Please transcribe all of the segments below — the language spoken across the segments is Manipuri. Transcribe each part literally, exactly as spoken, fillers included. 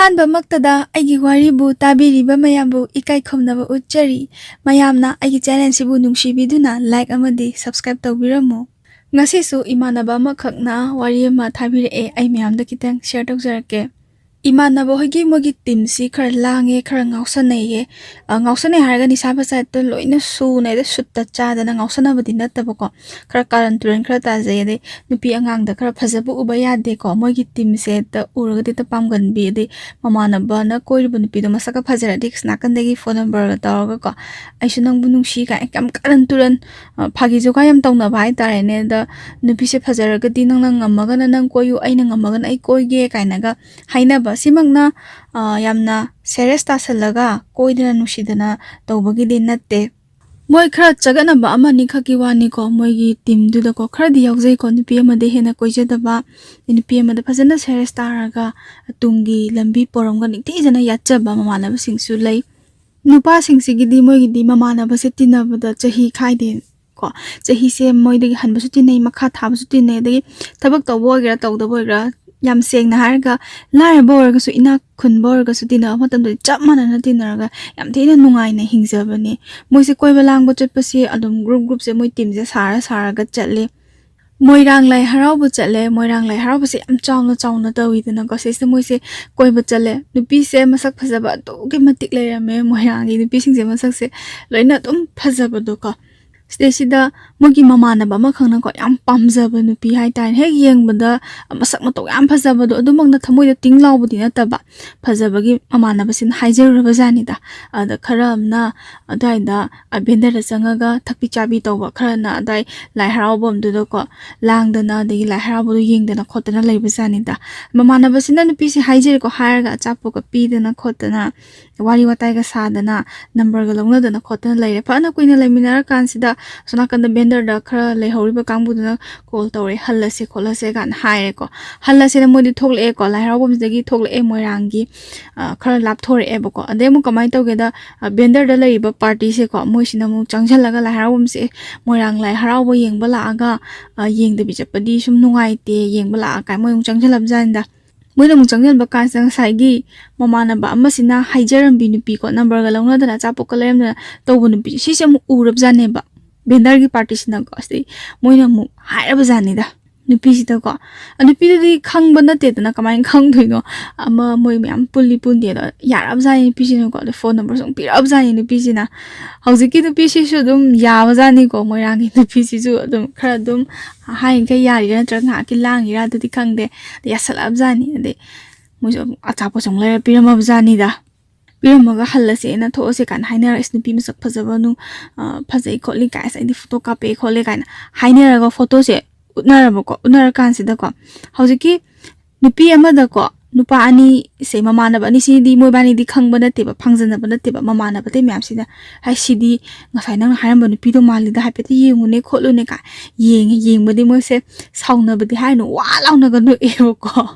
ꯑꯍꯥꯟꯕꯃꯛꯇꯗ ꯑꯩꯒꯤ ꯋꯥꯔꯤꯕꯨ ꯇꯥꯕꯤꯔꯤꯕ ꯃꯌꯥꯝꯕꯨ ꯏꯀꯥꯏ ꯈꯨꯝꯅꯕ ꯎꯠꯆꯔꯤ꯫ ꯃꯌꯥꯝꯅ ꯑꯩꯒꯤ ꯆꯦꯅꯦꯜꯁꯤꯕꯨ ꯅꯨꯡꯁꯤꯕꯤꯗꯨꯅ ꯂꯥꯏꯛ ꯑꯃꯗꯤ ꯁꯕꯁꯀ꯭ꯔꯥꯏꯕ ꯇꯧꯕꯤꯔꯝꯃꯨ꯫ ꯉꯁꯤꯁꯨ ꯏꯃꯥꯟꯅꯕ ꯑꯃꯈꯛꯅ ꯋꯥꯔꯤ ꯑꯃ ꯊꯥꯕꯤꯔꯛꯑꯦ, ꯑꯩ ꯃꯌꯥꯝꯗ ꯈꯤꯇꯪ ꯁꯤꯌꯔ ꯇꯧꯖꯔꯛꯀꯦ꯫ ꯏꯃꯥꯟꯅꯕ ꯍꯣꯏꯒꯤ ꯃꯣꯏꯒꯤ ꯇꯤꯝꯁꯤ ꯈꯔ ꯂꯥꯡꯉꯦ, ꯈꯔ ꯉꯥꯎꯁꯟꯅꯩꯌꯦ꯫ ꯑ, ꯉꯥꯎꯁꯟꯅꯩ ꯍꯥꯏꯔꯒ ꯅꯤꯁꯥ ꯄꯁꯥꯗ ꯂꯣꯏꯅ ꯁꯨꯅꯩꯗ, ꯁꯨꯠꯇ ꯆꯥꯗꯅ ꯉꯥꯎꯁꯟꯅꯕꯗꯤ ꯅꯠꯇꯕꯀꯣ, ꯈꯔ ꯀꯥꯔꯟ ꯇꯨꯔꯟ ꯈꯔ ꯇꯥꯖꯩ꯫ ꯑꯗꯩ ꯅꯨꯄꯤ ꯑꯉꯥꯡꯗ ꯈꯔ ꯐꯖꯕ ꯎꯕ ꯌꯥꯗꯦꯀꯣ, ꯃꯣꯏꯒꯤ ꯇꯤꯝꯁꯦ ꯍꯦꯛꯇ ꯎꯔꯒꯗꯤ ꯍꯦꯛꯇ ꯄꯥꯝꯒꯟꯕꯤ꯫ ꯑꯗꯩ ꯃꯃꯥꯟꯅꯕꯅ ꯀꯣꯏꯔꯤꯕ ꯅꯨꯄꯤꯗꯣ ꯃꯁꯛꯀ ꯐꯖꯔꯗꯤ ꯑꯁ ꯅꯥꯀꯟꯗꯒꯤ ꯐꯣꯟ ꯅꯝꯕꯔꯒ ꯇꯧꯔꯒꯀꯣ, "ꯑꯩꯁꯨ ꯅꯪꯕꯨ ꯅꯨꯡꯁꯤ" ꯀꯥꯏꯅ ꯌꯥꯝ ꯀꯥꯔꯟ ꯇꯨꯔꯟ, ꯑ, ꯐꯥꯒꯤ ꯖꯣꯒꯥꯏ ꯌꯥꯝ ꯇꯧꯅꯕ ꯍꯥꯏꯇꯥꯔꯦꯅꯦ꯫ ꯑꯗ ꯅꯨꯄꯤꯁꯦ ꯐꯖꯔꯒꯗꯤ ꯅꯪꯅ ꯉꯝꯃꯒꯅ ꯅꯪ ꯀꯣꯏꯌꯨ, ꯑꯩꯅ ꯉꯝꯃꯒꯅ ꯑꯩ ꯀꯣꯏꯒꯦ ꯀꯥꯏꯅꯒ ꯍꯥꯏꯅꯕ, ꯁꯤꯃꯛꯅ, ꯑ, ꯌꯥꯝꯅ ꯁꯦꯔꯤꯌꯁ ꯇꯥꯁꯜꯂꯒ ꯀꯣꯏꯗꯅ ꯅꯨꯡꯁꯤꯗꯅ ꯇꯧꯕꯒꯤꯗꯤ ꯅꯠꯇꯦ꯫ ꯃꯣꯏ ꯈꯔ ꯆꯒꯠꯅꯕ ꯑꯃꯅꯤ ꯈꯛꯀꯤ ꯋꯥꯅꯤꯀꯣ, ꯃꯣꯏꯒꯤ ꯇꯤꯝꯗꯨꯗꯀꯣ ꯈꯔꯗꯤ ꯌꯥꯎꯖꯩꯀꯣ, ꯅꯨꯄꯤ ꯑꯃꯗ ꯍꯦꯟꯅ ꯀꯣꯏꯖꯗꯕ, ꯅꯨꯄꯤ ꯑꯃꯗ ꯐꯖꯅ ꯁꯦꯔꯤꯌꯁ ꯇꯥꯔꯒ ꯇꯨꯡꯒꯤ ꯂꯝꯕꯤ ꯄꯣꯔꯝꯒ ꯅꯤꯡꯊꯤꯖꯅ ꯌꯥꯠꯆꯕ ꯃꯃꯥꯟꯅꯕꯁꯤꯡꯁꯨ ꯂꯩ꯫ ꯅꯨꯄꯥꯁꯤꯡꯁꯤꯒꯤꯗꯤ ꯃꯣꯏꯒꯤꯗꯤ ꯃꯃꯥꯟꯅꯕꯁꯦ ꯇꯤꯟꯅꯕꯗ ꯆꯍꯤ ꯈꯥꯏꯗꯦ ꯀꯣ, ꯆꯍꯤꯁꯦ ꯃꯣꯏꯗꯒꯤ ꯍꯟꯕꯁꯨ ꯇꯤꯟꯅꯩ, ꯃꯈꯥ ꯊꯥꯕꯁꯨ ꯇꯤꯟꯅꯩ, ꯑꯗꯒꯤ ꯊꯕꯛ ꯇꯧꯕ ꯑꯣꯏꯒꯦꯔꯥ ꯇꯧꯗꯕ ꯑꯣꯏꯒꯦꯔꯥ, ꯌꯥꯝ ꯁꯦꯡꯅ ꯍꯥꯏꯔꯒ ꯂꯥꯏꯔꯕ ꯑꯣꯏꯔꯒꯁꯨ ꯏꯅꯥꯛ ꯈꯨꯟꯕ ꯑꯣꯏꯔꯒꯁꯨ ꯇꯤꯟꯅꯕ ꯃꯇꯝꯗꯗꯤ ꯆꯞ ꯃꯥꯟꯅꯅ ꯇꯤꯟꯅꯔꯒ ꯌꯥꯝ ꯊꯤꯅ ꯅꯨꯡꯉꯥꯏꯅ ꯍꯤꯡꯖꯕꯅꯦ꯫ ꯃꯣꯏꯁꯦ ꯀꯣꯏꯕ ꯂꯥꯡꯕ ꯆꯠꯄꯁꯤ ꯑꯗꯨꯝ ꯒ꯭ꯔꯨꯞ ꯒ꯭ꯔꯨꯞꯁꯦ ꯃꯣꯏ ꯇꯤꯝꯁꯦ ꯁꯥꯔ ꯁꯥꯔꯒ ꯆꯠꯂꯦ꯫ ꯃꯣꯏꯔꯥꯡ ꯂꯥꯏ ꯍꯔꯥꯎꯕ ꯆꯠꯂꯦ꯫ ꯃꯣꯏꯔꯥꯡ ꯂꯥꯏ ꯍꯔꯥꯎꯕꯁꯦ ꯌꯥꯝ ꯆꯥꯎꯅ ꯆꯥꯎꯅ ꯇꯧꯋꯤꯗꯅꯀꯣ꯫ ꯁꯤꯁꯤꯗ ꯃꯣꯏꯁꯦ ꯀꯣꯏꯕ ꯆꯠꯂꯦ꯫ ꯅꯨꯄꯤꯁꯦ ꯃꯁꯛ ꯐꯖꯕ ꯑꯗꯨꯛꯀꯤ ꯃꯇꯤꯛ ꯂꯩꯔꯝꯃꯦ꯫ ꯃꯣꯏꯔꯥꯡꯒꯤ ꯅꯨꯄꯤꯁꯤꯡꯁꯦ ꯃꯁꯛꯁꯦ ꯂꯣꯏꯅ ꯑꯗꯨꯝ ꯐꯖꯕꯗꯣꯀꯣ꯫ ꯁꯤꯗꯩꯁꯤꯗ ꯃꯣꯏꯒꯤ ꯃꯃꯥꯟꯅꯕ ꯑꯃꯈꯛꯅꯀꯣ, ꯌꯥꯝ ꯄꯥꯝꯖꯕ ꯅꯨꯄꯤ ꯍꯥꯏꯇꯥꯔꯦ, ꯍꯦꯛ ꯌꯦꯡꯕꯗ ꯃꯁꯛ ꯃꯇꯧ ꯌꯥꯝ ꯐꯖꯕꯗꯣ, ꯑꯗꯨꯃꯛꯅ ꯊꯃꯣꯏꯗ ꯇꯤꯡ ꯂꯥꯎꯕꯗꯤ ꯅꯠꯇꯕ, ꯐꯖꯕꯒꯤ ꯃꯃꯥꯟꯅꯕꯁꯤꯅ ꯍꯥꯏꯖꯔꯨꯔꯕ ꯖꯥꯠꯅꯤꯗ꯫ ꯑꯗ ꯈꯔ ꯑꯃꯅ ꯑꯗꯨꯋꯥꯏꯗ, ꯑ, ꯚꯦꯟꯗꯔꯗ ꯆꯪꯉꯒ ꯊꯛꯄꯤ ꯆꯥꯕꯤ ꯇꯧꯕ, ꯈꯔꯅ ꯑꯗꯨꯋꯥꯏ ꯂꯥꯏ ꯍꯔꯥꯎꯐꯝꯗꯨꯗꯀꯣ ꯂꯥꯡꯗꯅ, ꯑꯗꯒꯤ ꯂꯥꯏ ꯍꯔꯥꯎꯕꯗꯣ ꯌꯦꯡꯗꯅ ꯈꯣꯠꯇꯅ ꯂꯩꯕ ꯖꯥꯠꯅꯤꯗ꯫ ꯃꯃꯥꯟꯅꯕꯁꯤꯅ ꯅꯨꯄꯤꯁꯦ ꯍꯥꯏꯖꯔꯦꯀꯣ, ꯍꯥꯏꯔꯒ ꯑꯆꯥꯄꯣꯠꯀ ꯄꯤꯗꯅ ꯈꯣꯠꯇꯅ, ꯋꯥꯔꯤ ꯋꯥꯇꯥꯏꯒ ꯁꯥꯗꯅ, ꯅꯝꯕꯔꯒ ꯂꯧꯅꯗꯅ ꯈꯣꯠꯇꯅ ꯂꯩꯔꯦ꯫ ꯐꯅ ꯀꯨꯏꯅ ꯂꯩꯃꯤꯟꯅꯔꯀꯥꯟꯁꯤꯗ, ꯑꯁꯣꯝ ꯅꯥꯀꯟꯗ ꯚꯦꯟꯗꯔꯗ ꯈꯔ ꯂꯩꯍꯧꯔꯤꯕ ꯀꯥꯡꯕꯨꯗꯨꯅ ꯀꯣꯜ ꯇꯧꯔꯦ, "ꯍꯜꯂꯁꯦ ꯈꯣꯠꯂꯁꯦ" ꯀꯥꯏꯅ ꯍꯥꯏꯔꯦꯀꯣ꯫ ꯍꯜꯂꯁꯦꯅ ꯃꯣꯏꯗꯤ ꯊꯣꯛꯂꯛꯑꯦꯀꯣ, ꯂꯥꯏ ꯍꯔꯥꯎꯐꯝꯁꯤꯗꯒꯤ ꯊꯣꯛꯂꯛꯑꯦ, ꯃꯣꯏꯔꯥꯡꯒꯤ, ꯑ, ꯈꯔ ꯂꯥꯞꯊꯣꯔꯛꯑꯦꯕꯀꯣ꯫ ꯑꯗꯩ ꯑꯃꯨꯛ ꯀꯃꯥꯏꯅ ꯇꯧꯒꯦꯗ, ꯑ, ꯚꯦꯟꯗꯔꯗ ꯂꯩꯔꯤꯕ ꯄꯥꯔꯇꯤꯁꯦꯀꯣ, ꯃꯣꯏꯁꯤꯅ ꯑꯃꯨꯛ ꯆꯪꯁꯤꯜꯂꯒ ꯂꯥꯏ ꯍꯔꯥꯎꯐꯝꯁꯦ, "ꯃꯣꯏꯔꯥꯡ ꯂꯥꯏ ꯍꯔꯥꯎꯕ ꯌꯦꯡꯕ ꯂꯥꯛꯑꯒ, ꯑ, ꯌꯦꯡꯗꯕꯤ ꯆꯠꯄꯗꯤ ꯁꯨꯝ ꯅꯨꯡꯉꯥꯏꯇꯦ, ꯌꯦꯡꯕ ꯂꯥꯛꯑ" ꯀꯥꯏ ꯃꯣꯏ ꯑꯃꯨꯛ ꯆꯪꯁꯤꯜꯂꯕꯖꯥꯠꯅꯤꯗ꯫ ꯃꯣꯏꯅ ꯑꯃꯨꯛ ꯆꯪꯁꯤꯟꯕ ꯀꯥꯟꯁꯤꯗ ꯉꯁꯥꯏꯒꯤ ꯃꯃꯥꯟꯅꯕ ꯑꯃꯁꯤꯅ ꯍꯥꯏꯖꯔꯝꯕꯤ ꯅꯨꯄꯤꯀꯣ, ꯅꯝꯕꯔꯒ ꯂꯧꯅꯗꯅ ꯑꯆꯥꯄꯣꯠꯀ ꯂꯩꯔꯝꯗꯅ ꯇꯧꯕ ꯅꯨꯄꯤꯁꯦ, ꯁꯤꯁꯦ ꯑꯃꯨꯛ ꯎꯔꯕꯖꯥꯠꯅꯦꯕ ꯚꯦꯟꯗꯔꯒꯤ ꯄꯥꯔꯇꯤꯁꯤꯅꯀꯣ꯫ ꯑꯁꯤꯗꯩ ꯃꯣꯏꯅ ꯑꯃꯨꯛ ꯍꯥꯏꯔꯕꯖꯥꯠꯅꯤꯗ ꯅꯨꯄꯤꯁꯤꯗꯀꯣ꯫ ꯑ, ꯅꯨꯄꯤꯗꯨꯗꯤ ꯈꯪꯕ ꯅꯠꯇꯦꯗꯅ, ꯀꯃꯥꯏꯅ ꯈꯪꯗꯣꯏꯅꯣ? ꯑꯃ ꯃꯣꯏ ꯃꯌꯥꯝ ꯄꯨꯜꯂꯤ ꯄꯨꯟꯗꯦꯗꯣ ꯌꯥꯔꯛꯑꯕꯖꯥꯠꯅꯤ ꯅꯨꯄꯤꯁꯤꯅꯀꯣ꯫ ꯑꯗꯣ ꯐꯣꯟ ꯅꯝꯕꯔꯁꯨ ꯑꯃꯨꯛ ꯄꯤꯔꯛꯑꯕꯖꯥꯠꯅꯤ ꯅꯨꯄꯤꯁꯤꯅ꯫ ꯍꯧꯖꯤꯛꯀꯤ ꯅꯨꯄꯤꯁꯤꯁꯨ ꯑꯗꯨꯝ ꯌꯥꯕꯖꯥꯠꯅꯤꯀꯣ, ꯃꯣꯏꯔꯥꯡꯒꯤ ꯅꯨꯄꯤꯁꯤꯁꯨ ꯑꯗꯨꯝ ꯈꯔ ꯑꯗꯨꯝ ꯍꯥꯏꯔꯤꯈꯩ ꯌꯥꯔꯤꯔꯥ ꯅꯠꯇ꯭ꯔꯒ ꯉꯥꯏꯍꯥꯛꯀꯤ ꯂꯥꯡꯉꯤꯔꯥ ꯑꯗꯨꯗꯤ ꯈꯪꯗꯦ, ꯌꯥꯁꯜꯂꯛꯑꯕꯖꯥꯠꯅꯤ꯫ ꯑꯗꯩ ꯃꯣꯏꯁꯨ ꯑꯃꯨꯛ ꯑꯆꯥꯄꯣꯠꯁꯨ ꯑꯃꯨꯛ ꯂꯩꯔ ꯄꯤꯔꯝꯃꯕꯖꯥꯠꯅꯤꯗ꯫ ꯄꯤꯔꯝꯃꯒ ꯍꯜꯂꯁꯦꯅ ꯊꯣꯛꯑꯁꯦ ꯀꯥꯏꯅ ꯍꯥꯏꯅꯔ, "ꯏꯁ, ꯅꯨꯄꯤ ꯃꯁꯛ ꯐꯖꯕ ꯅꯨ-, ꯑ, ꯐꯖꯩ ꯈꯣꯠꯂꯤ ꯀꯥꯏ, ꯑꯁ, ꯑꯩꯗꯤ ꯐꯣꯇꯣ ꯀꯥꯞꯄꯛꯑꯦ ꯈꯣꯠꯂꯦ" ꯀꯥꯏꯅ ꯍꯥꯏꯅꯔꯒ ꯐꯣꯇꯣꯁꯦ ꯎꯠꯅꯔꯕꯀꯣ꯫ ꯎꯠꯅꯔꯀꯥꯟꯁꯤꯗꯀꯣ, ꯍꯧꯖꯤꯛꯀꯤ ꯅꯨꯄꯤ ꯑꯃꯗꯀꯣ ꯅꯨꯄꯥ ꯑꯅꯤꯁꯦ, ꯃꯃꯥꯟꯅꯕ ꯑꯅꯤꯁꯤꯗꯤ ꯃꯣꯏꯕꯥꯅꯤꯗꯤ ꯈꯪꯕ ꯅꯠꯇꯦꯕ, ꯐꯪꯖꯅꯕ ꯅꯠꯇꯦꯕ, ꯃꯃꯥꯟꯅꯕ ꯑꯇꯩ ꯃꯌꯥꯝꯁꯤꯅ, "ꯍꯥꯏ, ꯁꯤꯗꯤ ꯉꯁꯥꯏ ꯅꯪꯅ ꯍꯥꯏꯔꯝꯕ ꯅꯨꯄꯤꯗꯣ ꯃꯥꯜꯂꯤꯗ, ꯍꯥꯏꯐꯦꯠꯇ ꯌꯦꯡꯉꯨꯅꯦ ꯈꯣꯠꯂꯨꯅꯦ" ꯀꯥꯏ ꯌꯦꯡꯉꯦ꯫ ꯌꯦꯡꯕꯗꯤ ꯃꯣꯏꯁꯦ ꯁꯥꯎꯅꯕꯗꯤ ꯍꯥꯏꯅꯨ, ꯋꯥ ꯂꯥꯎꯅꯒ ꯅꯣꯛꯑꯦꯕꯀꯣ꯫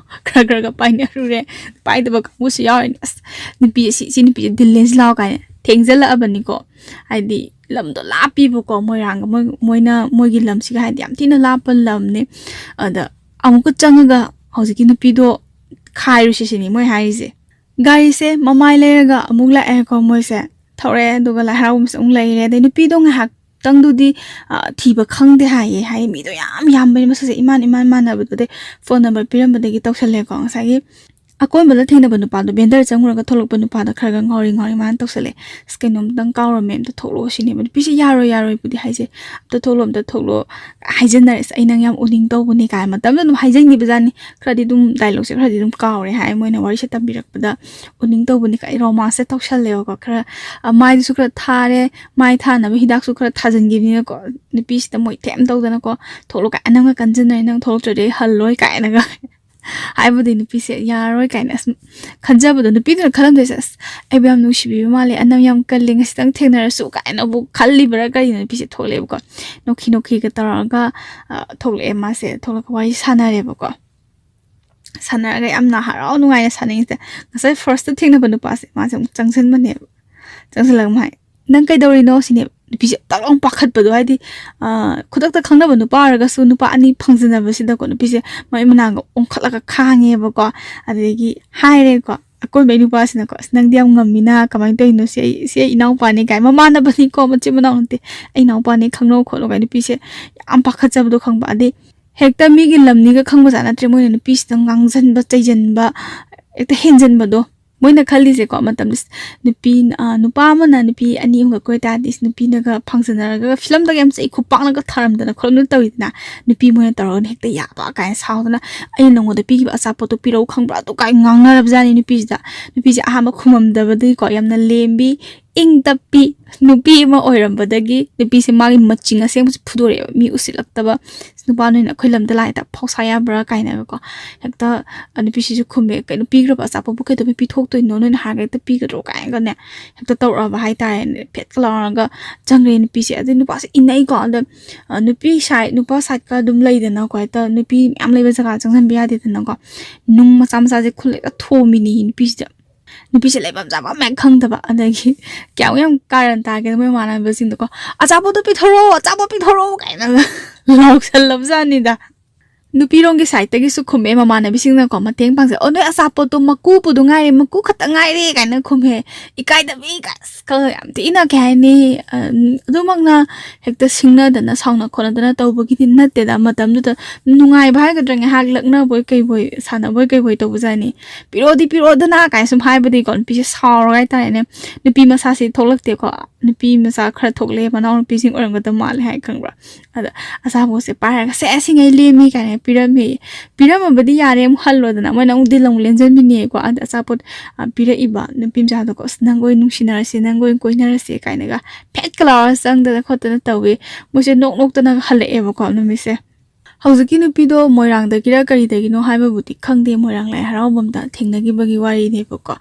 ꯈꯔ ꯈꯔꯒ ꯄꯥꯏꯅꯔꯨꯔꯦ, ꯄꯥꯏꯗꯕ ꯀꯥꯡꯕꯨꯁꯨ ꯌꯥꯎꯔꯤꯅꯤ꯫ "ꯑꯁ, ꯅꯨꯄꯤ ꯑꯁꯤ, ꯁꯤ ꯅꯨꯄꯤꯁꯦ ꯗꯤꯜ ꯂꯦꯟꯁꯤ ꯂꯥꯎ" ꯀꯥꯏꯅ ꯊꯦꯡꯖꯜꯂꯛꯑꯕꯅꯤꯀꯣ꯫ ꯍꯥꯏꯗꯤ ꯂꯝꯗꯣ ꯂꯥꯞꯄꯤꯕꯀꯣ, ꯃꯣꯏꯔꯥꯡꯒ ꯃꯣꯏ, ꯃꯣꯏꯅ, ꯃꯣꯏꯒꯤ ꯂꯝꯁꯤꯒ ꯍꯥꯏꯗꯤ ꯌꯥꯝ ꯊꯤꯅ ꯂꯥꯞꯄ ꯂꯝꯅꯦ꯫ ꯑꯗ ꯑꯃꯨꯛꯀ ꯆꯪꯉꯒ ꯍꯧꯖꯤꯛꯀꯤ ꯅꯨꯄꯤꯗꯣ ꯈꯥꯏꯔꯨꯁꯤ ꯁꯤꯅꯤ ꯃꯣꯏ ꯍꯥꯏꯔꯤꯁꯦ꯫ ꯒꯥꯔꯤꯁꯦ ꯃꯃꯥꯏ ꯂꯩꯔꯒ ꯑꯃꯨꯛ ꯂꯥꯛꯑꯦꯀꯣ ꯃꯣꯏꯁꯦ꯫ ꯊꯧꯔꯛꯑꯦ, ꯑꯗꯨꯒ ꯂꯥꯏ ꯍꯔꯥꯎꯕꯁꯦ ꯑꯃꯨꯛ ꯂꯩꯔꯦ꯫ ꯑꯗꯩ ꯅꯨꯄꯤꯗꯣ ꯉꯥꯏꯍꯥꯛꯇꯪꯗꯨꯗꯤ, ꯑ, ꯊꯤꯕ ꯈꯪꯗꯦ ꯍꯥꯏꯌꯦ꯫ ꯍꯥꯏꯗꯤ ꯃꯤꯗꯣ ꯌꯥꯝ ꯌꯥꯝꯕꯅꯤ, ꯃꯁꯛꯁꯦ ꯏꯃꯥꯟ ꯏꯃꯥꯟ ꯃꯥꯟꯅꯕꯗꯣ꯫ ꯑꯗꯩ ꯐꯣꯟ ꯅꯝꯕꯔ ꯄꯤꯔꯝꯕꯗꯒꯤ ꯇꯧꯁꯜꯂꯦꯀꯣ꯫ ꯉꯁꯥꯏꯒꯤ ꯑꯀꯣꯟꯕꯗ ꯊꯦꯡꯅꯕ ꯅꯨꯄꯥꯗꯣ, ꯚꯦꯟꯗꯔ ꯆꯪꯉꯨꯔꯒ ꯊꯣꯛꯂꯛꯄ ꯅꯨꯄꯥꯗꯣ ꯈꯔ ꯈꯔ ꯉꯥꯎꯔꯤ ꯉꯥꯎꯔꯤ ꯃꯥꯅ ꯇꯧꯁꯜꯂꯦ꯫ "ꯑꯁ, ꯀꯩꯅꯣꯝꯇꯪ ꯀꯥꯎꯔꯝꯃꯦ, ꯑꯝꯇ ꯊꯣꯛꯂꯛꯑꯣ" ꯁꯤꯅꯦꯕ꯫ ꯅꯨꯄꯤꯁꯦ "ꯌꯥꯔꯣꯏ, ꯌꯥꯔꯣꯏꯕꯨꯗꯤ ꯍꯥꯏꯁꯦ, ꯑꯝꯇ ꯊꯣꯛꯂꯛꯑꯣ, ꯑꯝꯇ ꯊꯣꯛꯂꯛꯑꯣ" ꯍꯥꯏꯖꯟꯅꯔꯦ꯫ "ꯑꯁ, ꯑꯩ ꯅꯪ ꯌꯥꯝ ꯎꯅꯤꯡ ꯇꯧꯕꯅꯦ" ꯀꯥꯏꯅ ꯃꯇꯝꯗ ꯑꯗꯨꯝ ꯍꯥꯏꯖꯟꯈꯤꯕꯖꯥꯠꯅꯤ꯫ ꯈꯔꯗꯤ ꯑꯗꯨꯝ ꯗꯥꯏꯂꯣꯛꯁꯦ ꯈꯔꯗꯤ ꯑꯗꯨꯝ ꯀꯥꯎꯔꯦ ꯍꯥꯏ, ꯃꯣꯏꯅ ꯋꯥꯔꯤꯁꯦ ꯇꯝꯕꯤꯔꯛꯄꯗ꯫ "ꯎꯅꯤꯡ ꯇꯧꯕꯅꯦ" ꯀꯥꯏ ꯔꯣꯃꯥꯟꯁꯁꯦ ꯇꯧꯁꯜꯂꯦꯕꯀꯣ꯫ ꯈꯔ, ꯑ, ꯃꯥꯏꯗꯨꯁꯨ ꯈꯔ ꯊꯥꯔꯦ, ꯃꯥꯏ ꯊꯥꯅꯕ ꯍꯤꯗꯥꯛꯁꯨ ꯈꯔ ꯊꯥꯖꯤꯟꯈꯤꯕꯅꯤꯅꯀꯣ, ꯅꯨꯄꯤꯁꯤꯗ ꯃꯣꯏ ꯊꯦꯝ ꯇꯧꯗꯅꯀꯣ, "ꯊꯣꯛꯂꯛꯑꯣ" ꯀꯥꯏ, "ꯅꯪꯒ ꯀꯟꯖꯟꯅꯔꯦ, ꯅꯪ ꯊꯣꯛꯂꯛꯇ꯭ꯔꯗꯤ ꯑꯩ ꯍꯜꯂꯣꯏ" ꯀꯥꯏꯅꯒ꯫ ꯍꯥꯏꯕꯗꯤ ꯅꯨꯄꯤꯁꯦ ꯌꯥꯔꯔꯣꯏ ꯀꯥꯏꯅ ꯑꯁ ꯈꯟꯖꯕꯗꯣ, ꯅꯨꯄꯤꯗꯨꯅ ꯈꯜꯂꯝꯗꯣꯏꯁꯦ, "ꯑꯁ, ꯑꯩꯕꯨ ꯌꯥꯝ ꯅꯨꯡꯁꯤꯕꯤꯕ ꯃꯥꯜꯂꯦ, ꯑꯅꯝ ꯌꯥꯝ ꯀꯜꯂꯦ, ꯉꯁꯤꯇꯪ ꯊꯦꯡꯅꯔꯁꯨ" ꯀꯥꯏꯅꯕꯨ ꯈꯜꯂꯤꯕ꯭ꯔꯥ ꯀꯔꯤꯅꯣ, ꯅꯨꯄꯤꯁꯦ ꯊꯣꯛꯂꯛꯑꯦꯕꯀꯣ꯫ ꯅꯣꯛꯈꯤ ꯅꯣꯛꯈꯤꯒ ꯇꯧꯔꯒ, ꯑ, ꯊꯣꯛꯂꯛꯑꯦ ꯃꯥꯁꯦ꯫ ꯊꯣꯛꯂꯛꯒ ꯋꯥꯔꯤ ꯁꯥꯟꯅꯔꯦꯕꯀꯣ꯫ ꯁꯥꯟꯅꯔꯒ ꯌꯥꯝꯅ ꯍꯔꯥꯎ ꯅꯨꯡꯉꯥꯏꯅ ꯁꯥꯟꯅꯩꯁꯦ꯫ ꯉꯁꯥꯏ ꯐꯥꯔꯁꯇ ꯊꯦꯡꯅꯕ ꯅꯨꯄꯥꯁꯦ, ꯃꯥꯁꯦ ꯑꯃꯨꯛ ꯆꯪꯁꯤꯟꯕꯅꯦꯕ꯫ ꯆꯪꯁꯤꯜꯂꯒ ꯃꯥ ꯍꯥꯏ, "ꯅꯪ ꯀꯩꯗꯧꯔꯤꯅꯣ?" ꯁꯤꯅꯦꯕ꯫ ꯅꯨꯄꯤꯁꯦ ꯇꯛ ꯂꯥꯎꯅ ꯄꯥꯈꯠꯄꯗꯣ, ꯍꯥꯏꯗꯤ, ꯑ, ꯈꯨꯗꯛꯇ ꯈꯪꯅꯕ ꯅꯨꯄꯥ ꯑꯣꯏꯔꯒꯁꯨ ꯅꯨꯄꯥ ꯑꯅꯤ ꯐꯪꯖꯟꯅꯕꯁꯤꯗꯀꯣ, ꯅꯨꯄꯤꯁꯦ ꯃꯃꯩ ꯃꯅꯥꯒ ꯑꯣꯟꯈꯠꯂꯒ ꯈꯥꯡꯉꯦꯕꯀꯣ꯫ ꯑꯗꯒꯤ ꯍꯥꯏꯔꯦꯀꯣ, ꯑꯀꯣꯟꯕꯩ ꯅꯨꯄꯥꯁꯤꯅꯀꯣ, "ꯑꯁ, ꯅꯪꯗꯤ ꯌꯥꯝ ꯉꯝꯃꯤꯅ, ꯀꯃꯥꯏꯅ ꯇꯧꯔꯤꯅꯣ? ꯁꯤ ꯑꯩ, ꯁꯤ ꯑꯩ ꯏꯅꯥꯎꯄꯥꯅꯤ" ꯀꯥꯏ, ꯃꯃꯥꯟꯅꯕꯅꯤꯀꯣ, ꯃꯆꯤꯟ ꯃꯅꯥꯎ ꯅꯠꯇꯦ, "ꯑꯩ ꯏꯅꯥꯎꯄꯥꯅꯤ, ꯈꯪꯅꯧ ꯈꯣꯠꯂꯣ" ꯀꯥꯏ, ꯅꯨꯄꯤꯁꯦ ꯌꯥꯝ ꯄꯥꯈꯠꯆꯕꯗꯣ ꯈꯪꯕ꯫ ꯑꯗꯩ ꯍꯦꯛꯇ ꯃꯤꯒꯤ ꯂꯝꯅꯤꯒ ꯈꯪꯕꯖꯥꯠ ꯅꯠꯇ꯭ꯔꯦ, ꯃꯣꯏꯅ ꯅꯨꯄꯤꯁꯤꯗ ꯉꯥꯡꯖꯟꯕ, ꯆꯩꯖꯟꯕ, ꯍꯦꯛꯇ ꯍꯦꯟꯖꯟꯕꯗꯣ꯫ ꯃꯣꯏꯅ ꯈꯜꯂꯤꯁꯦꯀꯣ, ꯃꯇꯝꯗ ꯅꯨꯄꯤ, ꯑ, ꯅꯨꯄꯥ ꯑꯃꯅ ꯅꯨꯄꯤ ꯑꯅꯤ ꯑꯍꯨꯝꯒ ꯀꯣꯏ ꯇꯥꯔꯗꯤ, ꯏꯁ, ꯅꯨꯄꯤꯅꯒ ꯐꯥꯡꯖꯟꯅꯔꯒ, ꯐꯤꯂꯝꯗꯒ ꯌꯥꯝ ꯆꯩ ꯈꯨꯄꯥꯛꯅꯒ ꯊꯥꯔꯝꯗꯅ ꯈꯣꯠꯂꯝꯗꯅ ꯇꯧꯋꯤꯗꯅ, ꯅꯨꯄꯤ ꯃꯣꯏꯅ ꯇꯧꯔꯒꯅ ꯍꯦꯛꯇ ꯌꯥꯕ ꯀꯥꯏꯅ ꯁꯥꯎꯗꯅ, "ꯑꯩꯅ ꯅꯉꯣꯟꯗ ꯄꯤꯈꯤꯕ ꯑꯆꯥꯄꯣꯠꯇꯣ ꯄꯤꯔꯛꯎ ꯈꯪꯕ꯭ꯔꯥ?" ꯑꯗꯨ ꯀꯥꯏ ꯉꯥꯡꯅꯔꯕꯖꯥꯠꯅꯤ ꯅꯨꯄꯤꯁꯤꯗ꯫ ꯅꯨꯄꯤꯁꯦ ꯑꯍꯥꯟꯕ ꯈꯨꯝꯃꯝꯗꯕꯗꯒꯤꯀꯣ, ꯌꯥꯝꯅ ꯂꯦꯝꯕꯤ, ꯏꯪ ꯇꯞꯄꯤ ꯅꯨꯄꯤ ꯑꯃ ꯑꯣꯏꯔꯝꯕꯗꯒꯤ, ꯅꯨꯄꯤꯁꯦ ꯃꯥꯒꯤ ꯃꯆꯤꯡ ꯑꯁꯦꯡꯕꯁꯦ ꯐꯨꯗꯣꯔꯛꯑꯦꯕ, ꯃꯤ ꯎꯁꯤꯠꯂꯛꯇꯕ꯫ "ꯅꯨꯄꯥ ꯅꯣꯏꯅ ꯑꯩꯈꯣꯏ ꯂꯝꯗ ꯂꯥꯛꯑꯦ, ꯍꯦꯛꯇ ꯐꯥꯎꯁꯥ ꯌꯥꯕ꯭ꯔꯥ?" ꯀꯥꯏꯅꯒꯀꯣ꯫ ꯍꯦꯛꯇ, ꯑ, ꯅꯨꯄꯤꯁꯤꯁꯨ ꯈꯨꯝꯃꯦ, "ꯀꯩꯅꯣ, ꯄꯤꯈ꯭ꯔꯕ ꯑꯆꯥꯄꯣꯠꯄꯨ ꯀꯩꯗꯧꯕꯩ ꯄꯤꯊꯣꯛꯇꯣꯏꯅꯣ? ꯅꯣꯏꯅ ꯍꯥꯏꯔꯒ ꯍꯦꯛꯇ ꯄꯤꯒꯗ꯭ꯔꯣ?" ꯀꯥꯏꯅꯒꯅꯦ, ꯍꯦꯛꯇ ꯇꯧꯔꯛꯑꯕ ꯍꯥꯏꯇꯥꯔꯦꯅꯦ꯫ ꯐꯦꯠꯀ ꯂꯥꯎꯔꯒ ꯆꯪꯈ꯭ꯔꯦ ꯅꯨꯄꯤꯁꯦ꯫ ꯑꯗꯩ ꯅꯨꯄꯥꯁꯦ ꯏꯟꯅꯩꯀꯣ꯫ ꯑꯗ, ꯑ, ꯅꯨꯄꯤ ꯁꯥꯏꯠ, ꯅꯨꯄꯥ ꯁꯥꯏꯠꯀ ꯑꯗꯨꯝ ꯂꯩꯗꯅꯀꯣ, ꯍꯦꯛꯇ ꯅꯨꯄꯤ ꯃꯌꯥꯝ ꯂꯩꯕ ꯖꯒꯥ ꯆꯪꯁꯤꯟꯕ ꯌꯥꯗꯦꯗꯅꯀꯣ꯫ ꯅꯨꯡ ꯃꯆꯥ ꯃꯆꯥꯁꯦ ꯈꯨꯜꯂꯒ ꯊꯣꯝꯃꯤꯅꯤ ꯅꯨꯄꯤꯁꯤꯗ꯫ ꯅꯨꯄꯤꯁꯦ ꯂꯩꯐꯝ ꯆꯥꯐꯝ ꯍꯦꯛ ꯈꯪꯗꯕ꯫ ꯑꯗꯒꯤ ꯀꯌꯥꯃꯨꯛ ꯌꯥꯝ ꯀꯥꯔꯟ ꯇꯥꯒꯦꯗ, ꯃꯣꯏ ꯃꯃꯥꯟꯅꯕꯁꯤꯡꯗꯣꯀꯣ, "ꯑꯆꯥꯄꯣꯠꯇꯣ ꯄꯤꯊꯣꯔꯛꯑꯣ, ꯑꯆꯥꯄꯣꯠ ꯄꯤꯊꯣꯔꯛꯑꯣ" ꯀꯥꯏꯅꯒ ꯂꯥꯎꯁꯜꯂꯕꯖꯥꯠꯅꯤꯗ꯫ ꯅꯨꯄꯤꯔꯣꯝꯒꯤ ꯁꯥꯏꯠꯇꯒꯤꯁꯨ ꯈꯨꯝꯃꯦ ꯃꯃꯥꯟꯅꯕꯤꯁꯤꯡꯅꯀꯣ, ꯃꯇꯦꯡ ꯄꯥꯡꯖꯩ꯫ "ꯑꯣ, ꯅꯣꯏ ꯑꯆꯥꯄꯣꯠꯇꯣ ꯃꯀꯨ ꯄꯨꯗꯨ ꯉꯥꯏꯔꯦ, ꯃꯀꯨ ꯈꯛꯇ ꯉꯥꯏꯔꯦ" ꯀꯥꯏꯅ ꯈꯨꯝꯃꯦ꯫ ꯏꯀꯥꯏꯗꯕꯤ ꯀꯥꯏꯁ-, ꯀ-, ꯌꯥꯝ ꯊꯤꯅ, ꯀꯩ ꯍꯥꯏꯅꯤ, ꯑ, ꯑꯗꯨꯃꯛꯅ ꯍꯦꯛꯇ ꯁꯤꯡꯅꯗꯅ, ꯁꯥꯎꯅ ꯈꯣꯠꯅꯗꯅ ꯇꯧꯕꯒꯤꯗꯤ ꯅꯠꯇꯦꯗ꯫ ꯃꯇꯝꯗꯨꯗ ꯅꯨꯡꯉꯥꯏꯕ ꯍꯥꯏꯒꯗ꯭ꯔꯥ, ꯉꯥꯏꯍꯥꯛ ꯂꯛꯅꯕꯣꯏ ꯀꯩꯕꯣꯏ, ꯁꯥꯟꯅꯕꯣꯏ ꯀꯩꯕꯣꯏ ꯇꯧꯕꯖꯥꯠꯅꯤ꯫ "ꯄꯤꯔꯛꯑꯣꯗꯤ ꯄꯤꯔꯛꯑꯣꯗꯅ" ꯀꯥꯏꯅ ꯁꯨꯝ ꯍꯥꯏꯕꯗꯒꯤꯀꯣ, ꯅꯨꯄꯤꯁꯦ ꯁꯥꯎꯔꯒ ꯍꯥꯏꯇꯥꯔꯦꯅꯦ, ꯅꯨꯄꯤ ꯃꯆꯥꯁꯤ ꯊꯣꯛꯂꯛꯇꯦꯀꯣ, ꯅꯨꯄꯤ ꯃꯆꯥ ꯈꯔ ꯊꯣꯛꯂꯛꯑꯦ, ꯃꯅꯥꯎꯅꯨꯄꯤꯁꯤꯡ ꯑꯣꯏꯔꯝꯒꯗꯕ ꯃꯥꯜꯂꯦ ꯍꯥꯏ, ꯈꯪꯕ꯭ꯔꯥ? ꯑꯗ ꯑꯆꯥꯄꯣꯠꯁꯦ ꯄꯥꯏꯔꯒ, "ꯁꯦ, ꯁꯤꯉꯩ ꯂꯦꯝꯃꯤ" ꯀꯥꯏꯅ ꯄꯤꯔꯝꯃꯦ꯫ ꯄꯤꯔꯝꯃꯕꯗꯤ ꯌꯥꯔꯦ, ꯑꯃꯨꯛ ꯍꯜꯂꯣꯗꯅ, ꯃꯣꯏꯅ ꯑꯃꯨꯛ ꯗꯤꯜ ꯑꯃꯨꯛ ꯂꯦꯟꯖꯟꯕꯤꯅꯦꯀꯣ꯫ ꯑꯗ ꯑꯆꯥꯄꯣꯠ, ꯑ, ꯄꯤꯔꯛꯏꯕ ꯅꯨꯄꯤ ꯃꯆꯥꯗꯣꯀꯣ, "ꯑꯁ, ꯅꯪꯒ ꯑꯣꯏꯅ ꯅꯨꯡꯁꯤꯅꯔꯁꯦ, ꯅꯪꯒ ꯑꯣꯏꯅ ꯀꯣꯏꯅꯔꯁꯦ" ꯀꯥꯏꯅꯒ ꯐꯦꯠꯀ ꯂꯥꯎꯔ ꯆꯪꯗꯅ ꯈꯣꯠꯇꯅ ꯇꯧꯋꯦ꯫ ꯃꯣꯏꯁꯦ ꯅꯣꯛ ꯅꯣꯛꯇꯅꯒ ꯍꯜꯂꯛꯑꯦꯕꯀꯣ ꯅꯨꯃꯤꯠꯁꯦ꯫ ꯍꯧꯖꯤꯛꯀꯤ ꯅꯨꯄꯤꯗꯣ ꯃꯣꯏꯔꯥꯡꯗꯒꯤꯔ ꯀꯔꯤꯗꯒꯤꯅꯣ ꯍꯥꯏꯕꯕꯨꯗꯤ ꯈꯪꯗꯦ, ꯃꯣꯏꯔꯥꯡ ꯂꯥꯏ ꯍꯔꯥꯎꯕꯝꯗ ꯊꯦꯡꯅꯈꯤꯕꯒꯤ ꯋꯥꯔꯤꯅꯦꯕꯀꯣ꯫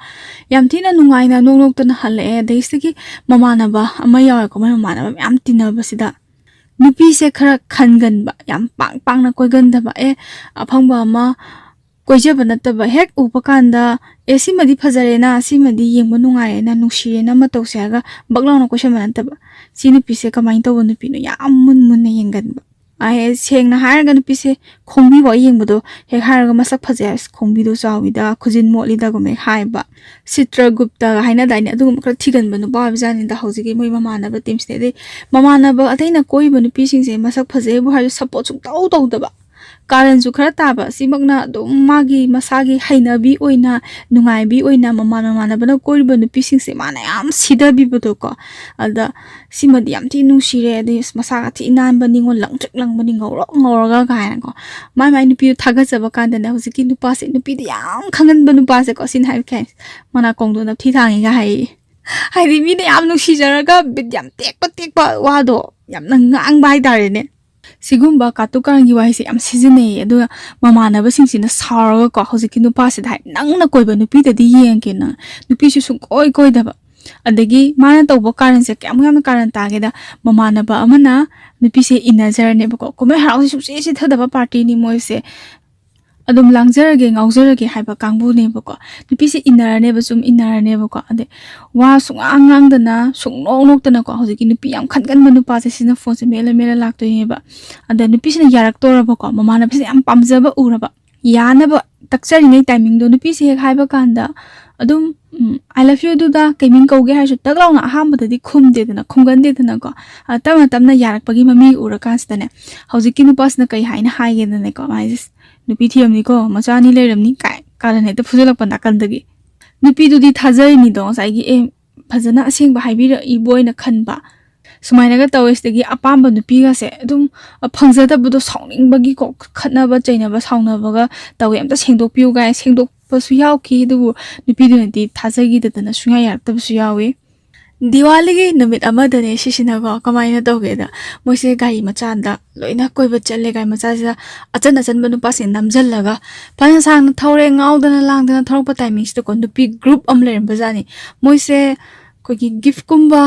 ꯌꯥꯝ ꯊꯤꯅ ꯅꯨꯡꯉꯥꯏꯅ ꯅꯣꯛ ꯅꯣꯛꯇꯅ ꯍꯜꯂꯛꯑꯦ꯫ ꯑꯗꯩ ꯁꯤꯗꯒꯤ ꯃꯃꯥꯟꯅꯕ ꯑꯃ ꯌꯥꯎꯋꯦꯀꯣ, ꯃꯣꯏ ꯃꯃꯥꯟꯅꯕ ꯃꯌꯥꯝ ꯇꯤꯟꯅꯕꯁꯤꯗ ꯅꯨꯄꯤꯁꯦ ꯈꯔ ꯈꯟꯒꯟꯕ, ꯌꯥꯝ ꯄꯥꯛ ꯄꯥꯛꯅ ꯀꯣꯏꯒꯟꯗꯕ, ꯑꯦ, ꯑꯐꯪꯕ ꯑꯃ ꯀꯣꯏꯖꯕ ꯅꯠꯇꯕ, ꯍꯦꯛ ꯎꯕ ꯀꯥꯟꯗ, "ꯑꯦ, ꯁꯤꯃꯗꯤ ꯐꯖꯔꯦꯅ, ꯁꯤꯃꯗꯤ ꯌꯦꯡꯕ ꯅꯨꯡꯉꯥꯏꯔꯦꯅ, ꯅꯨꯡꯁꯤꯔꯦꯅ" ꯑꯃ ꯇꯧꯁꯦ ꯍꯥꯏꯔꯒ ꯕꯛ ꯂꯥꯎꯅ ꯀꯣꯏꯁꯟꯕ ꯅꯠꯇꯕ, ꯁꯤ ꯅꯨꯄꯤꯁꯦ ꯀꯃꯥꯏꯅ ꯇꯧꯕ ꯅꯨꯄꯤꯅꯣ ꯌꯥꯝ ꯃꯨꯟ ꯃꯨꯟꯅ ꯌꯦꯡꯒꯟꯕ꯫ ꯑꯩ ꯁꯦꯡꯅ ꯍꯥꯏꯔꯒ ꯅꯨꯄꯤꯁꯦ ꯈꯣꯡꯕꯤꯐꯥꯎ ꯌꯦꯡꯕꯗꯣ ꯍꯦꯛ ꯍꯥꯏꯔꯒ "ꯃꯁꯛ ꯐꯖꯩ" ꯍꯥꯏꯁ, "ꯈꯣꯡꯕꯤꯗꯣ ꯆꯥꯎꯋꯤꯗ, ꯈꯨꯖꯤꯟ ꯃꯣꯠꯂꯤꯗꯒꯨꯝꯕ" ꯍꯦꯛ ꯍꯥꯏꯕ꯫ ꯆꯤꯇ꯭ꯔꯒꯨꯞꯇ ꯍꯥꯏꯅꯗꯥꯏꯅꯦ, ꯑꯗꯨꯒꯨꯝꯕ ꯈꯔ ꯊꯤꯒꯟꯕ ꯅꯨꯄꯥ ꯑꯣꯏꯕꯖꯥꯠꯅꯤꯗ ꯍꯧꯖꯤꯛꯀꯤ ꯃꯣꯏ ꯃꯃꯥꯟꯅꯕ ꯇꯤꯝꯁꯤꯅ꯫ ꯑꯗꯩ ꯃꯃꯥꯟꯅꯕ ꯑꯇꯩꯅ ꯀꯣꯏꯔꯤꯕ ꯅꯨꯄꯤꯁꯤꯡꯁꯦ ꯃꯁꯛ ꯐꯖꯩꯕꯨ ꯍꯥꯏꯔꯁꯨ ꯁꯞꯄꯣꯔꯠ ꯁꯨꯡꯇꯧ ꯇꯧꯗꯕ꯫ ꯀꯥꯔꯟꯁꯨ ꯈꯔ ꯇꯥꯕ, ꯁꯤꯃꯛꯅ ꯑꯗꯨꯝ ꯃꯥꯒꯤ ꯃꯁꯥꯒꯤ ꯍꯩꯅꯕꯤ ꯑꯣꯏꯅ, ꯅꯨꯡꯉꯥꯏꯕꯤ ꯑꯣꯏꯅ ꯃꯃꯥꯟ ꯃꯃꯥꯟꯅꯕꯅ ꯀꯣꯏꯔꯤꯕ ꯅꯨꯄꯤꯁꯤꯡꯁꯦ ꯃꯥꯅ ꯌꯥꯝ ꯁꯤꯊꯕꯤꯕꯗꯣꯀꯣ꯫ ꯑꯗ ꯁꯤꯃꯗꯤ ꯌꯥꯝ ꯊꯤ ꯅꯨꯡꯁꯤꯔꯦ, ꯑꯗꯩ ꯑꯁ, ꯃꯁꯥꯒ ꯊꯤ ꯅꯥꯟꯕꯅꯤ, ꯉꯣ, ꯂꯪꯇ꯭ꯔꯤꯛ ꯂꯪꯕꯅꯤ, ꯉꯧꯔꯣꯛ ꯉꯧꯔꯒ ꯀꯥꯏꯅꯀꯣ꯫ ꯃꯥꯏ ꯃꯥꯏ ꯅꯨꯄꯤꯗꯣ ꯊꯥꯒꯠꯆꯕ ꯀꯥꯟꯗꯅꯦ, ꯍꯧꯖꯤꯛꯀꯤ ꯅꯨꯄꯥꯁꯦ, ꯅꯨꯄꯤꯗꯤ ꯌꯥꯝ ꯈꯪꯍꯟꯕ ꯅꯨꯄꯥꯁꯦꯀꯣ, ꯁꯤꯅ ꯍꯥꯏꯕ ꯀꯩ ꯍꯥꯏ? "ꯃꯅꯥꯀꯣꯡꯗꯣ ꯅꯞꯊꯤ ꯊꯥꯡꯉꯤꯒ" ꯍꯥꯏꯌꯦ꯫ ꯍꯥꯏꯗꯤ ꯃꯤꯅ ꯌꯥꯝ ꯅꯨꯡꯁꯤꯖꯔꯒ ꯕꯤꯠ ꯌꯥꯝ ꯇꯦꯛꯄ ꯇꯦꯛꯄ ꯋꯥꯗꯣ ꯌꯥꯝꯅ ꯉꯥꯡꯕ ꯍꯥꯏꯇꯥꯔꯦꯅꯦ꯫ ꯁꯤꯒꯨꯝꯕ ꯀꯥꯇꯨ ꯀꯥꯔꯟꯒꯤ ꯋꯥꯍꯩꯁꯦ ꯌꯥꯝ ꯁꯤꯖꯤꯟꯅꯩꯌꯦ꯫ ꯑꯗꯨꯒ ꯃꯃꯥꯟꯅꯕꯁꯤꯡꯁꯤꯅ ꯁꯥꯎꯔꯒꯀꯣ, ꯍꯧꯖꯤꯛꯀꯤ ꯅꯨꯄꯥꯁꯤꯗ ꯍꯥꯏ, "ꯅꯪꯅ ꯀꯣꯏꯕ ꯅꯨꯄꯤꯗꯗꯤ ꯌꯦꯡꯒꯦ ꯅꯪ, ꯅꯨꯄꯤꯁꯨ ꯁꯨꯡꯀꯣꯏ ꯀꯣꯏꯗꯕ, ꯑꯗꯒꯤ ꯃꯥꯅ ꯇꯧꯕ ꯀꯥꯔꯟꯁꯦ ꯀꯌꯥꯃꯨꯛ ꯌꯥꯝꯅ ꯀꯥꯔꯟ ꯇꯥꯒꯦꯗ", ꯃꯃꯥꯟꯅꯕ ꯑꯃꯅ ꯅꯨꯄꯤꯁꯦ ꯏꯟꯅꯖꯔꯅꯦꯕꯀꯣ꯫ ꯀꯨꯝꯍꯩ ꯍꯔꯥꯎꯁꯦ ꯁꯨꯡꯆꯦ ꯆꯤꯊꯗꯕ ꯄꯥꯔꯇꯤꯅꯤ ꯃꯣꯏꯁꯦ꯫ ꯑꯗꯨꯝ ꯂꯥꯡꯖꯔꯒꯦ, ꯉꯥꯎꯖꯔꯒꯦ ꯍꯥꯏꯕ ꯀꯥꯡꯕꯨꯅꯦꯕꯀꯣ꯫ ꯅꯨꯄꯤꯁꯦ ꯏꯟꯅꯔꯅꯦꯕ, ꯁꯨꯝ ꯏꯟꯅꯔꯅꯦꯕꯀꯣ꯫ ꯑꯗꯩ ꯋꯥ ꯁꯨꯡꯉꯥꯡ ꯉꯥꯡꯗꯅ, ꯁꯨꯡꯅꯣꯛ ꯅꯣꯛꯇꯅꯀꯣ, ꯍꯧꯖꯤꯛꯀꯤ ꯅꯨꯄꯤ ꯌꯥꯝ ꯈꯟꯒꯟꯕ ꯅꯨꯄꯥꯁꯦ ꯁꯤꯅ ꯐꯣꯟꯁꯦ ꯃꯦꯠꯂ ꯃꯦꯠꯂ ꯂꯥꯛꯇꯣꯏꯅꯦꯕ꯫ ꯑꯗ ꯅꯨꯄꯤꯁꯤꯅ ꯌꯥꯔꯛꯇꯣꯔꯕꯀꯣ, ꯃꯃꯥꯟꯅꯕꯤꯁꯤꯅ ꯌꯥꯝ ꯄꯥꯝꯖꯕ ꯎꯔꯕ꯫ ꯌꯥꯅꯕ ꯇꯛꯆꯔꯤꯉꯩ ꯇꯥꯏꯃꯤꯡꯗꯣ ꯅꯨꯄꯤꯁꯦ ꯍꯦꯛ ꯍꯥꯏꯕ ꯀꯥꯟꯗ ꯑꯗꯨꯝ, ꯎꯝ, "I love you" ꯑꯗꯨꯗ ꯀꯩ ꯃꯤꯡ ꯀꯧꯒꯦ ꯍꯥꯏꯔꯁꯨ ꯇꯛ ꯂꯥꯎꯅ ꯑꯍꯥꯟꯕꯗꯗꯤ ꯈꯨꯝꯗꯦꯗꯅ, ꯈꯨꯝꯒꯟꯗꯦꯗꯅꯀꯣ꯫ ꯑ, ꯇꯞꯅ ꯇꯞꯅ ꯌꯥꯔꯛꯄꯒꯤ ꯃꯃꯤ ꯎꯔꯀꯥꯟꯁꯤꯗꯅꯦ, ꯍꯧꯖꯤꯛꯀꯤ ꯅꯨꯄꯥꯁꯤꯅ ꯀꯩ ꯍꯥꯏꯅ ꯍꯥꯏꯒꯦꯗꯅꯦꯀꯣ, ꯃꯥꯏꯁꯦ, "ꯅꯨꯄꯤ ꯊꯤꯔꯝꯅꯤꯀꯣ, ꯃꯆꯥ ꯑꯅꯤ ꯂꯩꯔꯝꯅꯤ" ꯀꯥꯏ ꯀꯥꯔꯟ ꯍꯦꯛꯇ ꯐꯨꯖꯜꯂꯛꯄ ꯅꯥꯀꯟꯗꯒꯤ꯫ ꯅꯨꯄꯤꯗꯨꯗꯤ ꯊꯥꯖꯔꯤꯅꯤꯗꯣ ꯉꯁꯥꯏꯒꯤ, "ꯑꯦ, ꯐꯖꯅ ꯑꯁꯦꯡꯕ ꯍꯥꯏꯕꯤꯔꯛꯏꯕꯣꯏꯅ" ꯈꯟꯕ꯫ ꯁꯨꯃꯥꯏꯅꯒ ꯇꯧꯋꯦ꯫ ꯁꯤꯗꯒꯤ ꯑꯄꯥꯝꯕ ꯅꯨꯄꯤꯒꯁꯦ ꯑꯗꯨꯝ, ꯑ, ꯐꯪꯖꯗꯕꯗꯣ ꯁꯥꯎꯅꯤꯡꯕꯒꯤꯀꯣ, ꯈꯠꯅꯕ ꯆꯩꯅꯕ ꯁꯥꯎꯅꯕꯒ ꯇꯧꯋꯦ, "ꯑꯝꯇ ꯁꯦꯡꯗꯣꯛꯄꯤꯌꯨ" ꯀꯥꯏꯅ ꯁꯦꯡꯗꯣꯛꯄꯁꯨ ꯌꯥꯎꯈꯤ꯫ ꯑꯗꯨꯕꯨ ꯅꯨꯄꯤꯗꯨꯅꯗꯤ ꯊꯥꯖꯈꯤꯗꯗꯅ ꯁꯨꯡꯌꯥ ꯌꯥꯔꯛꯇꯕꯁꯨ ꯌꯥꯎꯋꯤ꯫ ꯗꯤꯋꯥꯂꯤꯒꯤ ꯅꯨꯃꯤꯠ ꯑꯃꯗꯅꯦ ꯁꯤꯁꯤꯅꯀꯣ, ꯀꯃꯥꯏꯅ ꯇꯧꯒꯦꯗ, ꯃꯣꯏꯁꯦ ꯒꯥꯔꯤ ꯃꯆꯥꯗ ꯂꯣꯏꯅ ꯀꯣꯏꯕ ꯆꯠꯂꯦ꯫ ꯒꯥꯔꯤ ꯃꯆꯥꯁꯤꯗ ꯑꯆꯟ ꯑꯆꯟꯕ ꯅꯨꯄꯥꯁꯤꯡ ꯅꯝꯁꯤꯜꯂꯒ ꯐꯅ ꯁꯥꯡꯅ ꯊꯧꯔꯦ, ꯉꯥꯎꯗꯅ ꯂꯥꯡꯗꯅ ꯊꯧꯔꯛꯄ ꯇꯥꯏꯃꯤꯡꯁꯤꯗꯀꯣ, ꯅꯨꯄꯤ ꯒ꯭ꯔꯨꯞ ꯑꯃ ꯂꯩꯔꯝꯕꯖꯥꯠꯅꯤ꯫ ꯃꯣꯏꯁꯦ ꯑꯩꯈꯣꯏꯒꯤ ꯒꯤꯐꯀꯨꯝꯕ,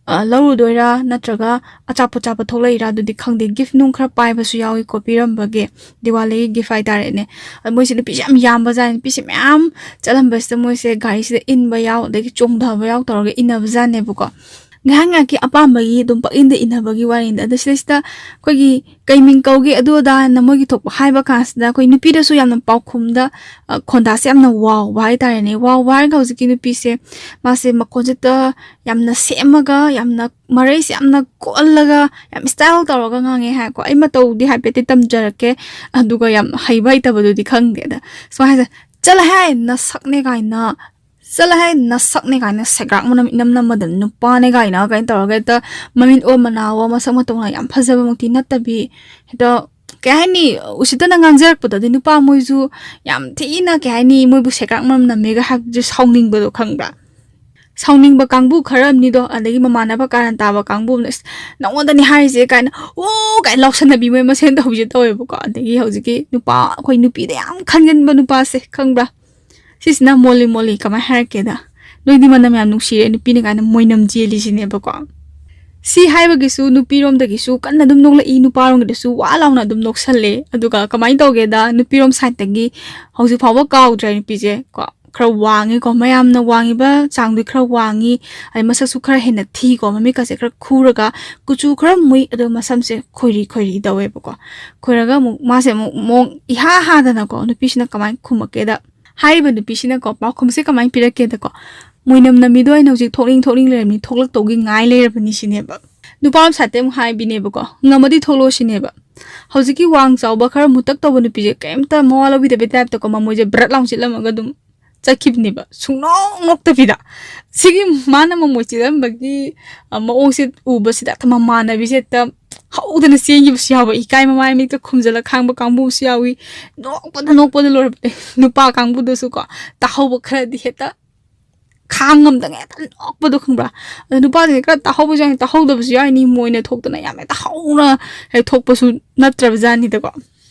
ꯑ, ꯂꯧꯔꯨꯗꯣꯏꯔꯥ ꯅꯠꯇ꯭ꯔꯒ ꯑꯆꯥꯄꯣꯠ ꯆꯥꯕ ꯊꯣꯛꯂꯛꯏꯔꯥ ꯑꯗꯨꯗꯤ ꯈꯪꯗꯦ꯫ ꯒꯤꯐ ꯅꯨꯡ ꯈꯔ ꯄꯥꯏꯕꯁꯨ ꯌꯥꯎꯏꯀꯣ, ꯄꯤꯔꯝꯕꯒꯤ, ꯗꯤꯋꯥꯂꯤꯒꯤ ꯒꯤꯐ ꯍꯥꯏꯇꯥꯔꯦꯅꯦ꯫ ꯑꯗ ꯃꯣꯏꯁꯦ ꯅꯨꯄꯤꯁꯦ ꯌꯥꯝ ꯌꯥꯝꯕꯖꯥꯠꯅꯤ꯫ ꯅꯨꯄꯤꯁꯦ ꯃꯌꯥꯝ ꯆꯠꯂꯝꯕꯁꯤꯗ ꯃꯣꯏꯁꯦ ꯒꯥꯔꯤꯁꯤꯗ ꯏꯟꯕ ꯌꯥꯎ, ꯑꯗꯒꯤ ꯆꯣꯡꯊꯕ ꯌꯥꯎ ꯇꯧꯔꯒ ꯏꯟꯅꯕꯖꯥꯠꯅꯦꯕꯀꯣ꯫ ꯉꯥꯏꯍꯥꯛ ꯉꯥꯏꯍꯥꯛꯀꯤ ꯑꯄꯥꯝꯕꯒꯤ ꯑꯗꯨꯝ ꯄꯛꯏꯟꯗ ꯏꯟꯅꯕꯒꯤ ꯋꯥꯔꯤꯅꯤꯗ꯫ ꯑꯗꯣ ꯁꯤꯗꯩꯁꯤꯗ ꯑꯩꯈꯣꯏꯒꯤ ꯀꯩ ꯃꯤꯡ ꯀꯧꯒꯦ ꯑꯗꯨ ꯑꯗꯥ ꯍꯥꯏꯅ ꯃꯣꯏꯒꯤ ꯊꯣꯛꯄ ꯍꯥꯏꯕ ꯀꯥꯟꯁꯤꯗ ꯑꯩꯈꯣꯏ ꯅꯨꯄꯤꯗꯁꯨ ꯌꯥꯝꯅ ꯄꯥꯎꯈꯨꯝꯗ, ꯑ, ꯈꯣꯟꯗꯥꯁꯦ ꯌꯥꯝꯅ ꯋꯥꯎꯕ ꯍꯥꯏꯇꯥꯔꯦꯅꯦ꯫ ꯋꯥꯎꯕ ꯍꯥꯏꯔꯒ ꯍꯧꯖꯤꯛꯀꯤ ꯅꯨꯄꯤꯁꯦ, ꯃꯥꯁꯦ ꯃꯈꯣꯟꯁꯤꯗ ꯌꯥꯝꯅ ꯁꯦꯝꯃꯒ, ꯌꯥꯝꯅ ꯃꯔꯩꯁꯦ ꯌꯥꯝꯅ ꯀꯣꯜꯂꯒ, ꯌꯥꯝ style ꯇꯧꯔꯒ ꯉꯥꯡꯉꯦ ꯍꯥꯏꯀꯣ꯫ ꯑꯩ ꯃꯇꯧꯗꯤ ꯍꯥꯏꯐꯦꯠꯇꯤ ꯇꯝꯖꯔꯛꯀꯦ, ꯑꯗꯨꯒ ꯌꯥꯝ ꯍꯩꯕ ꯍꯩꯇꯕꯗꯨꯗꯤ ꯈꯪꯗꯦ꯫ ꯑꯗ ꯁꯨꯃꯥꯏꯅ ꯍꯥꯏꯁꯦ, "ꯆꯠꯂꯍꯦ, ꯅꯁꯛꯅꯦ ꯀꯥꯏꯅ, ꯆꯠꯂꯍꯦ, ꯅꯁꯛꯅꯦ ꯀꯥꯏꯅ, ꯁꯦꯒ꯭ꯔꯥꯛ ꯃꯅꯝ ꯏꯅꯝ ꯅꯝꯃꯗꯅ ꯅꯨꯄꯥꯅꯦ ꯀꯥꯏꯅ" ꯀꯥꯏꯅ ꯇꯧꯔꯒ ꯍꯦꯛꯇ ꯃꯃꯤꯠ ꯑꯣ ꯃꯅꯥ ꯑꯣ ꯃꯁꯛ ꯃꯇꯧꯅ ꯌꯥꯝ ꯐꯖꯕꯃꯛꯇꯤ ꯅꯠꯇꯕꯤ, ꯍꯦꯛꯇ ꯀꯩ ꯍꯥꯏꯅꯤ, ꯎꯁꯤꯠꯇꯅ ꯉꯥꯡꯖꯔꯛꯄꯗꯣ꯫ ꯑꯗꯩ ꯅꯨꯄꯥ ꯃꯣꯏꯁꯨ ꯌꯥꯝ ꯊꯤꯅ, ꯀꯩ ꯍꯥꯏꯅꯤ, ꯃꯣꯏꯕꯨ ꯁꯦꯒ꯭ꯔꯥꯛ ꯃꯅꯝ ꯅꯝꯃꯦꯒ ꯍꯥꯏꯕꯗꯨ ꯁꯥꯎꯅꯤꯡꯕꯗꯣ ꯈꯪꯕ꯭ꯔꯥ? ꯁꯥꯎꯅꯤꯡꯕ ꯀꯥꯡꯕꯨ ꯈꯔ ꯑꯃꯅꯤꯗꯣ, ꯑꯗꯒꯤ ꯃꯃꯥꯟꯅꯕ ꯀꯥꯔꯟ ꯇꯥꯕ ꯀꯥꯡꯕꯨ ꯑꯃꯅ, "ꯑꯁ, ꯅꯪꯉꯣꯟꯗꯅꯤ ꯍꯥꯏꯔꯤꯁꯦ" ꯀꯥꯏꯅ, "ꯑꯣ" ꯀꯥꯏꯅ ꯂꯥꯎꯁꯟꯅꯕꯤ ꯃꯣꯏ ꯃꯁꯦꯟ ꯇꯧꯕꯤꯁꯦ ꯇꯧꯋꯦꯕꯀꯣ꯫ ꯑꯗꯒꯤ ꯍꯧꯖꯤꯛꯀꯤ ꯅꯨꯄꯥ, ꯑꯩꯈꯣꯏ ꯅꯨꯄꯤꯗ ꯌꯥꯝ ꯈꯟꯒꯟꯕ ꯅꯨꯄꯥꯁꯦ ꯈꯪꯕ꯭ꯔꯥ? ꯁꯤꯁꯤꯅ ꯃꯣꯜꯂꯤ ꯃꯣꯜꯂꯤ ꯀꯃꯥꯏꯅ ꯍꯥꯏꯔꯛꯀꯦꯗ, "ꯅꯣꯏꯗꯤ ꯃꯅꯝ ꯌꯥꯝ ꯅꯨꯡꯁꯤꯔꯦ" ꯅꯨꯄꯤꯅ ꯀꯥꯏꯅ ꯃꯣꯏꯅꯝ ꯆꯦꯜꯂꯤꯁꯤꯅꯦꯕꯀꯣ꯫ ꯁꯤ ꯍꯥꯏꯕꯒꯤꯁꯨ ꯅꯨꯄꯤꯔꯣꯝꯗꯒꯤꯁꯨ ꯀꯟꯅ ꯑꯗꯨꯝ ꯅꯣꯛꯂꯛꯏ, ꯅꯨꯄꯥꯔꯣꯝꯒꯤꯗꯁꯨ ꯋꯥ ꯂꯥꯎꯅ ꯑꯗꯨꯝ ꯅꯣꯛꯁꯜꯂꯦ꯫ ꯑꯗꯨꯒ ꯀꯃꯥꯏꯅ ꯇꯧꯒꯦꯗ, ꯅꯨꯄꯤꯔꯣꯝ sideꯇꯒꯤ ꯍꯧꯖꯤꯛ ꯐꯥꯎꯕ ꯀꯥꯎꯗ꯭ꯔꯦ ꯅꯨꯄꯤꯁꯦ ꯀꯣ꯫ ꯈꯔ ꯋꯥꯡꯉꯤꯀꯣ, ꯃꯌꯥꯝꯅ ꯋꯥꯡꯉꯤꯕ ꯆꯥꯡꯗꯨ ꯈꯔ ꯋꯥꯡꯉꯤ, ꯑꯗꯩ ꯃꯁꯛꯁꯨ ꯈꯔ ꯍꯦꯟꯅ ꯊꯤꯀꯣ, ꯃꯃꯤꯠꯀꯁꯦ ꯈꯔ ꯈꯨꯔꯒ, ꯀꯨꯆꯨ ꯈꯔ ꯃꯨꯏ, ꯑꯗꯣ ꯃꯁꯝꯁꯦ ꯈꯣꯏꯔꯤ ꯈꯣꯏꯔꯤ ꯇꯧꯋꯦꯕꯀꯣ꯫ ꯈꯣꯏꯔꯒ ꯑꯃꯨꯛ ꯃꯥꯁꯦ ꯑꯃꯨꯛ ꯃꯑꯣꯡ ꯏꯍꯥ ꯍꯥꯗꯅꯀꯣ, ꯅꯨꯄꯤꯁꯤꯅ ꯀꯃꯥꯏꯅ ꯈꯨꯝꯃꯛꯀꯦꯗ, ꯍꯥꯏꯔꯤꯕ ꯅꯨꯄꯤꯁꯤꯅꯀꯣ, ꯄꯥꯎꯈꯨꯝꯁꯦ ꯀꯃꯥꯏꯅ ꯄꯤꯔꯛꯀꯦꯗꯀꯣ, "ꯃꯣꯏꯅꯝ ꯅꯝꯃꯤꯗꯣ ꯑꯩꯅ ꯍꯧꯖꯤꯛ ꯊꯣꯛꯅꯤꯡ ꯊꯣꯛꯅꯤꯡ ꯂꯩꯔꯝꯃꯤ, ꯊꯣꯛꯂꯛꯇꯧꯒꯤ ꯉꯥꯏ ꯂꯩꯔꯕꯅꯤ" ꯁꯤꯅꯦꯕ꯫ ꯅꯨꯄꯥꯔꯣꯝ sideꯇꯩ ꯑꯃꯨꯛ ꯍꯥꯏꯕꯤꯅꯦꯕꯀꯣ, "ꯉꯝꯃꯗꯤ ꯊꯣꯛꯂꯛꯑꯣ" ꯁꯤꯅꯦꯕ꯫ ꯍꯧꯖꯤꯛꯀꯤ ꯋꯥꯡ ꯆꯥꯎꯕ ꯈꯔ ꯃꯨꯇꯛ ꯇꯧꯕ ꯅꯨꯄꯤꯁꯦ ꯀꯩꯝꯇ ꯃꯋꯥ ꯂꯧꯕꯤꯗꯕꯩ typeꯇꯀꯣ, ꯃꯃꯣꯏꯁꯦ ꯕ꯭ꯔꯠ ꯂꯥꯎ ꯆꯤꯠꯂꯝꯃꯒ ꯑꯗꯨꯝ ꯆꯠꯈꯤꯕꯅꯦꯕ, ꯁꯨꯡꯅꯣꯛ ꯅꯣꯛꯇꯕꯤꯗ꯫ ꯁꯤꯒꯤ ꯃꯥꯅ ꯃꯃꯣꯏ ꯆꯤꯠꯂꯝꯕꯒꯤ, ꯑ, ꯃꯑꯣꯡꯁꯦ ꯎꯕꯁꯤꯗ ꯍꯦꯛꯇ ꯃꯃꯥꯟꯅꯕꯤꯁꯦ ꯍꯦꯛꯇ ꯍꯧꯗꯅ ꯆꯦꯟꯈꯤꯕꯁꯨ ꯌꯥꯎꯕ, ꯏꯀꯥꯏ ꯃꯃꯥꯏ ꯃꯤꯠꯇ ꯈꯨꯝꯖꯤꯜꯂ ꯈꯥꯡꯕ ꯀꯥꯡꯕꯨ ꯑꯃꯁꯨ ꯌꯥꯎꯏ꯫ ꯅꯣꯛꯄꯗ ꯅꯣꯛꯄꯗ ꯂꯣꯏꯔꯕꯅꯦ꯫ ꯅꯨꯄꯥ ꯀꯥꯡꯕꯨꯗꯁꯨꯀꯣ, ꯇꯥꯍꯧꯕ ꯈꯔꯗꯤ ꯍꯦꯛꯇ ꯈꯥꯡ ꯉꯝꯗꯉꯩ ꯍꯦꯛꯇ ꯅꯣꯛꯄꯗꯣ ꯈꯪꯕ꯭ꯔꯥ? ꯑꯗꯣ ꯅꯨꯄꯥꯁꯤꯡꯁꯦ ꯈꯔ ꯇꯥꯍꯧꯕꯁꯨ ꯌꯥꯎꯏ, ꯇꯥꯍꯧꯗꯕꯁꯨ ꯌꯥꯎꯏꯅꯤ, ꯃꯣꯏꯅ ꯊꯣꯛꯇꯅ ꯌꯥꯝ ꯍꯦꯛꯇ ꯍꯧꯅ ꯍꯦꯛ ꯊꯣꯛꯄꯁꯨ ꯅꯠꯇ꯭ꯔꯕꯖꯥꯠꯅꯤꯗꯀꯣ꯫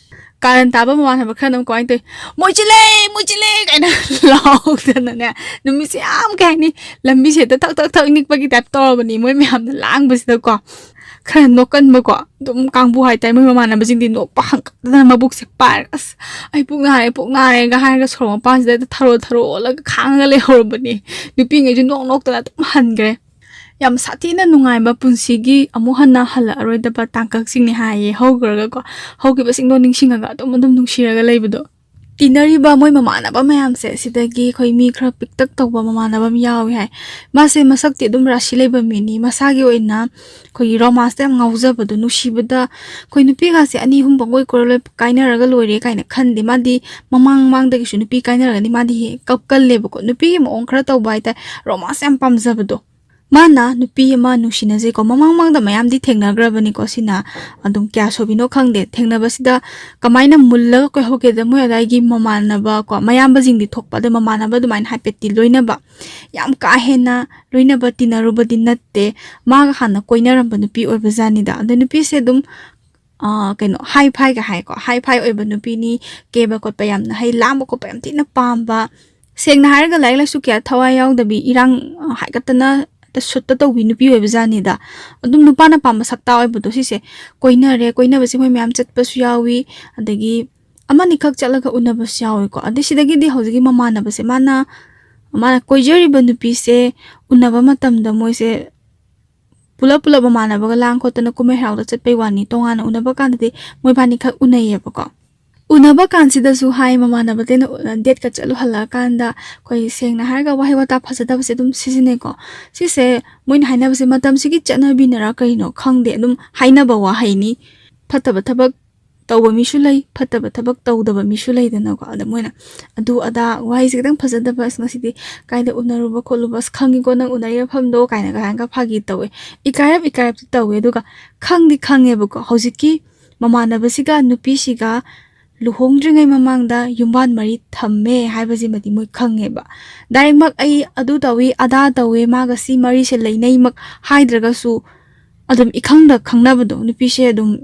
ꯀꯥꯔꯟ ꯇꯥꯕ ꯃꯃꯥꯟꯅꯕ ꯈꯔꯅ ꯑꯃꯨꯛ ꯀꯃꯥꯏꯅ ꯇꯧꯏ? "ꯃꯣꯏ ꯆꯤꯜꯂꯦ! ꯃꯣꯏ ꯆꯤꯜꯂꯦ!" ꯀꯥꯏꯅ ꯂꯥꯎꯗꯅꯅꯦ, ꯅꯨꯃꯤꯠꯁꯦ ꯌꯥꯝ, ꯀꯩ ꯍꯥꯏꯅꯤ, ꯂꯝꯕꯤꯁꯦ ꯍꯦꯛꯇ ꯊꯛ ꯊꯛ ꯊꯛ ꯅꯤꯛꯄꯒꯤ type ꯇꯧꯔꯕꯅꯤ, ꯃꯣꯏ ꯃꯌꯥꯝꯅ ꯂꯥꯡꯕꯁꯤꯗꯀꯣ꯫ ꯈꯔ ꯅꯣꯛꯀꯟꯕꯀꯣ, ꯑꯗꯨꯝ ꯀꯥꯡꯕꯨ ꯍꯥꯏꯇꯥꯔꯦ, ꯃꯣꯏ ꯃꯃꯥꯟꯅꯕꯁꯤꯡꯗꯤ ꯅꯣꯛꯄ ꯍꯪꯀꯠꯇꯅ ꯃꯕꯨꯛꯁꯦ ꯄꯥꯏꯔꯒ, "ꯑꯁ, ꯑꯩ ꯄꯨꯛ ꯅꯥꯔꯦ, ꯄꯨꯛ ꯅꯥꯔꯦꯒ" ꯍꯥꯏꯔꯒ ꯁꯣꯔꯣꯛ ꯃꯄꯥꯟꯁꯤꯗ ꯍꯦꯛꯇ ꯊꯔꯣ ꯊꯔꯣ ꯑꯣꯜꯂꯒ ꯈꯥꯡꯉꯒ ꯂꯩꯍꯧꯔꯕꯅꯤ꯫ ꯅꯨꯄꯤꯉꯩꯁꯨ ꯅꯣꯛ ꯅꯣꯛꯇꯅ ꯑꯗꯨꯝ ꯍꯟꯈ꯭ꯔꯦ꯫ ꯌꯥꯝ ꯁꯥꯊꯤꯅ ꯅꯨꯡꯉꯥꯏꯕ ꯄꯨꯟꯁꯤꯒꯤ ꯑꯃꯨꯛ ꯍꯟꯅ ꯍꯜꯂꯛꯑꯔꯣꯏꯗꯕ ꯇꯥꯡꯀꯛꯁꯤꯡꯅꯦ ꯍꯥꯏꯌꯦ꯫ ꯍꯧꯈ꯭ꯔꯒꯀꯣ, ꯍꯧꯈꯤꯕꯁꯤꯡꯗꯣ ꯅꯤꯡꯁꯤꯡꯉꯒ ꯑꯗꯨꯝ ꯑꯗꯨꯝ ꯅꯨꯡꯁꯤꯔꯒ ꯂꯩꯕꯗꯣ꯫ ꯇꯤꯟꯅꯔꯤꯕ ꯃꯣꯏ ꯃꯃꯥꯟꯅꯕ ꯃꯌꯥꯝꯁꯦ, ꯁꯤꯗꯒꯤ ꯑꯩꯈꯣꯏ ꯃꯤ ꯈꯔ ꯄꯤꯛꯇꯛ ꯇꯧꯕ ꯃꯃꯥꯟꯅꯕ ꯑꯃ ꯌꯥꯎꯏ ꯍꯥꯏ꯫ ꯃꯥꯁꯦ ꯃꯁꯛꯇꯤ ꯑꯗꯨꯝ ꯔꯥꯁꯤ ꯂꯩꯕ ꯃꯤꯅꯤ, ꯃꯁꯥꯒꯤ ꯑꯣꯏꯅ ꯑꯩꯈꯣꯏꯒꯤ ꯔꯣꯃꯥꯟꯁꯇ ꯌꯥꯝ ꯉꯥꯎꯖꯕꯗꯣ, ꯅꯨꯡꯁꯤꯕꯗ ꯑꯩꯈꯣꯏ ꯅꯨꯄꯤꯒꯁꯦ ꯑꯅꯤ ꯑꯍꯨꯝ ꯄꯪꯀꯣꯏ ꯀꯣꯏꯔ ꯂꯣꯏ ꯀꯥꯏꯅꯔꯒ ꯂꯣꯏꯔꯦ ꯀꯥꯏꯅ ꯈꯟꯗꯦ꯫ ꯃꯥꯗꯤ ꯃꯃꯥꯡ ꯃꯃꯥꯡꯗꯒꯤꯁꯨ ꯅꯨꯄꯤ ꯀꯥꯏꯅꯔꯒꯗꯤ ꯃꯥꯗꯤ ꯍꯦꯛ ꯀꯞꯀꯜꯂꯦꯕꯀꯣ꯫ ꯅꯨꯄꯤꯒꯤ ꯃꯑꯣꯡ ꯈꯔ ꯇꯧꯕ ꯍꯥꯏꯇꯥꯔꯦ, ꯔꯣꯃꯥꯟꯁ ꯌꯥꯝ ꯄꯥꯝꯖꯕꯗꯣ꯫ ꯃꯥꯅ ꯅꯨꯄꯤ ꯑꯃ ꯅꯨꯡꯁꯤꯅꯖꯩꯀꯣ꯫ ꯃꯃꯥꯡ ꯃꯃꯥꯡꯗ ꯃꯌꯥꯝꯗꯤ ꯊꯦꯡꯅꯈ꯭ꯔꯕꯅꯤꯀꯣ꯫ ꯁꯤꯅ ꯑꯗꯨꯝ ꯀꯌꯥ ꯁꯨꯕꯤꯅꯣ ꯈꯪꯗꯦ꯫ ꯊꯦꯡꯅꯕꯁꯤꯗ ꯀꯃꯥꯏꯅ ꯃꯨꯜꯂꯒ ꯀꯣꯏꯍꯧꯒꯦꯗ, ꯃꯣꯏ ꯑꯗꯥꯏꯒꯤ ꯃꯃꯥꯟꯅꯕ ꯀꯣ, ꯃꯌꯥꯝꯕꯁꯤꯡꯗꯤ ꯊꯣꯛꯄ, ꯑꯗꯣ ꯃꯃꯥꯟꯅꯕ ꯑꯗꯨꯃꯥꯏꯅ ꯍꯥꯏꯐꯦꯠꯇꯤ ꯂꯣꯏꯅꯕ, ꯌꯥꯝ ꯀꯥ ꯍꯦꯟꯅ ꯂꯣꯏꯅꯕ ꯇꯤꯟꯅꯔꯨꯕꯗꯤ ꯅꯠꯇꯦ꯫ ꯃꯥꯒ ꯍꯥꯟꯅ ꯀꯣꯏꯅꯔꯝꯕ ꯅꯨꯄꯤ ꯑꯣꯏꯕꯖꯥꯠꯅꯤꯗ꯫ ꯑꯗꯣ ꯅꯨꯄꯤꯁꯦ ꯑꯗꯨꯝ, ꯑ, ꯀꯩꯅꯣ, ꯍꯥꯏ ꯐꯥꯏꯒ ꯍꯥꯏꯀꯣ, ꯍꯥꯏ ꯐꯥꯏ ꯑꯣꯏꯕ ꯅꯨꯄꯤꯅꯤ, ꯀꯦꯕ ꯈꯣꯠꯄ ꯌꯥꯝꯅ ꯍꯩ, ꯂꯥꯡꯕ ꯈꯣꯠꯄ ꯌꯥꯝ ꯊꯤꯅ ꯄꯥꯝꯕ꯫ ꯁꯦꯡꯅ ꯍꯥꯏꯔꯒ ꯂꯥꯏꯔꯤꯛ ꯂꯥꯏꯁꯨ ꯀꯌꯥ ꯊꯋꯥꯏ ꯌꯥꯎꯗꯕꯤ, ꯏꯔꯥꯡ, ꯑ, ꯍꯥꯏꯀꯠꯇꯅ ꯁꯨꯠꯇ ꯇꯧꯕꯤ ꯅꯨꯄꯤ ꯑꯣꯏꯕꯖꯥꯠꯅꯤꯗ꯫ ꯑꯗꯨꯝ ꯅꯨꯄꯥꯅ ꯄꯥꯝꯕ ꯁꯛꯇꯥ ꯑꯣꯏꯕꯗꯣ, ꯁꯤꯁꯦ ꯀꯣꯏꯅꯔꯦ꯫ ꯀꯣꯏꯅꯕꯁꯦ ꯃꯣꯏ ꯃꯌꯥꯝ ꯆꯠꯄꯁꯨ ꯌꯥꯎꯏ, ꯑꯗꯒꯤ ꯑꯃꯅꯤꯈꯛ ꯆꯠꯂꯒ ꯎꯅꯕꯁꯨ ꯌꯥꯎꯏꯀꯣ꯫ ꯑꯗꯩ ꯁꯤꯗꯒꯤꯗꯤ ꯍꯧꯖꯤꯛꯀꯤ ꯃꯃꯥꯟꯅꯕꯁꯦ, ꯃꯥꯅ, ꯃꯥꯅ ꯀꯣꯏꯖꯔꯤꯕ ꯅꯨꯄꯤꯁꯦ ꯎꯅꯕ ꯃꯇꯝꯗ ꯃꯣꯏꯁꯦ ꯄꯨꯂꯞ ꯄꯨꯂꯞ ꯃꯃꯥꯟꯅꯕꯒ ꯂꯥꯡ ꯈꯣꯠꯇꯅ ꯀꯨꯝꯍꯩ ꯍꯔꯥꯎꯗ ꯆꯠꯄꯩ ꯋꯥꯅꯤ꯫ ꯇꯣꯉꯥꯟꯅ ꯎꯅꯕ ꯀꯥꯟꯗꯗꯤ ꯃꯣꯏꯕꯥꯅꯤꯈꯛ ꯎꯅꯩꯌꯦꯕꯀꯣ꯫ ꯎꯅꯕ ꯀꯥꯟꯁꯤꯗꯁꯨ ꯍꯥꯏ, ꯃꯃꯥꯟꯅꯕꯗꯩꯅ ꯗꯦꯠꯀ ꯆꯠꯂꯨ ꯍꯜꯂꯛꯑꯀꯥꯟꯗ ꯑꯩꯈꯣꯏ ꯁꯦꯡꯅ ꯍꯥꯏꯔꯒ ꯋꯥꯍꯩ ꯋꯥꯇꯥ ꯐꯖꯗꯕꯁꯦ ꯑꯗꯨꯝ ꯁꯤꯖꯤꯟꯅꯩꯀꯣ꯫ ꯁꯤꯁꯦ ꯃꯣꯏꯅ ꯍꯥꯏꯅꯕꯁꯦ ꯃꯇꯝꯁꯤꯒꯤ ꯆꯠꯅꯕꯤꯅꯔ ꯀꯩꯅꯣ ꯈꯪꯗꯦ, ꯑꯗꯨꯝ ꯍꯥꯏꯅꯕ ꯋꯥꯍꯩꯅꯤ꯫ ꯐꯠꯇꯕ ꯊꯕꯛ ꯇꯧꯕ ꯃꯤꯁꯨ ꯂꯩ, ꯐꯠꯇꯕ ꯊꯕꯛ ꯇꯧꯗꯕ ꯃꯤꯁꯨ ꯂꯩꯗꯅꯀꯣ꯫ ꯑꯗ ꯃꯣꯏꯅ ꯑꯗꯨ ꯑꯗꯥ ꯋꯥꯍꯩꯁꯦ ꯈꯤꯇꯪ ꯐꯖꯗꯕ, "ꯑꯁ, ꯉꯁꯤꯗꯤ ꯀꯥꯏꯗ ꯎꯅꯔꯨꯕ ꯈꯣꯠꯂꯨꯕ, ꯑꯁ, ꯈꯪꯉꯤꯀꯣ ꯅꯪ ꯎꯅꯔꯤꯕ ꯃꯐꯝꯗꯣ" ꯀꯥꯏꯅꯒ ꯍꯥꯏꯔꯒ ꯐꯥꯒꯤ ꯇꯧꯋꯦ꯫ ꯏꯀꯥꯏꯔꯞ ꯏꯀꯥꯏꯔꯞꯇꯤ ꯇꯧꯋꯦ꯫ ꯑꯗꯨꯒ ꯈꯪꯗꯤ ꯈꯪꯉꯦꯕꯀꯣ, ꯍꯧꯖꯤꯛꯀꯤ ꯃꯃꯥꯟꯅꯕꯁꯤꯒ ꯅꯨꯄꯤꯁꯤꯒ ꯂꯨꯍꯣꯡꯗ꯭ꯔꯤꯉꯩ ꯃꯃꯥꯡꯗ ꯌꯨꯝꯕꯥꯟ ꯃꯔꯤ ꯊꯝꯃꯦ ꯍꯥꯏꯕꯁꯤꯃꯗꯤ ꯃꯣꯏ ꯈꯪꯉꯦꯕ꯫ ꯗꯥꯏꯔꯦꯛꯃꯛ "ꯑꯩ ꯑꯗꯨ ꯇꯧꯏ, ꯑꯗꯥ ꯇꯧꯏ, ꯃꯥꯒ ꯁꯤ ꯃꯔꯤꯁꯦ ꯂꯩꯅꯩꯃꯛ" ꯍꯥꯏꯗ꯭ꯔꯒꯁꯨ, ꯑꯗꯨꯝ ꯏꯈꯪꯗ ꯈꯪꯅꯕꯗꯣ, ꯅꯨꯄꯤꯁꯦ ꯑꯗꯨꯝ,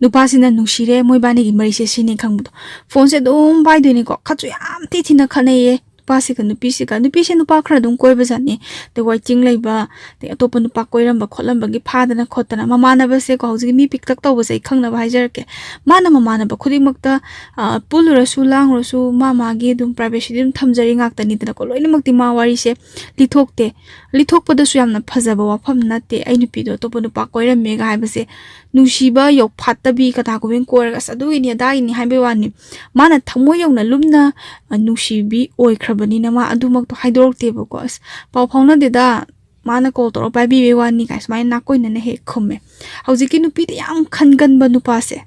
ꯅꯨꯄꯥꯁꯤꯅ ꯅꯨꯡꯁꯤꯔꯦ, ꯃꯣꯏꯕꯥꯅꯤꯒꯤ ꯃꯔꯤꯁꯦ ꯁꯤꯅꯤ ꯈꯪꯕꯗꯣ꯫ ꯐꯣꯟꯁꯦ ꯑꯗꯨꯝ ꯄꯥꯏꯗꯣꯏꯅꯤꯀꯣ, ꯈꯠꯁꯨ ꯌꯥꯝ ꯊꯤ ꯊꯤꯅ ꯈꯠꯅꯩꯌꯦ꯫ ꯅꯨꯄꯥꯁꯤꯒ ꯅꯨꯄꯤꯁꯤꯒ, ꯅꯨꯄꯤꯁꯦ ꯅꯨꯄꯥ ꯈꯔ ꯑꯗꯨꯝ ꯀꯣꯏꯕꯖꯥꯠꯅꯤ, ꯑꯗꯩ ꯋꯥꯏꯇꯤꯡ ꯂꯩꯕ, ꯑꯗꯩ ꯑꯇꯣꯞꯄ ꯅꯨꯄꯥ ꯀꯣꯏꯔꯝꯕ ꯈꯣꯠꯂꯝꯕꯒꯤ ꯐꯥꯗꯅ ꯈꯣꯠꯇꯅ꯫ ꯃꯃꯥꯟꯅꯕꯁꯦꯀꯣ, ꯍꯧꯖꯤꯛꯀꯤ ꯃꯤ ꯄꯤꯛꯇꯛ ꯇꯧꯕꯁꯦ ꯑꯩ ꯈꯪꯅꯕ ꯍꯥꯏꯖꯔꯛꯀꯦ꯫ ꯃꯥꯅ ꯃꯃꯥꯟꯅꯕ ꯈꯨꯗꯤꯡꯃꯛꯇ, ꯑ, ꯄꯨꯜꯂꯨꯔꯁꯨ ꯂꯥꯡꯉꯨꯔꯁꯨ ꯃꯥ ꯃꯥꯒꯤ ꯑꯗꯨꯝ privacyꯗꯤ ꯑꯗꯨꯝ ꯊꯝꯖꯔꯤ ꯉꯥꯛꯇꯅꯤꯗꯅꯀꯣ꯫ ꯂꯣꯏꯅꯃꯛꯇꯤ ꯃꯥ ꯋꯥꯔꯤꯁꯦ ꯂꯤꯊꯣꯛꯇꯦ꯫ ꯂꯤꯊꯣꯛꯄꯗꯁꯨ ꯌꯥꯝꯅ ꯐꯖꯕ ꯋꯥꯐꯝ ꯅꯠꯇꯦ꯫ "ꯑꯩ ꯅꯨꯄꯤꯗꯣ ꯑꯇꯣꯞꯄ ꯅꯨꯄꯥ ꯀꯣꯏꯔꯝꯃꯦꯒ" ꯍꯥꯏꯕꯁꯦ, ꯅꯨꯡꯁꯤꯕ ꯌꯧꯐꯥꯠꯇꯕꯤ ꯀꯅꯥꯒꯨꯝꯕ ꯀꯣꯏꯔꯒ "ꯑꯁ, ꯑꯗꯨꯒꯤꯅꯤ ꯑꯗꯥꯒꯤꯅꯤ" ꯍꯥꯏꯕꯩ ꯋꯥꯅꯤ꯫ ꯃꯥꯅ ꯊꯃꯣꯏ ꯌꯧꯅ ꯂꯨꯝꯅ, ꯑ, ꯅꯨꯡꯁꯤꯕꯤ ꯑꯣꯏꯈ꯭ꯔꯕꯅꯤꯅ ꯃꯥ ꯑꯗꯨꯃꯛꯇꯣ ꯍꯥꯏꯗꯣꯔꯛꯇꯦꯕꯀꯣ꯫ "ꯑꯁ, ꯄꯥꯎ ꯐꯥꯎꯅꯗꯦꯗ, ꯃꯥꯅ call ꯇꯧꯔ ꯄꯥꯏꯕꯤꯕꯩ ꯋꯥꯅꯤ" ꯀꯥꯏ ꯁꯨꯃꯥꯏꯅ ꯅꯥꯀꯣꯏꯅꯅ ꯍꯦꯛ ꯈꯨꯝꯃꯦ꯫ ꯍꯧꯖꯤꯛꯀꯤ ꯅꯨꯄꯤꯗ ꯌꯥꯝ ꯈꯟꯒꯟꯕ ꯅꯨꯄꯥꯁꯦ,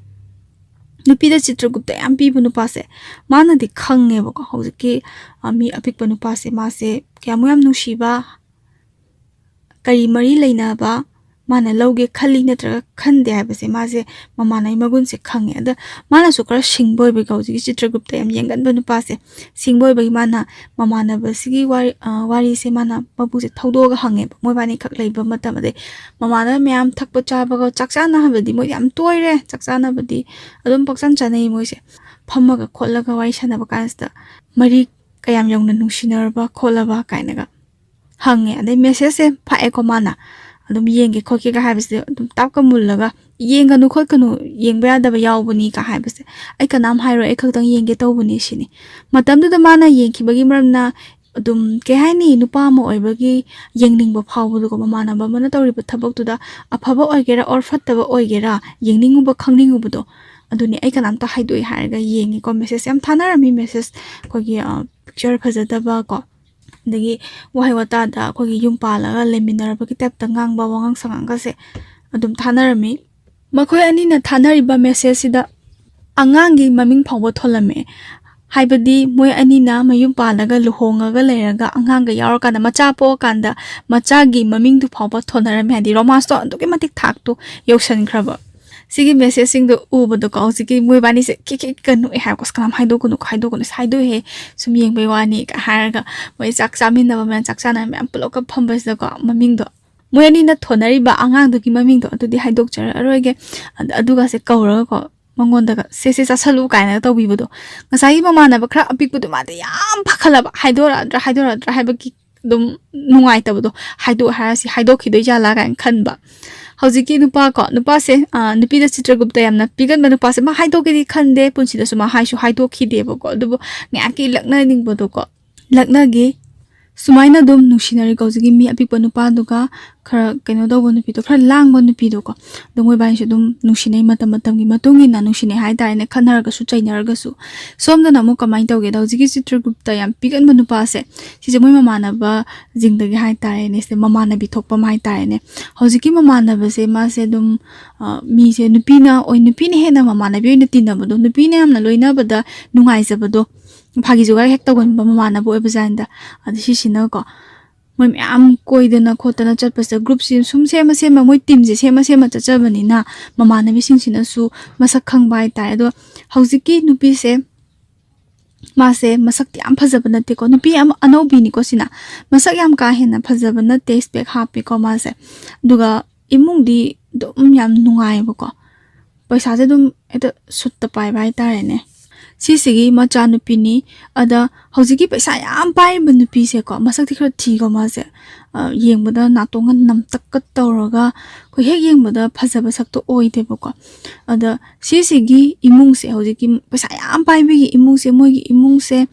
ꯅꯨꯄꯤꯗ ꯆꯤꯇ꯭ꯔꯒꯨꯞꯇ ꯌꯥꯝ ꯄꯤꯕ ꯅꯨꯄꯥꯁꯦ, ꯃꯥꯅꯗꯤ ꯈꯪꯉꯦꯕꯀꯣ, ꯍꯧꯖꯤꯛꯀꯤ, ꯑ, ꯃꯤ ꯑꯄꯤꯛꯄ ꯅꯨꯄꯥꯁꯦ, ꯃꯥꯁꯦ ꯀꯌꯥꯃꯨꯛ ꯌꯥꯝ ꯅꯨꯡꯁꯤꯕ, ꯀꯔꯤ ꯃꯔꯤ ꯂꯩꯅꯕ ꯃꯥꯅ ꯂꯧꯒꯦ ꯈꯜꯂꯤ ꯅꯠꯇ꯭ꯔꯒ ꯈꯟꯗꯦ ꯍꯥꯏꯕꯁꯦ ꯃꯥꯁꯦ ꯃꯃꯥꯟꯅꯕꯤ ꯃꯒꯨꯟꯁꯦ ꯈꯪꯉꯦ꯫ ꯑꯗ ꯃꯥꯅꯁꯨ ꯈꯔ ꯁꯤꯡꯕ ꯑꯣꯏꯕꯒꯤ, ꯍꯧꯖꯤꯛꯀꯤ ꯆꯤꯇ꯭ꯔꯒꯨꯞꯇ ꯌꯥꯝ ꯌꯦꯡꯒꯟꯕ ꯅꯨꯄꯥꯁꯦ ꯁꯤꯡꯕ ꯑꯣꯏꯕꯒꯤ, ꯃꯥꯅ ꯃꯃꯥꯟꯅꯕꯁꯤꯒꯤ ꯋꯥꯔꯤ, ꯑ, ꯋꯥꯔꯤꯁꯦ ꯃꯥꯅ ꯃꯄꯨꯁꯦ ꯊꯧꯗꯣꯛꯑꯒ ꯍꯪꯉꯦꯕ, ꯃꯣꯏꯕꯥꯅꯤ ꯈꯛ ꯂꯩꯕ ꯃꯇꯝ꯫ ꯑꯗꯩ ꯃꯃꯥꯟꯅꯕ ꯃꯌꯥꯝ ꯊꯛꯄ ꯆꯥꯕꯒ, ꯆꯥꯛ ꯆꯥꯅꯕꯗꯤ ꯃꯣꯏ ꯌꯥꯝ ꯇꯣꯏꯔꯦ, ꯆꯥꯛ ꯆꯥꯅꯕꯗꯤ ꯑꯗꯨꯝ ꯄꯪꯆꯥꯟ ꯆꯥꯅꯩ ꯃꯣꯏꯁꯦ꯫ ꯐꯝꯃꯒ ꯈꯣꯠꯂꯒ ꯋꯥꯔꯤ ꯁꯥꯟꯅꯕ ꯀꯥꯟꯁꯤꯗ ꯃꯔꯤ ꯀꯌꯥꯝ ꯌꯧꯅ ꯅꯨꯡꯁꯤꯅꯔꯕ ꯈꯣꯠꯂꯕ ꯀꯥꯏꯅꯒ ꯍꯪꯉꯦ꯫ ꯑꯗꯩ message ꯁꯦ ꯐꯥꯛꯑꯦꯀꯣ ꯃꯥꯅ꯫ ꯑꯗꯨꯝ ꯌꯦꯡꯒꯦ ꯈꯣꯠꯀꯦꯒ ꯍꯥꯏꯕꯁꯦ ꯑꯗꯨꯝ ꯇꯥꯞꯀ ꯃꯨꯜꯂꯒ, "ꯌꯦꯡꯒꯅꯨ ꯈꯣꯠꯀꯅꯨ, ꯌꯦꯡꯕ ꯌꯥꯗꯕ ꯌꯥꯎꯕꯅꯤ" ꯀ ꯍꯥꯏꯕꯁꯦ, "ꯑꯩ ꯀꯅꯥꯝ ꯍꯥꯏꯔꯣꯏ, ꯑꯩ ꯈꯛꯇꯪ ꯌꯦꯡꯒꯦ ꯇꯧꯕꯅꯤ" ꯁꯤꯅꯤ꯫ ꯃꯇꯝꯗꯨꯗ ꯃꯥꯅ ꯌꯦꯡꯈꯤꯕꯒꯤ ꯃꯔꯝꯅ ꯑꯗꯨꯝ, ꯀꯩ ꯍꯥꯏꯅꯤ, ꯅꯨꯄꯥ ꯑꯃ ꯑꯣꯏꯕꯒꯤ ꯌꯦꯡꯅꯤꯡꯕ ꯐꯥꯎꯕꯗꯨꯀꯣ, ꯃꯃꯥꯟꯅꯕ ꯑꯃꯅ ꯇꯧꯔꯤꯕ ꯊꯕꯛꯇꯨꯗ ꯑꯐꯕ ꯑꯣꯏꯒꯦꯔꯥ or ꯐꯠꯇꯕ ꯑꯣꯏꯒꯦꯔꯥ, ꯌꯦꯡꯅꯤꯡꯉꯨꯕ ꯈꯪꯅꯤꯡꯉꯨꯕꯗꯣ꯫ ꯑꯗꯨꯅꯤ, "ꯑꯩ ꯀꯅꯥꯝꯇ ꯍꯥꯏꯗꯣꯛꯏ" ꯍꯥꯏꯔꯒ ꯌꯦꯡꯉꯦꯀꯣ꯫ Message ꯌꯥꯝ ꯊꯥꯅꯔꯝꯃꯤ, message ꯑꯩꯈꯣꯏꯒꯤ, ꯑ, picture ꯐꯖꯗꯕ ꯀꯣ, ꯑꯗꯒꯤ ꯋꯥꯍꯩ ꯋꯥꯇꯥꯗ ꯑꯩꯈꯣꯏꯒꯤ ꯌꯨꯝ ꯄꯥꯜꯂꯒ ꯂꯩꯃꯤꯟꯅꯔꯕꯒꯤ type ꯇ ꯉꯥꯡꯕ ꯋꯥꯉꯥꯡ ꯁꯉꯥꯡꯒꯁꯦ ꯑꯗꯨꯝ ꯊꯥꯅꯔꯝꯃꯤ꯫ ꯃꯈꯣꯏ ꯑꯅꯤꯅ ꯊꯥꯅꯔꯤꯕ message ꯁꯤꯗ ꯑꯉꯥꯡꯒꯤ ꯃꯃꯤꯡ ꯐꯥꯎꯕ ꯊꯣꯜꯂꯝꯃꯦ꯫ ꯍꯥꯏꯕꯗꯤ ꯃꯣꯏ ꯑꯅꯤꯅ ꯃꯌꯨꯝ ꯄꯥꯜꯂꯒ ꯂꯨꯍꯣꯡꯉꯒ ꯂꯩꯔꯒ ꯑꯉꯥꯡꯒ ꯌꯥꯎꯔꯀꯥꯟꯗ, ꯃꯆꯥ ꯄꯣꯛꯑꯀꯥꯟꯗ ꯃꯆꯥꯒꯤ ꯃꯃꯤꯡꯗꯨ ꯐꯥꯎꯕ ꯊꯣꯟꯅꯔꯝꯃꯦ꯫ ꯍꯥꯏꯗꯤ romance ꯇꯣ ꯑꯗꯨꯛꯀꯤ ꯃꯇꯤꯛ ꯊꯥꯛꯇꯣ ꯌꯧꯁꯟꯈ꯭ꯔꯕ꯫ ꯁꯤꯒꯤ message ꯁꯤꯡꯗꯣ ꯎꯕꯗꯀꯣ, ꯍꯧꯖꯤꯛꯀꯤ ꯃꯣꯏꯕꯥꯅꯤꯁꯦ ꯈꯤꯛ ꯈꯤꯛꯀ ꯅꯣꯛꯑꯦ ꯍꯥꯏꯕꯀꯣ꯫ "ꯑꯁ, ꯀꯅꯥꯝ ꯍꯥꯏꯗꯣꯛꯀꯅꯨꯀꯣ, ꯍꯥꯏꯗꯣꯛꯀꯅꯨ, ꯑꯁ, ꯍꯥꯏꯗꯣꯛꯑꯦꯍꯦ, ꯁꯨꯝ ꯌꯦꯡꯕꯩ ꯋꯥꯅꯤ" ꯀ ꯍꯥꯏꯔꯒ, ꯃꯣꯏ ꯆꯥꯛ ꯆꯥꯃꯤꯟꯅꯕ ꯃꯌꯥꯝ, ꯆꯥꯛ ꯆꯥꯅꯕ ꯃꯌꯥꯝ ꯄꯨꯂꯞꯀ ꯐꯝꯕꯁꯤꯗꯀꯣ, ꯃꯃꯤꯡꯗꯣ ꯃꯣꯏ ꯑꯅꯤꯅ ꯊꯣꯟꯅꯔꯤꯕ ꯑꯉꯥꯡꯗꯨꯒꯤ ꯃꯃꯤꯡꯗꯣ ꯑꯗꯨꯗꯤ ꯍꯥꯏꯗꯣꯛꯆꯔꯛꯑꯔꯣꯏꯒꯦ꯫ ꯑꯗ-, ꯑꯗꯨꯒꯁꯦ ꯀꯧꯔꯒꯀꯣ, ꯃꯉꯣꯟꯗꯒ "ꯁꯦ ꯁꯦ ꯆꯥꯁꯜꯂꯨ" ꯀꯥꯏꯅꯒ ꯇꯧꯕꯤꯕꯗꯣ꯫ ꯉꯁꯥꯏꯒꯤ ꯃꯃꯥꯟꯅꯕ ꯈꯔ ꯑꯄꯤꯛꯄꯗꯣ ꯃꯥꯗꯤ ꯌꯥꯝ ꯄꯥꯈꯠꯂꯕ, ꯍꯥꯏꯗꯣꯔꯛꯑꯗ꯭ꯔꯥ ꯍꯥꯏꯗꯣꯔꯛꯑꯗ꯭ꯔꯥ ꯍꯥꯏꯕꯒꯤ ꯑꯗꯨꯝ ꯅꯨꯡꯉꯥꯏꯇꯕꯗꯣ, ꯍꯥꯏꯗꯣꯛ ꯍꯥꯏꯔꯁꯤ ꯍꯥꯏꯗꯣꯛꯈꯤꯗꯣꯏ ꯖꯥꯠꯂꯥ ꯀꯥꯏꯅ ꯈꯟꯕ꯫ ꯍꯧꯖꯤꯛꯀꯤ ꯅꯨꯄꯥ ꯀꯣ, ꯅꯨꯄꯥꯁꯦ, ꯑ, ꯅꯨꯄꯤꯗ ꯆꯤꯇ꯭ꯔꯒꯨꯞꯇ ꯌꯥꯝꯅ ꯄꯤꯒꯟꯕ ꯅꯨꯄꯥꯁꯦ ꯃꯥ ꯍꯥꯏꯗꯣꯛꯀꯦꯗꯤ ꯈꯟꯗꯦ, ꯄꯨꯟꯁꯤꯗꯁꯨ ꯃꯥ ꯍꯥꯏꯁꯨ ꯍꯥꯏꯗꯣꯛꯈꯤꯗꯦꯕꯀꯣ꯫ ꯑꯗꯨꯕꯨ ꯉꯥꯏꯍꯥꯛꯀꯤ ꯂꯛꯅꯅꯤꯡꯕꯗꯣꯀꯣ, ꯂꯛꯅꯒꯦ꯫ ꯁꯨꯃꯥꯏꯅ ꯑꯗꯨꯝ ꯅꯨꯡꯁꯤꯅꯔꯤꯀꯣ ꯍꯧꯖꯤꯛꯀꯤ ꯃꯤ ꯑꯄꯤꯛꯄ ꯅꯨꯄꯥꯗꯨꯒ, ꯈꯔ ꯀꯩꯅꯣ ꯇꯧꯕ ꯅꯨꯄꯤꯗꯣ, ꯈꯔ ꯂꯥꯡꯕ ꯅꯨꯄꯤꯗꯣꯀꯣ꯫ ꯑꯗꯣ ꯃꯣꯏꯕꯥꯅꯤꯁꯨ ꯑꯗꯨꯝ ꯅꯨꯡꯁꯤꯅꯩ, ꯃꯇꯝ ꯃꯇꯝꯒꯤ ꯃꯇꯨꯡ ꯏꯟꯅ ꯅꯨꯡꯁꯤꯅꯩ ꯍꯥꯏꯇꯥꯔꯦꯅꯦ, ꯈꯠꯅꯔꯒꯁꯨ ꯆꯩꯅꯔꯒꯁꯨ꯫ ꯁꯣꯝꯗꯅ ꯑꯃꯨꯛ ꯀꯃꯥꯏꯅ ꯇꯧꯒꯦꯗ, ꯍꯧꯖꯤꯛꯀꯤ ꯆꯤꯇ꯭ꯔꯒꯨꯞꯇ ꯌꯥꯝ ꯄꯤꯒꯟꯕ ꯅꯨꯄꯥꯁꯦ, ꯁꯤꯁꯦ ꯃꯣꯏ ꯃꯃꯥꯟꯅꯕꯁꯤꯡꯗꯒꯤ ꯍꯥꯏꯇꯥꯔꯦꯅꯦ, ꯁꯤꯗ ꯃꯃꯥꯟꯅꯕꯤ ꯊꯣꯛꯄ ꯑꯃ ꯍꯥꯏꯇꯥꯔꯦꯅꯦ꯫ ꯍꯧꯖꯤꯛꯀꯤ ꯃꯃꯥꯟꯅꯕꯁꯦ ꯃꯥꯁꯦ ꯑꯗꯨꯝ, ꯑ, ꯃꯤꯁꯦ ꯅꯨꯄꯤꯅ ꯑꯣꯏ-, ꯅꯨꯄꯤꯅ ꯍꯦꯟꯅ ꯃꯃꯥꯟꯅꯕꯤ ꯑꯣꯏꯅ ꯇꯤꯟꯅꯕꯗꯣ, ꯅꯨꯄꯤꯅ ꯌꯥꯝꯅ ꯂꯣꯏꯅꯕꯗ ꯅꯨꯡꯉꯥꯏꯖꯕꯗꯣ, ꯐꯥꯒꯤ ꯖꯨꯒꯥꯏ ꯍꯦꯛ ꯇꯧꯒꯟꯕ ꯃꯃꯥꯟꯅꯕ ꯑꯣꯏꯕꯖꯥꯠꯅꯤꯗ꯫ ꯑꯗ ꯁꯤꯁꯤꯅꯀꯣ, ꯃꯣꯏ ꯃꯌꯥꯝ ꯀꯣꯏꯗꯅ ꯈꯣꯠꯇꯅ ꯆꯠꯄꯁꯤꯗ, ꯒ꯭ꯔꯨꯞꯁꯤ ꯁꯨꯝ ꯁꯦꯝꯃ ꯁꯦꯝꯃ, ꯃꯣꯏ ꯇꯤꯝꯁꯦ ꯁꯦꯝꯃ ꯁꯦꯝꯃ ꯆꯠꯆꯕꯅꯤꯅ, ꯃꯃꯥꯟꯅꯕꯤꯁꯤꯡꯁꯤꯅꯁꯨ ꯃꯁꯛ ꯈꯪꯕ ꯍꯥꯏꯇꯥꯔꯦ꯫ ꯑꯗꯣ ꯍꯧꯖꯤꯛꯀꯤ ꯅꯨꯄꯤꯁꯦ, ꯃꯥꯁꯦ ꯃꯁꯛꯇꯤ ꯌꯥꯝ ꯐꯖꯕ ꯅꯠꯇꯦꯀꯣ, ꯅꯨꯄꯤ ꯑꯃ ꯑꯅꯧꯕꯤꯅꯤꯀꯣ ꯁꯤꯅ, ꯃꯁꯛ ꯌꯥꯝ ꯀꯥ ꯍꯦꯟꯅ ꯐꯖꯕ ꯅꯠꯇꯦ, ꯏꯁꯄꯦꯛ ꯍꯥꯞꯄꯤꯀꯣ ꯃꯥꯁꯦ꯫ ꯑꯗꯨꯒ ꯏꯃꯨꯡꯗꯤ ꯑꯗꯨꯝ ꯌꯥꯝ ꯅꯨꯡꯉꯥꯏꯕꯀꯣ, ꯄꯩꯁꯥꯁꯦ ꯑꯗꯨꯝ ꯍꯦꯛꯇ ꯁꯨꯠꯇ ꯄꯥꯏꯕ ꯍꯥꯏꯇꯥꯔꯦꯅꯦ꯫ ꯁꯤꯁꯤꯒꯤ ꯃꯆꯥꯅꯨꯄꯤꯅꯤ꯫ ꯑꯗ ꯍꯧꯖꯤꯛꯀꯤ ꯄꯩꯁꯥ ꯌꯥꯝ ꯄꯥꯏꯔꯤꯕ ꯅꯨꯄꯤꯁꯦꯀꯣ, ꯃꯁꯛꯇꯤ ꯈꯔ ꯊꯤꯀꯣ ꯃꯥꯁꯦ, ꯑ, ꯌꯦꯡꯕꯗ ꯅꯥꯇꯣꯟꯒ ꯅꯝꯇꯛꯀ ꯇꯧꯔꯒ, ꯑꯩꯈꯣꯏ ꯍꯦꯛ ꯌꯦꯡꯕꯗ ꯐꯖꯕ ꯁꯛꯇꯣ ꯑꯣꯏꯗꯦꯕꯀꯣ꯫ ꯑꯗ ꯁꯤꯁꯤꯒꯤ ꯏꯃꯨꯡꯁꯦ, ꯍꯧꯖꯤꯛꯀꯤ ꯄꯩꯁꯥ ꯌꯥꯝ ꯄꯥꯏꯕꯒꯤ ꯏꯃꯨꯡꯁꯦ, ꯃꯣꯏꯒꯤ ꯏꯃꯨꯡꯁꯦ,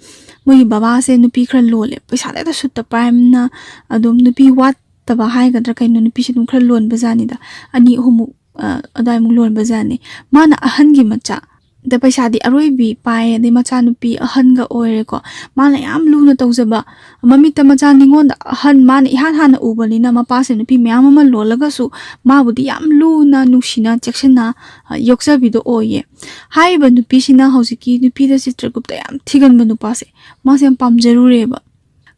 ꯃꯣꯏꯒꯤ ꯕꯕꯥꯁꯦ ꯅꯨꯄꯤ ꯈꯔ ꯂꯣꯜꯂꯦ, ꯄꯩꯁꯥꯗ ꯍꯦꯛꯇ ꯁꯨꯠꯇ ꯄꯥꯏꯕꯅ ꯑꯗꯨꯝ ꯅꯨꯄꯤ ꯋꯥꯠꯇꯕ ꯍꯥꯏꯒꯗ꯭ꯔꯥ ꯀꯩꯅꯣ, ꯅꯨꯄꯤꯁꯦ ꯑꯗꯨꯝ ꯈꯔ ꯂꯣꯟꯕ ꯖꯥꯠꯅꯤꯗ, ꯑꯅꯤ ꯑꯍꯨꯝꯃꯨꯛ, ꯑ, ꯑꯗꯨꯋꯥꯏꯃꯨꯛ ꯂꯣꯟꯕ ꯖꯥꯠꯅꯤ꯫ ꯃꯥꯅ ꯑꯍꯟꯒꯤ ꯃꯆꯥ, ꯑꯗ ꯄꯩꯁꯥꯗꯤ ꯑꯔꯣꯏꯕꯤ ꯄꯥꯏ, ꯑꯗꯩ ꯃꯆꯥꯅꯨꯄꯤ ꯑꯍꯟꯒ ꯑꯣꯏꯔꯦꯀꯣ꯫ ꯃꯥꯅ ꯌꯥꯝ ꯂꯨꯅ ꯇꯧꯖꯕ, ꯃꯃꯤꯠꯇ ꯃꯆꯥ ꯅꯤꯉꯣꯟꯗ ꯑꯍꯟ ꯃꯥꯅ ꯏꯍꯥꯟ ꯍꯥꯟꯅ ꯎꯕꯅꯤꯅ, ꯃꯄꯥꯁꯦ ꯅꯨꯄꯤ ꯃꯌꯥꯝ ꯑꯃ ꯂꯣꯜꯂꯒꯁꯨ ꯃꯥꯕꯨꯗꯤ ꯌꯥꯝ ꯂꯨꯅ, ꯅꯨꯡꯁꯤꯅ, ꯆꯦꯛꯁꯤꯟꯅ, ꯑ, ꯌꯣꯛꯆꯕꯤꯗꯣ ꯑꯣꯏꯌꯦ꯫ ꯍꯥꯏꯔꯤꯕ ꯅꯨꯄꯤꯁꯤꯅ ꯍꯧꯖꯤꯛꯀꯤ ꯅꯨꯄꯤꯗ ꯆꯤꯇ꯭ꯔꯒꯨꯞꯇ ꯌꯥꯝ ꯊꯤꯒꯟꯕ ꯅꯨꯄꯥꯁꯦ ꯃꯥꯁꯦ ꯌꯥꯝ ꯄꯥꯝꯖꯔꯨꯔꯦꯕ꯫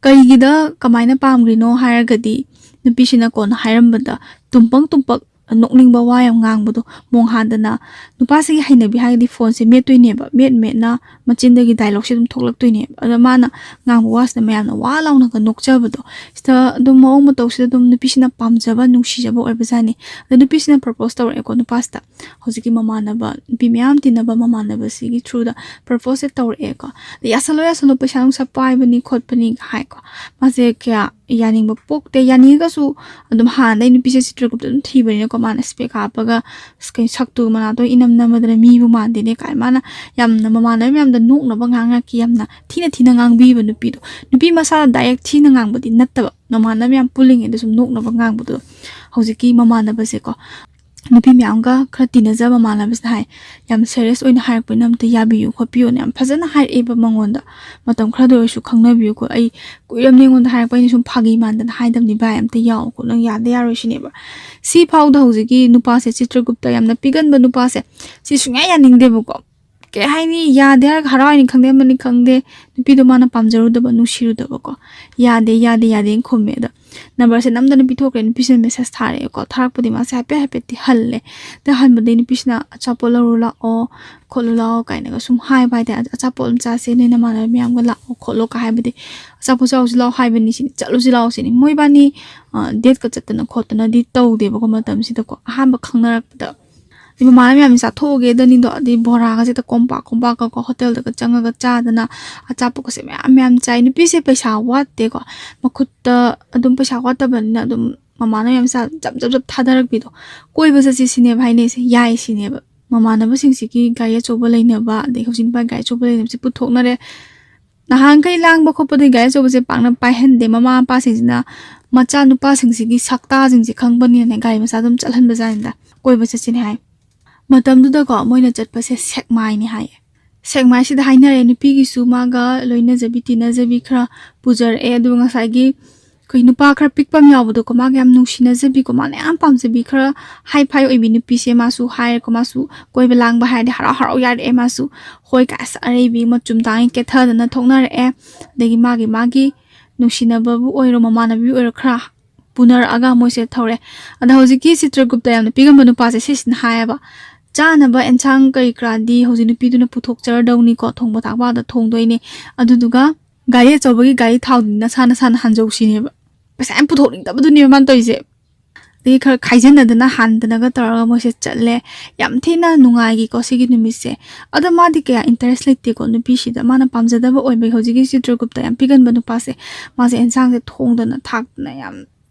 ꯀꯔꯤꯒꯤꯗ ꯀꯃꯥꯏꯅ ꯄꯥꯝꯈ꯭ꯔꯤꯅꯣ ꯍꯥꯏꯔꯒꯗꯤ, ꯅꯨꯄꯤꯁꯤꯅ ꯀꯣꯟꯅ ꯍꯥꯏꯔꯝꯕꯗ, ꯇꯨꯝꯄꯪ ꯇꯨꯝꯄꯛ ꯅꯣꯛꯅꯤꯡꯕ ꯋꯥ ꯌꯥꯝ ꯉꯥꯡꯕꯗꯣ꯫ ꯃꯣꯡ ꯍꯥꯟꯗꯅ, ꯅꯨꯄꯥꯁꯤꯒꯤ ꯍꯩꯅꯕꯤ ꯍꯥꯏꯔꯒꯗꯤ ꯐꯣꯟꯁꯦ ꯃꯦꯠꯇꯣꯏꯅꯦꯕ, ꯃꯦꯠ ꯃꯦꯠꯅ ꯃꯆꯤꯟꯗꯒꯤ ꯗꯥꯏꯂꯣꯛꯁꯦ ꯑꯗꯨꯝ ꯊꯣꯛꯂꯛꯇꯣꯏꯅꯦꯕ꯫ ꯑꯗꯣ ꯃꯥꯅ ꯉꯥꯡꯕ ꯋꯥꯁꯤꯅ ꯃꯌꯥꯝꯅ ꯋꯥ ꯂꯥꯎꯅꯒ ꯅꯣꯛꯆꯕꯗꯣ, ꯁꯤꯗ ꯑꯗꯨꯝ ꯃꯑꯣꯡ ꯃꯇꯧꯁꯤꯗ ꯑꯗꯨꯝ ꯅꯨꯄꯤꯁꯤꯅ ꯄꯥꯝꯖꯕ, ꯅꯨꯡꯁꯤꯖꯕ ꯑꯣꯏꯕꯖꯥꯠꯅꯤ꯫ ꯑꯗꯣ ꯅꯨꯄꯤꯁꯤꯅ ꯄ꯭ꯔꯄꯣꯁ ꯇꯧꯔꯛꯑꯦꯀꯣ ꯅꯨꯄꯥꯁꯤꯗ꯫ ꯍꯧꯖꯤꯛꯀꯤ ꯃꯃꯥꯟꯅꯕ, ꯅꯨꯄꯤ ꯃꯌꯥꯝ ꯇꯤꯟꯅꯕ ꯃꯃꯥꯟꯅꯕꯁꯤꯒꯤ ꯊ꯭ꯔꯨꯗ ꯄ꯭ꯔꯄꯣꯁꯁꯦ ꯇꯧꯔꯛꯑꯦꯀꯣ꯫ ꯑꯗ ꯌꯥꯁꯜꯂꯣ, ꯌꯥꯁꯜꯂꯣ, ꯄꯩꯁꯥ ꯅꯨꯡꯁꯥ ꯄꯥꯏꯕꯅꯤ ꯈꯣꯠꯄꯅꯤ ꯍꯥꯏꯀꯣ꯫ ꯃꯥꯁꯦ ꯀꯌꯥ ꯌꯥꯅꯤꯡꯕ ꯄꯣꯛꯇꯦ꯫ ꯌꯥꯅꯤꯡꯉꯒꯁꯨ ꯑꯗꯨꯝ ꯍꯥꯟꯅꯗꯩ ꯅꯨꯄꯤꯁꯦ ꯆꯤꯇ꯭ꯔꯒꯨꯞꯇ ꯑꯗꯨꯝ ꯊꯤꯕꯅꯤꯅꯀꯣ, ꯃꯥꯅ ꯏꯁꯄꯦꯛ ꯍꯥꯞꯄꯒ ꯑꯁ ꯀꯩꯅꯣ ꯁꯛꯇꯨ ꯃꯅꯥꯇꯣꯟ ꯏꯅꯝ ꯅꯝꯃꯗꯅ ꯃꯤꯕꯨ ꯃꯥꯟꯗꯦꯅꯦ ꯀꯥꯏ ꯃꯥꯅ ꯌꯥꯝꯅ ꯃꯃꯥꯟꯅꯕ ꯃꯌꯥꯝꯗ ꯅꯣꯛꯅꯕ ꯉꯥꯡꯉꯛꯈꯤ꯫ ꯌꯥꯝꯅ ꯊꯤꯅ ꯊꯤꯅ ꯉꯥꯡꯕꯤꯕ ꯅꯨꯄꯤꯗꯣ꯫ ꯅꯨꯄꯤ ꯃꯁꯥꯅ ꯗꯥꯏꯔꯦꯛ ꯊꯤꯅ ꯉꯥꯡꯕꯗꯤ ꯅꯠꯇꯕ, ꯃꯃꯥꯟꯅꯕ ꯃꯌꯥꯝ ꯄꯨꯜꯂꯤꯉꯩꯗ ꯁꯨꯝ ꯅꯣꯛꯅꯕ ꯉꯥꯡꯕꯗꯣ꯫ ꯍꯧꯖꯤꯛꯀꯤ ꯃꯃꯥꯟꯅꯕꯁꯦꯀꯣ, ꯅꯨꯄꯤ ꯃꯌꯥꯝꯒ ꯈꯔ ꯇꯤꯟꯅꯖꯕ ꯃꯃꯥꯟꯅꯕꯁꯤꯅ ꯍꯥꯏ, "ꯌꯥꯝ ꯁꯦꯔꯤꯌꯁ ꯑꯣꯏꯅ ꯍꯥꯏꯔꯛꯄꯅꯤꯅ ꯑꯝꯇ ꯌꯥꯕꯤꯌꯨ ꯈꯣꯠꯄꯤꯌꯨꯅ" ꯌꯥꯝ ꯐꯖꯅ ꯍꯥꯏꯔꯛꯑꯦꯕ ꯃꯉꯣꯟꯗ꯫ "ꯃꯇꯝ ꯈꯔꯗ ꯑꯣꯏꯔꯁꯨ ꯈꯪꯅꯕꯤꯌꯨꯀꯣ, ꯑꯩ ꯀꯨꯏꯔꯕꯅꯦ ꯑꯩꯉꯣꯟꯗ ꯍꯥꯏꯔꯛꯄ, ꯑꯩꯅ ꯁꯨꯝ ꯐꯥꯒꯤ ꯃꯥꯟꯗꯅ ꯍꯥꯏꯗꯕꯅꯤ ꯚꯥꯏ, ꯑꯝꯇ ꯌꯥꯎꯀꯣ, ꯅꯪ ꯌꯥꯗ ꯌꯥꯔꯣꯏ" ꯁꯤꯅꯦꯕ꯫ ꯁꯤ ꯐꯥꯎꯗ ꯍꯧꯖꯤꯛꯀꯤ ꯅꯨꯄꯥꯁꯦ, ꯆꯤꯇ꯭ꯔꯒꯨꯞꯇ ꯌꯥꯝꯅ ꯄꯤꯒꯟꯕ ꯅꯨꯄꯥꯁꯦ, ꯁꯤ ꯁꯨꯡꯌꯥ ꯌꯥꯅꯤꯡꯗꯦꯕꯀꯣ꯫ ꯀꯩ ꯍꯥꯏꯅꯤ, ꯌꯥꯗꯦ ꯍꯥꯏꯔꯒ ꯍꯔꯥꯎꯏꯅꯤ ꯈꯪꯗꯦ ꯑꯃꯅꯤ ꯈꯪꯗꯦ, ꯅꯨꯄꯤꯗꯣ ꯃꯥꯅ ꯄꯥꯝꯖꯔꯨꯗꯕ, ꯅꯨꯡꯁꯤꯔꯨꯗꯕꯀꯣ꯫ "ꯌꯥꯗꯦ, ꯌꯥꯗꯦ, ꯌꯥꯗꯦꯅ" ꯈꯨꯝꯃꯦ꯫ ꯑꯗꯣ ꯅꯝꯕꯔꯁꯦ ꯅꯝꯗꯅ ꯄꯤꯊꯣꯛꯈ꯭ꯔꯦ꯫ ꯅꯨꯄꯤꯁꯤꯅ ꯃꯦꯁꯦꯁ ꯊꯥꯔꯛꯑꯦꯀꯣ꯫ ꯊꯥꯔꯛꯄꯗꯤ ꯃꯥꯁꯦ ꯍꯥꯏꯐꯦꯠ ꯍꯥꯏꯐꯦꯠꯇꯤ ꯍꯜꯂꯦ꯫ ꯑꯗ ꯍꯟꯕꯗꯩ ꯅꯨꯄꯤꯁꯤꯅ "ꯑꯆꯥꯄꯣꯠ ꯂꯧꯔꯨ ꯂꯥꯛꯑꯣ, ꯈꯣꯠꯂꯨ ꯂꯥꯛꯑꯣ" ꯀꯥꯏꯅꯒ ꯁꯨꯝ ꯍꯥꯏꯕ ꯍꯥꯏꯇꯥꯔꯦ꯫ "ꯑꯆꯥꯄꯣꯠ ꯑꯃ ꯆꯥꯁꯦ, ꯅꯣꯏ ꯅꯃꯥꯟꯅꯕ ꯃꯌꯥꯝꯒ ꯂꯥꯛꯑꯣ ꯈꯣꯠꯂꯣ" ꯀꯥꯏ ꯍꯥꯏꯕꯗꯤ, "ꯑꯆꯥꯄꯣꯠ ꯆꯥꯎꯁꯤ ꯂꯥꯛꯑꯣ" ꯍꯥꯏꯕꯅꯤ ꯁꯤꯅꯤ, "ꯆꯠꯂꯨꯁꯤ ꯂꯥꯛꯑꯣ" ꯁꯤꯅꯤ꯫ ꯃꯣꯏꯕꯥꯅꯤ, ꯑ, ꯗꯦꯠꯀ ꯆꯠꯇꯅ ꯈꯣꯠꯇꯅꯗꯤ ꯇꯧꯗꯦꯕꯀꯣ ꯃꯇꯝꯁꯤꯗꯀꯣ꯫ ꯑꯍꯥꯟꯕ ꯈꯪꯅꯔꯛꯄꯗ ꯑꯗꯩ ꯃꯃꯥꯟꯅꯕ ꯃꯌꯥꯝꯁꯦ ꯆꯥꯊꯣꯛꯎꯒꯦꯗꯅꯤꯗꯣ, ꯑꯗꯩ ꯕꯣꯔꯥꯒꯁꯦ ꯍꯦꯛꯇ ꯀꯣꯝꯄꯥꯛ ꯀꯣꯝꯄꯥꯛꯀꯀꯣ ꯍꯣꯇꯦꯜꯗꯒ ꯆꯪꯉꯒ ꯆꯥꯗꯅ, ꯑꯆꯥꯄꯣꯠꯀꯁꯦ ꯃꯌꯥꯝ ꯃꯌꯥꯝ ꯆꯥꯏ꯫ ꯅꯨꯄꯤꯁꯦ ꯄꯩꯁꯥ ꯋꯥꯠꯇꯦꯀꯣ, ꯃꯈꯨꯠꯇ ꯑꯗꯨꯝ ꯄꯩꯁꯥ ꯋꯥꯠꯇꯕꯅꯤꯅ ꯑꯗꯨꯝ ꯃꯃꯥꯟꯅꯕ ꯃꯌꯥꯝꯁꯦ ꯖꯞ ꯖꯞ ꯖꯞ ꯊꯥꯗꯔꯛꯄꯤꯗꯣ꯫ "ꯀꯣꯏꯕ ꯆꯠꯁꯤ" ꯁꯤꯅꯦꯕ ꯍꯥꯏꯅꯩꯁꯦ, ꯌꯥꯏ ꯁꯤꯅꯦꯕ꯫ ꯃꯃꯥꯟꯅꯕꯁꯤꯡꯁꯤꯒꯤ ꯒꯥꯔꯤ ꯑꯆꯧꯕ ꯂꯩꯅꯕ, ꯑꯗꯩ ꯍꯧꯖꯤꯛ ꯅꯨꯄꯥ ꯒꯥꯔꯤ ꯑꯆꯧꯕ ꯂꯩꯅꯕꯁꯦ ꯄꯨꯊꯣꯛꯅꯔꯦ꯫ ꯅꯍꯥꯟꯈꯩ ꯂꯥꯡꯕ ꯈꯣꯠꯄꯗꯤ ꯒꯥꯔꯤ ꯑꯆꯧꯕꯁꯦ ꯄꯥꯛꯅ ꯄꯥꯏꯍꯟꯗꯦ꯫ ꯃꯃꯥ ꯃꯄꯥꯁꯤꯡꯁꯤꯅ ꯃꯆꯥ ꯅꯨꯄꯥꯁꯤꯡꯁꯤꯒꯤ ꯁꯛꯇꯥꯁꯤꯡꯁꯦ ꯈꯪꯕꯅꯤꯅꯅꯦ, ꯒꯥꯔꯤ ꯃꯆꯥ ꯑꯗꯨꯝ ꯆꯠꯍꯟꯕꯖꯥꯠꯅꯤꯗ꯫ "ꯀꯣꯏꯕ ꯆꯠꯁꯤꯅꯦ" ꯍꯥꯏ꯫ ꯃꯇꯝꯗꯨꯗꯀꯣ ꯃꯣꯏꯅ ꯆꯠꯄꯁꯦ ꯁꯦꯛꯃꯥꯏꯅꯦ ꯍꯥꯏꯌꯦ꯫ ꯁꯦꯛꯃꯥꯏꯁꯤꯗ ꯍꯥꯏꯅꯔꯦ, ꯅꯨꯄꯤꯒꯤꯁꯨ ꯃꯥꯒ ꯂꯣꯏꯅꯖꯕꯤ ꯇꯤꯟꯅꯖꯕꯤ ꯈꯔ ꯄꯨꯖꯔꯛꯑꯦ, ꯑꯗꯨꯒ ꯉꯁꯥꯏꯒꯤ ꯑꯩꯈꯣꯏ ꯅꯨꯄꯥ ꯈꯔ ꯄꯤꯛꯄ ꯑꯃ ꯌꯥꯎꯕꯗꯣꯀꯣ, ꯃꯥꯒ ꯌꯥꯝ ꯅꯨꯡꯁꯤꯅꯖꯕꯤꯀꯣ, ꯃꯥꯅ ꯌꯥꯝ ꯄꯥꯝꯖꯕꯤ ꯈꯔ ꯍꯥꯏ ꯐꯥꯏ ꯑꯣꯏꯕꯤ ꯅꯨꯄꯤꯁꯦ ꯃꯥꯁꯨ ꯍꯥꯏꯔꯦꯀꯣ꯫ ꯃꯥꯁꯨ ꯀꯣꯏꯕ ꯂꯥꯡꯕ ꯍꯥꯏꯔꯗꯤ ꯍꯔꯥꯎ ꯍꯔꯥꯎ ꯌꯥꯔꯛꯑꯦ꯫ ꯃꯥꯁꯨ ꯍꯣꯏ ꯀꯥꯏ ꯑꯁ ꯑꯔꯩꯕꯤ ꯃꯆꯨꯝ ꯇꯥꯡꯉꯤ ꯀꯦꯊꯗꯅ ꯊꯣꯛꯅꯔꯛꯑꯦ꯫ ꯑꯗꯒꯤ ꯃꯥꯒꯤ ꯃꯥꯒꯤ ꯅꯨꯡꯁꯤꯅꯕꯕꯨ ꯑꯣꯏꯔꯣ, ꯃꯃꯥꯟꯅꯕꯤ ꯑꯣꯏꯔꯣ, ꯈꯔ ꯄꯨꯅꯔꯛꯑꯒ ꯃꯣꯏꯁꯦ ꯊꯧꯔꯦ꯫ ꯑꯗ ꯍꯧꯖꯤꯛꯀꯤ ꯆꯤꯇ꯭ꯔꯒꯨꯞꯇ ꯌꯥꯝꯅ ꯄꯤꯒꯟꯕ ꯅꯨꯄꯥꯁꯦ ꯁꯤꯁꯤꯅ ꯍꯥꯏꯌꯦꯕ, "ꯆꯥꯅꯕ ꯑꯦꯟꯁꯥꯡ ꯀꯔꯤ ꯀꯔꯥꯗꯤ ꯍꯧꯖꯤꯛ ꯅꯨꯄꯤꯗꯨꯅ ꯄꯨꯊꯣꯛꯆꯔꯗꯧꯅꯤꯀꯣ, ꯊꯣꯡꯕ ꯊꯥꯛꯄꯗ ꯊꯣꯡꯗꯣꯏꯅꯦ꯫ ꯑꯗꯨꯗꯨꯒ ꯒꯥꯔꯤ ꯑꯆꯧꯕꯒꯤ ꯒꯥꯔꯤ ꯊꯥꯎꯗꯤ ꯅꯁꯥ ꯅꯁꯥꯅ ꯍꯥꯟꯖꯧ" ꯁꯤꯅꯦꯕ꯫ ꯄꯩꯁꯥ ꯌꯥꯝ ꯄꯨꯊꯣꯛꯅꯤꯡꯗꯕꯗꯨꯅꯦꯕ ꯃꯥꯅ ꯇꯧꯔꯤꯁꯦ꯫ ꯑꯗꯒꯤ ꯈꯔ ꯈꯥꯏꯖꯤꯟꯅꯗꯅ ꯍꯥꯟꯗꯅꯒ ꯇꯧꯔꯒ ꯃꯣꯏꯁꯦ ꯆꯠꯂꯦ꯫ ꯌꯥꯝ ꯊꯤꯅ ꯅꯨꯡꯉꯥꯏꯈꯤꯀꯣ ꯁꯤꯒꯤ ꯅꯨꯃꯤꯠꯁꯦ꯫ ꯑꯗꯣ ꯃꯥꯗꯤ ꯀꯌꯥ ꯏꯟꯇꯔꯦꯁ ꯂꯩꯇꯦꯀꯣ ꯅꯨꯄꯤꯁꯤꯗ, ꯃꯥꯅ ꯄꯥꯝꯖꯗꯕ ꯑꯣꯏꯕꯒꯤ ꯍꯧꯖꯤꯛꯀꯤ ꯆꯤꯇ꯭ꯔꯒꯨꯞꯇ ꯌꯥꯝ ꯄꯤꯒꯟꯕ ꯅꯨꯄꯥꯁꯦ, ꯃꯥꯁꯦ ꯑꯦꯟꯁꯥꯡꯁꯦ ꯊꯣꯡꯗꯅ ꯊꯥꯛꯇꯅ ꯌꯥꯝ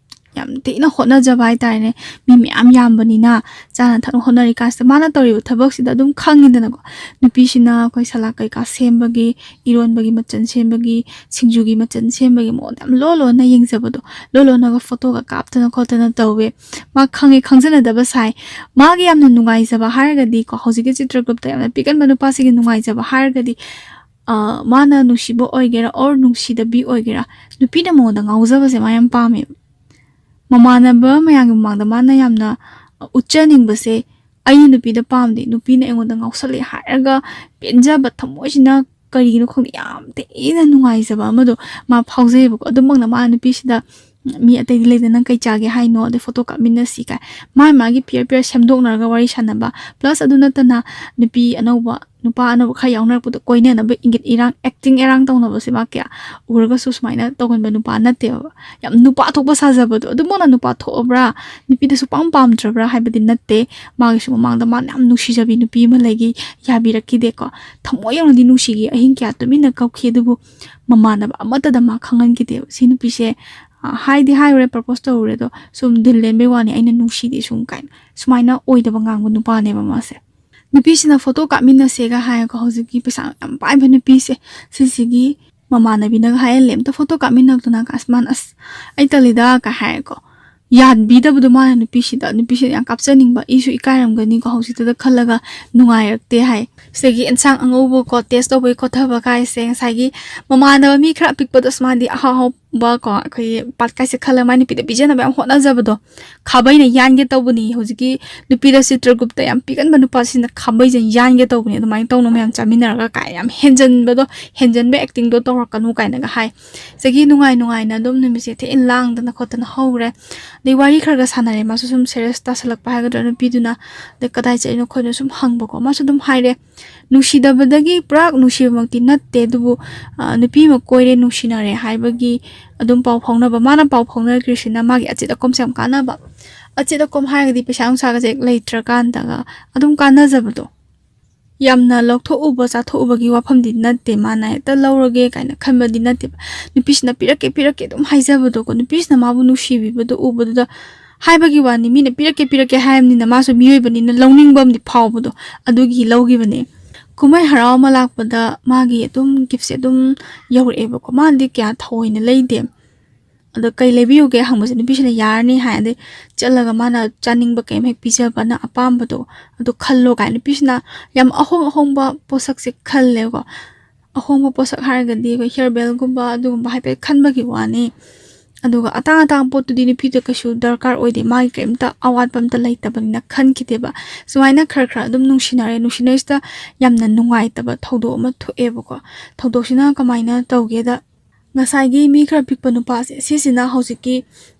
ꯌꯥꯝ ꯊꯤꯅ ꯍꯣꯠꯅꯖꯕ ꯍꯥꯏꯇꯥꯔꯦꯅꯦ꯫ ꯃꯤ ꯃꯌꯥꯝ ꯌꯥꯝꯕꯅꯤꯅ ꯆꯥꯅ ꯊꯛꯅ ꯍꯣꯠꯅꯔꯤ ꯀꯥꯟꯁꯤꯗ ꯃꯥꯅ ꯇꯧꯔꯤꯕ ꯊꯕꯛꯁꯤꯗ ꯑꯗꯨꯝ ꯈꯪꯉꯤꯗꯅꯀꯣ꯫ ꯅꯨꯄꯤꯁꯤꯅ ꯑꯩꯈꯣꯏ ꯁꯂꯥꯠ ꯀꯩꯀꯥ ꯁꯦꯝꯕꯒꯤ, ꯏꯔꯣꯟꯕꯒꯤ ꯃꯆꯜ ꯁꯦꯝꯕꯒꯤ, ꯁꯤꯡꯖꯨꯒꯤ ꯃꯆꯜ ꯁꯦꯝꯕꯒꯤ ꯃꯑꯣꯡꯗ ꯌꯥꯝ ꯂꯣ ꯂꯣꯟꯅ ꯌꯦꯡꯖꯕꯗꯣ, ꯂꯣ ꯂꯣꯟꯅꯒ ꯐꯣꯇꯣꯒ ꯀꯥꯞꯇꯅ ꯈꯣꯠꯇꯅ ꯇꯧꯋꯦ꯫ ꯃꯥ ꯈꯪꯉꯦ ꯈꯪꯖꯅꯗꯕ ꯁꯥꯏ꯫ ꯃꯥꯒꯤ ꯌꯥꯝꯅ ꯅꯨꯡꯉꯥꯏꯖꯕ ꯍꯥꯏꯔꯒꯗꯤꯀꯣ, ꯍꯧꯖꯤꯛꯀꯤ ꯆꯤꯇ꯭ꯔꯒꯨꯞꯇ ꯌꯥꯝꯅ ꯄꯤꯒꯟꯕ ꯅꯨꯄꯥꯁꯤꯒꯤ ꯅꯨꯡꯉꯥꯏꯖꯕ ꯍꯥꯏꯔꯒꯗꯤ, ꯑ, ꯃꯥꯅ ꯅꯨꯡꯁꯤꯕ ꯑꯣꯏꯒꯦꯔꯥ or ꯅꯨꯡꯁꯤꯗꯕꯤ ꯑꯣꯏꯒꯦꯔꯥ, ꯅꯨꯄꯤꯅ ꯃꯉꯣꯟꯗ ꯉꯥꯎꯖꯕꯁꯦ ꯃꯥ ꯌꯥꯝ ꯄꯥꯝꯃꯦꯕ꯫ ꯃꯃꯥꯟꯅꯕ ꯃꯌꯥꯝꯒꯤ ꯃꯃꯥꯡꯗ ꯃꯥꯅ ꯌꯥꯝꯅ ꯎꯠꯆꯅꯤꯡꯕꯁꯦ, "ꯑꯩꯅ ꯅꯨꯄꯤꯗ ꯄꯥꯝꯗꯦ, ꯅꯨꯄꯤꯅ ꯑꯩꯉꯣꯟꯗ ꯉꯥꯎꯁꯜꯂꯛꯑꯦ" ꯍꯥꯏꯔꯒ ꯄꯦꯟꯖꯕ ꯊꯃꯣꯏꯁꯤꯅ ꯀꯔꯤꯒꯤꯅꯣ ꯈꯪꯗꯦ ꯌꯥꯝ ꯊꯤꯅ ꯅꯨꯡꯉꯥꯏꯖꯕ ꯑꯃꯗꯣ ꯃꯥ ꯐꯥꯎꯖꯩꯌꯦꯕꯀꯣ꯫ ꯑꯗꯨꯃꯛꯅ ꯃꯥ ꯅꯨꯄꯤꯁꯤꯗ, "ꯎꯝ, ꯃꯤ ꯑꯇꯩꯗꯤ ꯂꯩꯗꯅ, ꯅꯪ ꯀꯩ ꯆꯥꯒꯦ ꯍꯥꯏꯅꯣ? ꯑꯗꯩ ꯐꯣꯇꯣ ꯀꯥꯞꯃꯤꯟꯅꯁꯤ" ꯀꯥꯏ ꯃꯥ ꯃꯥꯒꯤ ꯄꯤꯌꯔ ꯄꯤꯌꯔ ꯁꯦꯝꯗꯣꯛꯅꯔꯒ ꯋꯥꯔꯤ ꯁꯥꯟꯅꯕ꯫ ꯄ꯭ꯂꯁ ꯑꯗꯨ ꯅꯠꯇꯅ ꯅꯨꯄꯤ ꯑꯅꯧꯕ, ꯅꯨꯄꯥ ꯑꯅꯧꯕ ꯈꯔ ꯌꯥꯎꯅꯔꯛꯄꯗꯣ ꯀꯣꯏꯅꯅꯕ ꯏꯪꯒꯤꯠ ꯏꯔꯥꯡ, ꯑꯦꯛꯇꯤꯡ ꯑꯦꯔꯥꯡ ꯇꯧꯅꯕꯁꯦ ꯃꯥ ꯀꯌꯥ ꯎꯔꯒꯁꯨ ꯁꯨꯃꯥꯏꯅ ꯇꯧꯒꯟꯕ ꯅꯨꯄꯥ ꯅꯠꯇꯦꯕ꯫ ꯌꯥꯝ ꯅꯨꯄꯥ ꯊꯣꯛꯄ ꯁꯥꯖꯕꯗꯣ꯫ ꯑꯗꯨꯃꯛꯅ ꯅꯨꯄꯥ ꯊꯣꯛꯑꯕ꯭ꯔꯥ, ꯅꯨꯄꯤꯗ ꯁꯨꯄꯥꯝ ꯄꯥꯝꯗ꯭ꯔꯕ꯭ꯔꯥ ꯍꯥꯏꯕꯗꯤ ꯅꯠꯇꯦ꯫ ꯃꯥꯒꯤꯁꯨ ꯃꯃꯥꯡꯗ ꯃꯥꯅ ꯌꯥꯝ ꯅꯨꯡꯁꯤꯖꯕꯤ ꯅꯨꯄꯤ ꯑꯃ ꯂꯩꯒꯤ, ꯌꯥꯕꯤꯔꯛꯈꯤꯗꯦꯀꯣ꯫ ꯊꯃꯣꯏ ꯌꯧꯅꯗꯤ ꯅꯨꯡꯁꯤꯈꯤ, ꯑꯍꯤꯡ ꯀꯌꯥ ꯇꯨꯃꯤꯟꯅ ꯀꯞꯈꯤ꯫ ꯑꯗꯨꯕꯨ ꯃꯃꯥꯟꯅꯕ ꯑꯃꯠꯇꯗ ꯃꯥ ꯈꯪꯍꯟꯈꯤꯗꯦꯕ꯫ ꯁꯤ ꯅꯨꯄꯤꯁꯦ, ꯑ, ꯍꯥꯏꯗꯤ ꯍꯥꯏꯔꯨꯔꯦ, ꯄ꯭ꯔꯄꯣꯁ ꯇꯧꯔꯨꯔꯦ, ꯑꯗꯣ ꯁꯨꯝ ꯗꯤꯜ ꯂꯦꯟꯕꯩ ꯋꯥꯅꯤ, "ꯑꯩꯅ ꯅꯨꯡꯁꯤꯗꯦ" ꯁꯨꯝ ꯀꯥꯏꯅ ꯁꯨꯃꯥꯏꯅ ꯑꯣꯏꯗꯕ ꯉꯥꯡꯕ ꯅꯨꯄꯥꯅꯦꯕ ꯃꯥꯁꯦ꯫ ꯅꯨꯄꯤꯁꯤꯅ ꯐꯣꯇꯣ ꯀꯥꯞꯃꯤꯟꯅꯁꯦꯒ ꯍꯥꯏꯔꯒ ꯍꯧꯖꯤꯛꯀꯤ ꯄꯩꯁꯥ ꯌꯥꯝ ꯄꯥꯏꯕ ꯅꯨꯄꯤꯁꯦ, ꯁꯤꯁꯤꯒꯤ ꯃꯃꯥꯟꯅꯕꯤꯅꯒ ꯍꯥꯏꯍꯜꯂꯦ, "ꯑꯝꯇ ꯐꯣꯇꯣ ꯀꯥꯞꯃꯤꯟꯅꯗꯅ", ꯑꯁ ꯃꯥꯅ, "ꯑꯁ, ꯑꯩ ꯇꯜꯂꯤꯗ" ꯀ ꯍꯥꯏꯔꯦꯀꯣ꯫ ꯌꯥꯟꯕꯤꯗꯕꯗꯣ ꯃꯥꯅ ꯅꯨꯄꯤꯁꯤꯗ, ꯅꯨꯄꯤꯁꯤꯗ ꯌꯥꯝ ꯀꯥꯞꯆꯅꯤꯡꯕ, ꯏꯁꯨ ꯏꯀꯥꯏꯔꯝꯒꯅꯤꯀꯣ, ꯍꯧꯖꯤꯛꯇꯨꯗ ꯈꯜꯂꯒ ꯅꯨꯡꯉꯥꯏꯔꯛꯇꯦ ꯍꯥꯏ꯫ ꯁꯤꯗꯒꯤ ꯑꯦꯟꯁꯥꯡ ꯑꯉꯧꯕꯀꯣ, ꯇꯦꯁ ꯇꯧꯕꯒꯤ ꯈꯣꯠꯊꯕ ꯀꯥꯏꯁꯦ ꯉꯁꯥꯏꯒꯤ ꯃꯃꯥꯟꯅꯕ ꯃꯤ ꯈꯔ ꯑꯄꯤꯛꯄꯗꯣ, ꯑꯁ ꯃꯥꯗꯤ ꯑꯍꯥꯎ ꯑꯍꯥꯎ ꯀꯣ, ꯑꯩꯈꯣꯏꯒꯤ ꯄꯥꯠꯀꯥꯏꯁꯦ ꯈꯜꯂꯒ ꯃꯥꯏ ꯅꯨꯄꯤꯗ ꯄꯤꯖꯅꯕ ꯌꯥꯝ ꯍꯣꯠꯅꯖꯕꯗꯣ, ꯈꯥꯕꯩꯅ ꯌꯥꯟꯒꯦ ꯇꯧꯕꯅꯤ꯫ ꯍꯧꯖꯤꯛꯀꯤ ꯅꯨꯄꯤꯗ ꯆꯤꯇ꯭ꯔꯒꯨꯞꯇ ꯌꯥꯝ ꯄꯤꯒꯟꯕ ꯅꯨꯄꯥꯁꯤꯅ ꯈꯥꯕꯩꯁꯦ ꯌꯥꯟꯒꯦ ꯇꯧꯕꯅꯤ꯫ ꯑꯗꯨꯃꯥꯏꯅ ꯇꯧꯅꯨ ꯃꯌꯥꯝ ꯆꯥꯃꯤꯟꯅꯔꯒ ꯀꯥꯏ, ꯌꯥꯝ ꯍꯦꯟꯖꯟꯕꯗꯣ, ꯍꯦꯟꯖꯟꯕ actingꯗꯣ ꯇꯧꯔꯛꯀꯅꯨ ꯀꯥꯏꯅꯒ ꯍꯥꯏ꯫ ꯁꯤꯗꯒꯤ ꯅꯨꯡꯉꯥꯏ ꯅꯨꯡꯉꯥꯏꯅ ꯑꯗꯨꯝ ꯅꯨꯃꯤꯠꯁꯦ ꯊꯤꯅ ꯂꯥꯡꯗꯅ ꯈꯣꯠꯇꯅ ꯍꯧꯔꯦ꯫ ꯑꯗꯩ ꯋꯥꯔꯤ ꯈꯔ ꯈꯔ ꯁꯥꯟꯅꯔꯦ, ꯃꯥꯁꯨ ꯁꯨꯝ serious ꯇꯥꯁꯜꯂꯛꯄ ꯍꯥꯏꯒꯗ꯭ꯔꯥ, ꯅꯨꯄꯤꯗꯨꯅ꯫ ꯑꯗꯩ ꯀꯗꯥꯏ ꯆꯠꯂꯤꯅꯣ ꯈꯣꯠꯂꯤꯅꯣ ꯁꯨꯝ ꯍꯪꯕꯀꯣ, ꯃꯥꯁꯨ ꯑꯗꯨꯝ ꯍꯥꯏꯔꯦ, ꯅꯨꯡꯁꯤꯗꯕꯗꯒꯤ ꯄꯨꯔꯥ ꯅꯨꯡꯁꯤꯕꯃꯛꯇꯤ ꯅꯠꯇꯦ, ꯑꯗꯨꯕꯨ, ꯑ, ꯅꯨꯄꯤ ꯑꯃ ꯀꯣꯏꯔꯦ, ꯅꯨꯡꯁꯤꯅꯔꯦ ꯍꯥꯏꯕꯒꯤ ꯑꯗꯨꯝ ꯄꯥꯎ ꯐꯥꯎꯅꯕ꯫ ꯃꯥꯅ ꯄꯥꯎ ꯐꯥꯎꯅꯈ꯭ꯔꯤꯁꯤꯅ ꯃꯥꯒꯤ ꯑꯆꯦꯠ ꯑꯀꯣꯝꯁꯦ ꯌꯥꯝ ꯀꯥꯟꯅꯕ꯫ ꯑꯆꯦꯠ ꯑꯀꯣꯝ ꯍꯥꯏꯔꯒꯗꯤ ꯄꯩꯁꯥ ꯅꯨꯡꯁꯥꯒꯁꯦ ꯂꯩꯇ꯭ꯔꯀꯥꯟꯗꯒ ꯑꯗꯨꯝ ꯀꯥꯟꯅꯖꯕꯗꯣ꯫ ꯌꯥꯝꯅ ꯂꯧꯊꯣꯛꯎꯕ, ꯆꯥꯊꯣꯛꯎꯕꯒꯤ ꯋꯥꯐꯝꯗꯤ ꯅꯠꯇꯦ, ꯃꯥꯅ ꯍꯦꯛꯇ ꯂꯧꯔꯒꯦ ꯀꯥꯏꯅ ꯈꯟꯕꯗꯤ ꯅꯠꯇꯦꯕ꯫ ꯅꯨꯄꯤꯁꯤꯅ ꯄꯤꯔꯛꯀꯦ, ꯄꯤꯔꯛꯀꯦ ꯑꯗꯨꯝ ꯍꯥꯏꯖꯕꯗꯣꯀꯣ, ꯅꯨꯄꯤꯁꯤꯅ ꯃꯥꯕꯨ ꯅꯨꯡꯁꯤꯕꯤꯕꯗꯣ ꯎꯕꯗꯨꯗ ꯍꯥꯏꯕꯒꯤ ꯋꯥꯅꯤ, ꯃꯤꯅ ꯄꯤꯔꯛꯀꯦ, ꯄꯤꯔꯛꯀꯦ ꯍꯥꯏꯔꯕꯅꯤꯅ ꯃꯥꯁꯨ ꯃꯤꯑꯣꯏꯕꯅꯤꯅ ꯂꯧꯅꯤꯡꯕ ꯑꯃꯗꯤ ꯐꯥꯎꯕꯗꯣ, ꯑꯗꯨꯒꯤ ꯂꯧꯈꯤꯕꯅꯦ꯫ ꯀꯨꯝꯍꯩ ꯍꯔꯥꯎ ꯑꯃ ꯂꯥꯛꯄꯗ ꯃꯥꯒꯤ ꯑꯗꯨꯝ giftꯁꯦ ꯑꯗꯨꯝ ꯌꯧꯔꯛꯑꯦꯕꯀꯣ꯫ ꯃꯥꯅꯗꯤ ꯀꯌꯥ ꯊꯑꯣꯏꯅ ꯂꯩꯗꯦ꯫ ꯑꯗꯣ ꯀꯩ ꯂꯩꯕꯤꯌꯨꯒꯦ ꯍꯪꯕꯁꯦ ꯅꯨꯄꯤꯁꯤꯅ ꯌꯥꯔꯅꯤ ꯍꯥꯏ꯫ ꯑꯗꯩ ꯆꯠꯂꯒ ꯃꯥꯅ ꯆꯥꯅꯤꯡꯕ ꯀꯩꯝ ꯍꯦꯛ ꯄꯤꯖꯕ, "ꯅꯪ ꯑꯄꯥꯝꯕꯗꯣ ꯑꯗꯨ ꯈꯜꯂꯣ" ꯀꯥꯏꯅ꯫ ꯅꯨꯄꯤꯁꯤꯅ ꯌꯥꯝ ꯑꯍꯣꯡ ꯑꯍꯣꯡꯕ ꯄꯣꯠꯁꯛꯁꯦ ꯈꯜꯂꯦꯀꯣ꯫ ꯑꯍꯣꯡꯕ ꯄꯣꯠꯁꯛ ꯍꯥꯏꯔꯒꯗꯤ ꯑꯩꯈꯣꯏ hair bandꯒꯨꯝꯕ ꯑꯗꯨꯒꯨꯝꯕ ꯍꯥꯏꯐꯦꯠ ꯈꯟꯕꯒꯤ ꯋꯥꯅꯤ꯫ ꯑꯗꯨꯒ ꯑꯇꯥꯡ ꯑꯇꯥꯡꯕ ꯄꯣꯠꯇꯨꯗꯤ ꯅꯨꯄꯤꯗ ꯀꯩꯁꯨ ꯗꯔꯀꯥꯔ ꯑꯣꯏꯗꯦ, ꯃꯥꯒꯤ ꯀꯔꯤꯝꯇ ꯑꯋꯥꯠꯄ ꯑꯝꯇ ꯂꯩꯇꯕꯅꯤꯅ ꯈꯟꯈꯤꯗꯦꯕ꯫ ꯁꯨꯃꯥꯏꯅ ꯈꯔ ꯈꯔ ꯑꯗꯨꯝ ꯅꯨꯡꯁꯤꯅꯔꯦ꯫ ꯅꯨꯡꯁꯤꯅꯔꯤꯁꯤꯗ ꯌꯥꯝꯅ ꯅꯨꯡꯉꯥꯏꯇꯕ ꯊꯧꯗꯣꯛ ꯑꯃ ꯊꯣꯛꯑꯦꯕꯀꯣ꯫ ꯊꯧꯗꯣꯛꯁꯤꯅ ꯀꯃꯥꯏꯅ ꯇꯧꯒꯦꯗ, ꯉꯁꯥꯏꯒꯤ ꯃꯤ ꯈꯔ ꯄꯤꯛꯄ ꯅꯨꯄꯥꯁꯦ, ꯁꯤꯁꯤꯅ ꯍꯧꯖꯤꯛꯀꯤ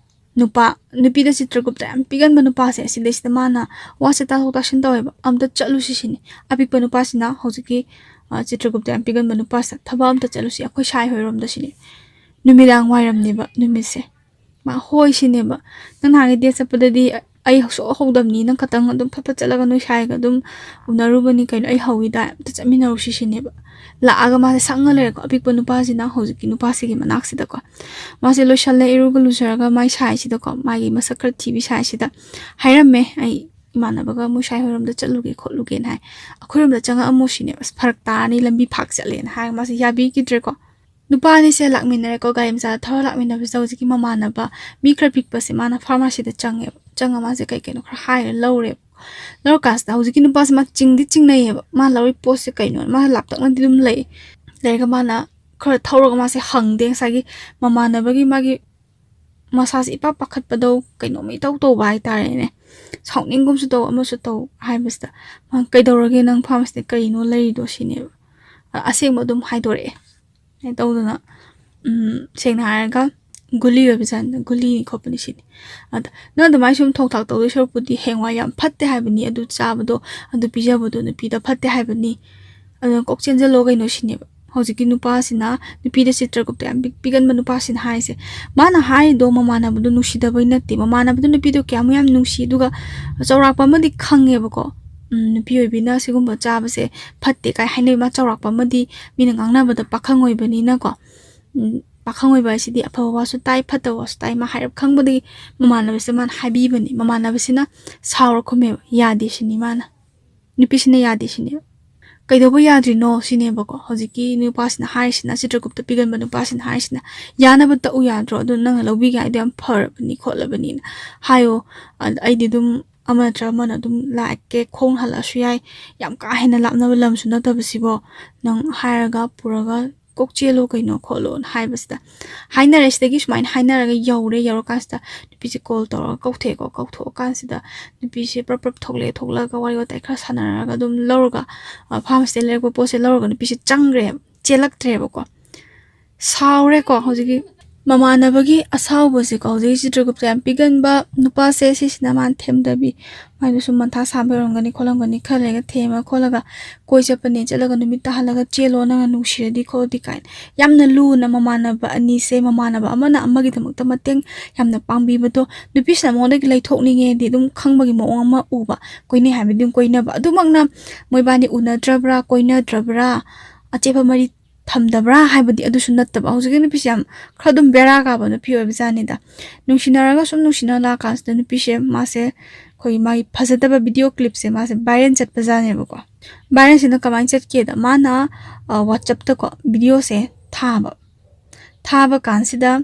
ꯅꯨꯄꯥ, ꯅꯨꯄꯤꯗ ꯆꯤꯇ꯭ꯔꯒꯨꯞꯇ ꯌꯥꯝ ꯄꯤꯒꯟꯕ ꯅꯨꯄꯥꯁꯦ, ꯁꯤꯗꯩꯁꯤꯗ ꯃꯥꯅ ꯋꯥꯁꯦ ꯇꯥꯊꯣꯛ ꯇꯥꯁꯤꯟ ꯇꯧꯋꯦꯕ, "ꯑꯝꯇ ꯆꯠꯂꯨꯁꯤ" ꯁꯤꯅꯤ꯫ ꯑꯄꯤꯛꯄ ꯅꯨꯄꯥꯁꯤꯅ ꯍꯧꯖꯤꯛꯀꯤ, ꯑ, ꯆꯤꯇ꯭ꯔꯒꯨꯞꯇ ꯌꯥꯝ ꯄꯤꯒꯟꯕ ꯅꯨꯄꯥꯁꯤꯗ, "ꯊꯕꯛ ꯑꯝꯇ ꯆꯠꯂꯨꯁꯤ, ꯑꯩꯈꯣꯏ ꯁꯥꯏ ꯍꯣꯏꯔꯣꯝꯗ" ꯁꯤꯅꯤ꯫ ꯅꯨꯃꯤꯗꯥꯡ ꯋꯥꯏꯔꯝꯅꯦꯕ ꯅꯨꯃꯤꯠꯁꯦ꯫ ꯃꯥ "ꯍꯣꯏ" ꯁꯤꯅꯦꯕ꯫ "ꯅꯪ ꯅꯍꯥꯟꯒꯩ date ꯆꯠꯄꯗꯗꯤ ꯑꯩ ꯁꯨꯛꯍꯧ ꯍꯧꯗꯕꯅꯤ, ꯅꯪ ꯈꯛꯇꯪ ꯑꯗꯨꯝ ꯐꯠ ꯐꯠ ꯆꯠꯂꯒ ꯅꯣꯏ ꯁꯥꯏꯒ ꯑꯗꯨꯝ ꯎꯅꯔꯨꯕꯅꯤ ꯀꯩꯅꯣ, ꯑꯩ ꯍꯧꯏꯗꯥꯏ, ꯑꯝꯇ ꯆꯠꯃꯤꯟꯅꯔꯨꯁꯤ" ꯁꯤꯅꯦꯕ꯫ ꯂꯥꯛꯑꯒ ꯃꯥꯁꯦ ꯁꯪꯉ ꯂꯩꯔꯦꯀꯣ꯫ ꯑꯄꯤꯛꯄ ꯅꯨꯄꯥꯁꯤꯅ ꯍꯧꯖꯤꯛꯀꯤ ꯅꯨꯄꯥꯁꯤꯒꯤ ꯃꯅꯥꯛꯁꯤꯗꯀꯣ꯫ ꯃꯥꯁꯦ ꯂꯣꯏꯁꯜꯂꯦ, ꯏꯔꯨꯒ ꯂꯨꯖꯔꯒ ꯃꯥꯏ ꯁꯥꯏꯁꯤꯗꯀꯣ, ꯃꯥꯒꯤ ꯃꯁꯛ ꯈꯔ ꯊꯤꯕꯤ ꯁꯥꯏꯁꯤꯗ ꯍꯥꯏꯔꯝꯃꯦ, "ꯑꯩ ꯏꯃꯥꯟꯅꯕꯒ ꯃꯣꯏ ꯁꯥꯏ ꯍꯣꯏꯔꯣꯝꯗ ꯆꯠꯂꯨꯒꯦ ꯈꯣꯠꯂꯨꯒꯦꯅ" ꯍꯥꯏ꯫ "ꯑꯩꯈꯣꯏꯔꯣꯝꯗ ꯆꯪꯉꯛꯑꯝꯃꯣ" ꯁꯤꯅꯦꯕ꯫ "ꯑꯁ, ꯐꯔꯛ ꯇꯥꯔꯅꯤ, ꯂꯝꯕꯤ ꯐꯥꯛ ꯆꯠꯂꯦꯅ" ꯍꯥꯏꯔꯒ ꯃꯥꯁꯦ ꯌꯥꯕꯤꯈꯤꯗ꯭ꯔꯦꯀꯣ꯫ ꯅꯨꯄꯥ ꯑꯅꯤꯁꯦ ꯂꯥꯛꯃꯤꯟꯅꯔꯦꯀꯣ, ꯒꯥꯔꯤ ꯃꯆꯥꯗ ꯊꯧꯔ ꯂꯥꯛꯃꯤꯟꯅꯕꯁꯤꯗ ꯍꯧꯖꯤꯛꯀꯤ ꯃꯃꯥꯟꯅꯕ ꯃꯤ ꯈꯔ ꯄꯤꯛꯄꯁꯦ ꯃꯥꯅ pharmacyꯗ ꯆꯪꯉꯦꯕ꯫ ꯆꯪꯉ ꯃꯥꯁꯦ ꯀꯩ ꯀꯩꯅꯣ ꯈꯔ ꯍꯥꯏꯔ ꯂꯧꯔꯦꯕ꯫ ꯂꯧꯔꯀꯥꯟꯁꯤꯗ ꯍꯧꯖꯤꯛꯀꯤ ꯅꯨꯄꯥꯁꯦ ꯃꯥ ꯆꯤꯡꯗꯤ ꯆꯤꯡꯅꯩꯌꯦꯕ꯫ ꯃꯥ ꯂꯧꯔꯤ ꯄꯣꯠꯁꯦ ꯀꯩꯅꯣ? ꯃꯥ ꯂꯥꯞꯇꯛꯅꯗꯤ ꯑꯗꯨꯝ ꯂꯩ꯫ ꯂꯩꯔꯒ ꯃꯥꯅ ꯈꯔ ꯊꯧꯔꯒ ꯃꯥꯁꯦ ꯍꯪꯗꯦ, ꯉꯁꯥꯏꯒꯤ ꯃꯃꯥꯟꯅꯕꯒꯤ ꯃꯥꯒꯤ ꯃꯁꯥꯁꯦ ꯏꯄꯥ ꯄꯥꯈꯠꯄꯗꯧ, ꯀꯩꯅꯣꯝꯃ ꯏꯇꯧ ꯇꯧꯕ ꯍꯥꯏꯇꯥꯔꯦꯅꯦ꯫ ꯁꯥꯎꯅꯤꯡꯒꯨꯝꯁꯨ ꯇꯧ, ꯑꯃꯁꯨ ꯇꯧ ꯍꯥꯏꯕꯁꯤꯗ, "ꯃꯥ ꯀꯩꯗꯧꯔꯒꯦ, ꯅꯪ ꯐꯥꯔꯃꯥꯁꯤꯗ ꯀꯔꯤꯅꯣ ꯂꯩꯔꯤꯗꯣ?" ꯁꯤꯅꯦꯕ꯫ ꯑ-, ꯑꯁꯦꯡꯕ ꯑꯗꯨꯝ ꯍꯥꯏꯗꯣꯔꯛꯑꯦ꯫ ꯑꯗꯨꯃꯥꯏꯅ ꯇꯧꯗꯅ, ꯎꯝ, ꯁꯦꯡꯅ ꯍꯥꯏꯔꯒ ꯒꯨꯂꯤ ꯑꯣꯏꯕ ꯖꯥꯠꯅꯤꯗ, ꯒꯨꯂꯤꯅꯤ ꯈꯣꯠꯄꯅꯤ ꯁꯤꯅꯤ꯫ ꯑꯗ ꯅꯪ ꯑꯗꯨꯃꯥꯏꯅ ꯁꯨꯝ ꯊꯣꯛ ꯊꯥꯛ ꯇꯧꯗꯣꯏ ꯁꯔꯨꯛꯄꯨꯗꯤ, ꯍꯌꯦꯡꯋꯥꯏ ꯌꯥꯝ ꯐꯠꯇꯦ ꯍꯥꯏꯕꯅꯤ, ꯑꯗꯨ ꯆꯥꯕꯗꯣ, ꯑꯗꯨ ꯄꯤꯖꯕꯗꯣ ꯅꯨꯄꯤꯗ ꯐꯠꯇꯦ ꯍꯥꯏꯕꯅꯤ꯫ ꯑꯗꯨꯅ ꯀꯣꯛ ꯆꯦꯟꯁꯤꯜꯂꯣ ꯀꯩꯅꯣ ꯁꯤꯅꯦꯕ꯫ ꯍꯧꯖꯤꯛꯀꯤ ꯅꯨꯄꯥꯁꯤꯅ, ꯅꯨꯄꯤꯗ ꯆꯤꯇ꯭ꯔꯒꯨꯞꯇ ꯌꯥꯝ ꯄꯤꯛ-, ꯄꯤꯒꯟꯕ ꯅꯨꯄꯥꯁꯤꯅ ꯍꯥꯏꯔꯤꯁꯦ, ꯃꯥꯅ ꯍꯥꯏꯔꯤꯗꯣ ꯃꯃꯥꯟꯅꯕꯗꯣ ꯅꯨꯡꯁꯤꯗꯕꯩ ꯅꯠꯇꯦ, ꯃꯃꯥꯟꯅꯕꯗꯣ ꯅꯨꯄꯤꯗꯣ ꯀꯌꯥꯃꯨꯛ ꯌꯥꯝ ꯅꯨꯡꯁꯤ, ꯑꯗꯨꯒ ꯆꯥꯎꯔꯥꯛꯄ ꯑꯃꯗꯤ ꯈꯪꯉꯦꯕꯀꯣ꯫ ꯎꯝ, ꯅꯨꯄꯤ ꯑꯣꯏꯕꯤꯅ ꯁꯤꯒꯨꯝꯕ ꯆꯥꯕꯁꯦ ꯐꯠꯇꯦ ꯀꯥꯏ ꯍꯥꯏꯅꯕ, ꯃꯥ ꯆꯥꯎꯔꯥꯛꯄ ꯑꯃꯗꯤ ꯃꯤꯅ ꯉꯥꯡꯅꯕꯗ ꯄꯥꯈꯪ ꯑꯣꯏꯕꯅꯤꯅꯀꯣ꯫ ꯎꯝ, ꯄꯥꯈꯪ ꯑꯣꯏꯕ ꯍꯥꯏꯁꯤꯗꯤ ꯑꯐꯕ ꯋꯥꯁꯨ ꯇꯥꯏ, ꯐꯠꯇꯕ ꯋꯥꯁꯨ ꯇꯥꯏ꯫ ꯃꯥ ꯍꯥꯏꯔꯞ ꯈꯪꯕꯗꯒꯤ ꯃꯃꯥꯟꯅꯕꯁꯤꯗ ꯃꯥꯅ ꯍꯥꯏꯕꯤꯕꯅꯤ꯫ ꯃꯃꯥꯟꯅꯕꯁꯤꯅ ꯁꯥꯎꯔ ꯈꯨꯝꯃꯦꯕ, "ꯌꯥꯗꯦ" ꯁꯤꯅꯤ ꯃꯥꯅ꯫ ꯅꯨꯄꯤꯁꯤꯅ ꯌꯥꯗꯦ ꯁꯤꯅꯦꯕ꯫ "ꯀꯩꯗꯧꯕ ꯌꯥꯗ꯭ꯔꯤꯅꯣ?" ꯁꯤꯅꯦꯕꯀꯣ꯫ ꯍꯧꯖꯤꯛꯀꯤ ꯅꯨꯄꯥꯁꯤꯅ ꯍꯥꯏꯔꯤꯁꯤꯅ, ꯆꯤꯇ꯭ꯔꯒꯨꯞꯇ ꯄꯤꯒꯟꯕ ꯅꯨꯄꯥꯁꯤꯅ ꯍꯥꯏꯔꯤꯁꯤꯅ, "ꯌꯥꯅꯕ ꯇꯛꯎ ꯌꯥꯗ꯭ꯔꯣ? ꯑꯗꯨ ꯅꯪꯅ ꯂꯧꯕꯤꯒꯦ ꯍꯥꯏꯗꯣ ꯌꯥꯝ ꯐꯔꯕꯅꯤ ꯈꯣꯠꯂꯕꯅꯤꯅ ꯍꯥꯏꯌꯣ꯫ ꯑ-, ꯑꯩꯗꯤ ꯑꯗꯨꯝ ꯑꯃ ꯅꯠꯇ꯭ꯔ ꯑꯃꯅ ꯑꯗꯨꯝ ꯂꯥꯛꯀꯦ, ꯈꯣꯡ ꯍꯜꯂꯛꯑꯁꯨ ꯌꯥꯏ, ꯌꯥꯝ ꯀꯥ ꯍꯦꯟꯅ ꯂꯥꯞꯅꯕ ꯂꯝꯁꯨ ꯅꯠꯇꯕꯁꯤꯕꯣ, ꯅꯪ ꯍꯥꯏꯔꯒ ꯄꯨꯔꯒ ꯀꯣꯛ ꯆꯦꯜꯂꯨ ꯀꯩꯅꯣ" ꯈꯣꯠꯂꯣꯅ ꯍꯥꯏꯕꯁꯤꯗ, ꯍꯥꯏꯅꯔꯦ꯫ ꯁꯤꯗꯒꯤ ꯁꯨꯃꯥꯏꯅ ꯍꯥꯏꯅꯔꯒ ꯌꯧꯔꯦ꯫ ꯌꯧꯔꯀꯥꯟꯁꯤꯗ ꯅꯨꯄꯤꯁꯦ ꯀꯣꯜ ꯇꯧꯔꯒ ꯀꯧꯊꯣꯛꯑꯦꯀꯣ꯫ ꯀꯧꯊꯣꯛꯑꯀꯥꯟꯁꯤꯗ ꯅꯨꯄꯤꯁꯦ ꯄ꯭ꯔꯞ ꯄ꯭ꯔꯞ ꯊꯣꯛꯂꯛꯑꯦ꯫ ꯊꯣꯛꯂꯛꯑꯒ ꯋꯥꯔꯤ ꯋꯥꯇꯥꯏ ꯈꯔ ꯁꯥꯟꯅꯔꯒ ꯑꯗꯨꯝ ꯂꯧꯔꯒ, ꯑ, ꯐꯥꯔꯃꯥꯁꯤꯗ ꯂꯩꯔꯛꯄ ꯄꯣꯠꯁꯦ ꯂꯧꯔꯒ ꯅꯨꯄꯤꯁꯦ ꯆꯪꯈ꯭ꯔꯦ, ꯆꯦꯜꯂꯛꯇ꯭ꯔꯦꯕꯀꯣ꯫ ꯁꯥꯎꯔꯦꯀꯣ꯫ ꯍꯧꯖꯤꯛꯀꯤ ꯃꯃꯥꯟꯅꯕꯒꯤ ꯑꯁꯥꯎꯕꯁꯦꯀꯣ, ꯍꯧꯖꯤꯛꯀꯤ ꯆꯤꯇ꯭ꯔꯒꯨꯞꯇ ꯌꯥꯝ ꯄꯤꯒꯟꯕ ꯅꯨꯄꯥꯁꯦ ꯁꯤꯁꯤꯅ ꯃꯥꯅ ꯊꯦꯝꯗꯕꯤ, ꯃꯥꯏꯗꯨ ꯁꯨꯝ ꯃꯊꯥ ꯁꯥꯕ ꯑꯣꯏꯔꯝꯒꯅꯤ ꯈꯣꯠꯂꯝꯒꯅꯤ, ꯈꯔ ꯂꯩꯔꯒ ꯊꯦꯝꯃ ꯈꯣꯠꯂꯒ ꯀꯣꯏ ꯆꯠꯄꯅꯦ, ꯆꯠꯂꯒ ꯅꯨꯃꯤꯠ ꯇꯥꯍꯜꯂꯒ ꯆꯦꯜꯂꯣ, ꯅꯪꯅ ꯅꯨꯡꯁꯤꯔꯗꯤ ꯈꯣꯠꯂꯗꯤ ꯀꯥꯏꯅ ꯌꯥꯝꯅ ꯂꯨꯅ ꯃꯃꯥꯟꯅꯕ ꯑꯅꯤꯁꯦ, ꯃꯃꯥꯟꯅꯕ ꯑꯃꯅ ꯑꯃꯒꯤꯗꯃꯛꯇ ꯃꯇꯦꯡ ꯌꯥꯝꯅ ꯄꯥꯡꯕꯤꯕꯗꯣ, ꯅꯨꯄꯤꯁꯤꯅ ꯃꯉꯣꯟꯗꯒꯤ ꯂꯩꯊꯣꯛꯅꯤꯡꯉꯦꯗꯤ ꯑꯗꯨꯝ ꯈꯪꯕꯒꯤ ꯃꯑꯣꯡ ꯑꯃ ꯎꯕ, ꯀꯣꯏꯅꯩ ꯍꯥꯏꯕꯗꯤ ꯑꯗꯨꯝ ꯀꯣꯏꯅꯕ, ꯑꯗꯨꯃꯛꯅ ꯃꯣꯏꯕꯥꯅꯤ ꯎꯅꯗ꯭ꯔꯕ꯭ꯔꯥ, ꯀꯣꯏꯅꯗ꯭ꯔꯕ꯭ꯔꯥ, ꯑꯆꯦꯠꯄ ꯃꯔꯤ ꯊꯝꯗꯕ꯭ꯔꯥ ꯍꯥꯏꯕꯗꯤ ꯑꯗꯨꯁꯨ ꯅꯠꯇꯕ꯫ ꯍꯧꯖꯤꯛꯀꯤ ꯅꯨꯄꯤꯁꯦ ꯌꯥꯝ ꯈꯔ ꯑꯗꯨꯝ ꯕꯦꯔꯥ ꯀꯥꯕ ꯅꯨꯄꯤ ꯑꯣꯏꯕ ꯖꯥꯠꯅꯤꯗ꯫ ꯅꯨꯡꯁꯤꯅꯔꯒ ꯁꯨꯝ ꯅꯨꯡꯁꯤꯅ ꯂꯥꯛꯀꯥꯟꯁꯤꯗ ꯅꯨꯄꯤꯁꯦ ꯃꯥꯁꯦ ꯑꯩꯈꯣꯏꯒꯤ ꯃꯥꯒꯤ ꯐꯖꯗꯕ ꯚꯤꯗꯤꯑꯣ ꯀ꯭ꯂꯤꯞꯁꯦ ꯃꯥꯁꯦ ꯚꯥꯏꯔꯦꯜ ꯆꯠꯄ ꯖꯥꯠꯅꯦꯕꯀꯣ꯫ ꯚꯥꯏꯔꯦꯜꯁꯤꯅ ꯀꯃꯥꯏꯅ ꯆꯠꯀꯦꯗ, ꯃꯥꯅ, ꯑ, WhatsApp-ꯇꯀꯣ ꯚꯤꯗꯤꯑꯣꯁꯦ ꯊꯥꯕ꯫ ꯊꯥꯕ ꯀꯥꯟꯁꯤꯗ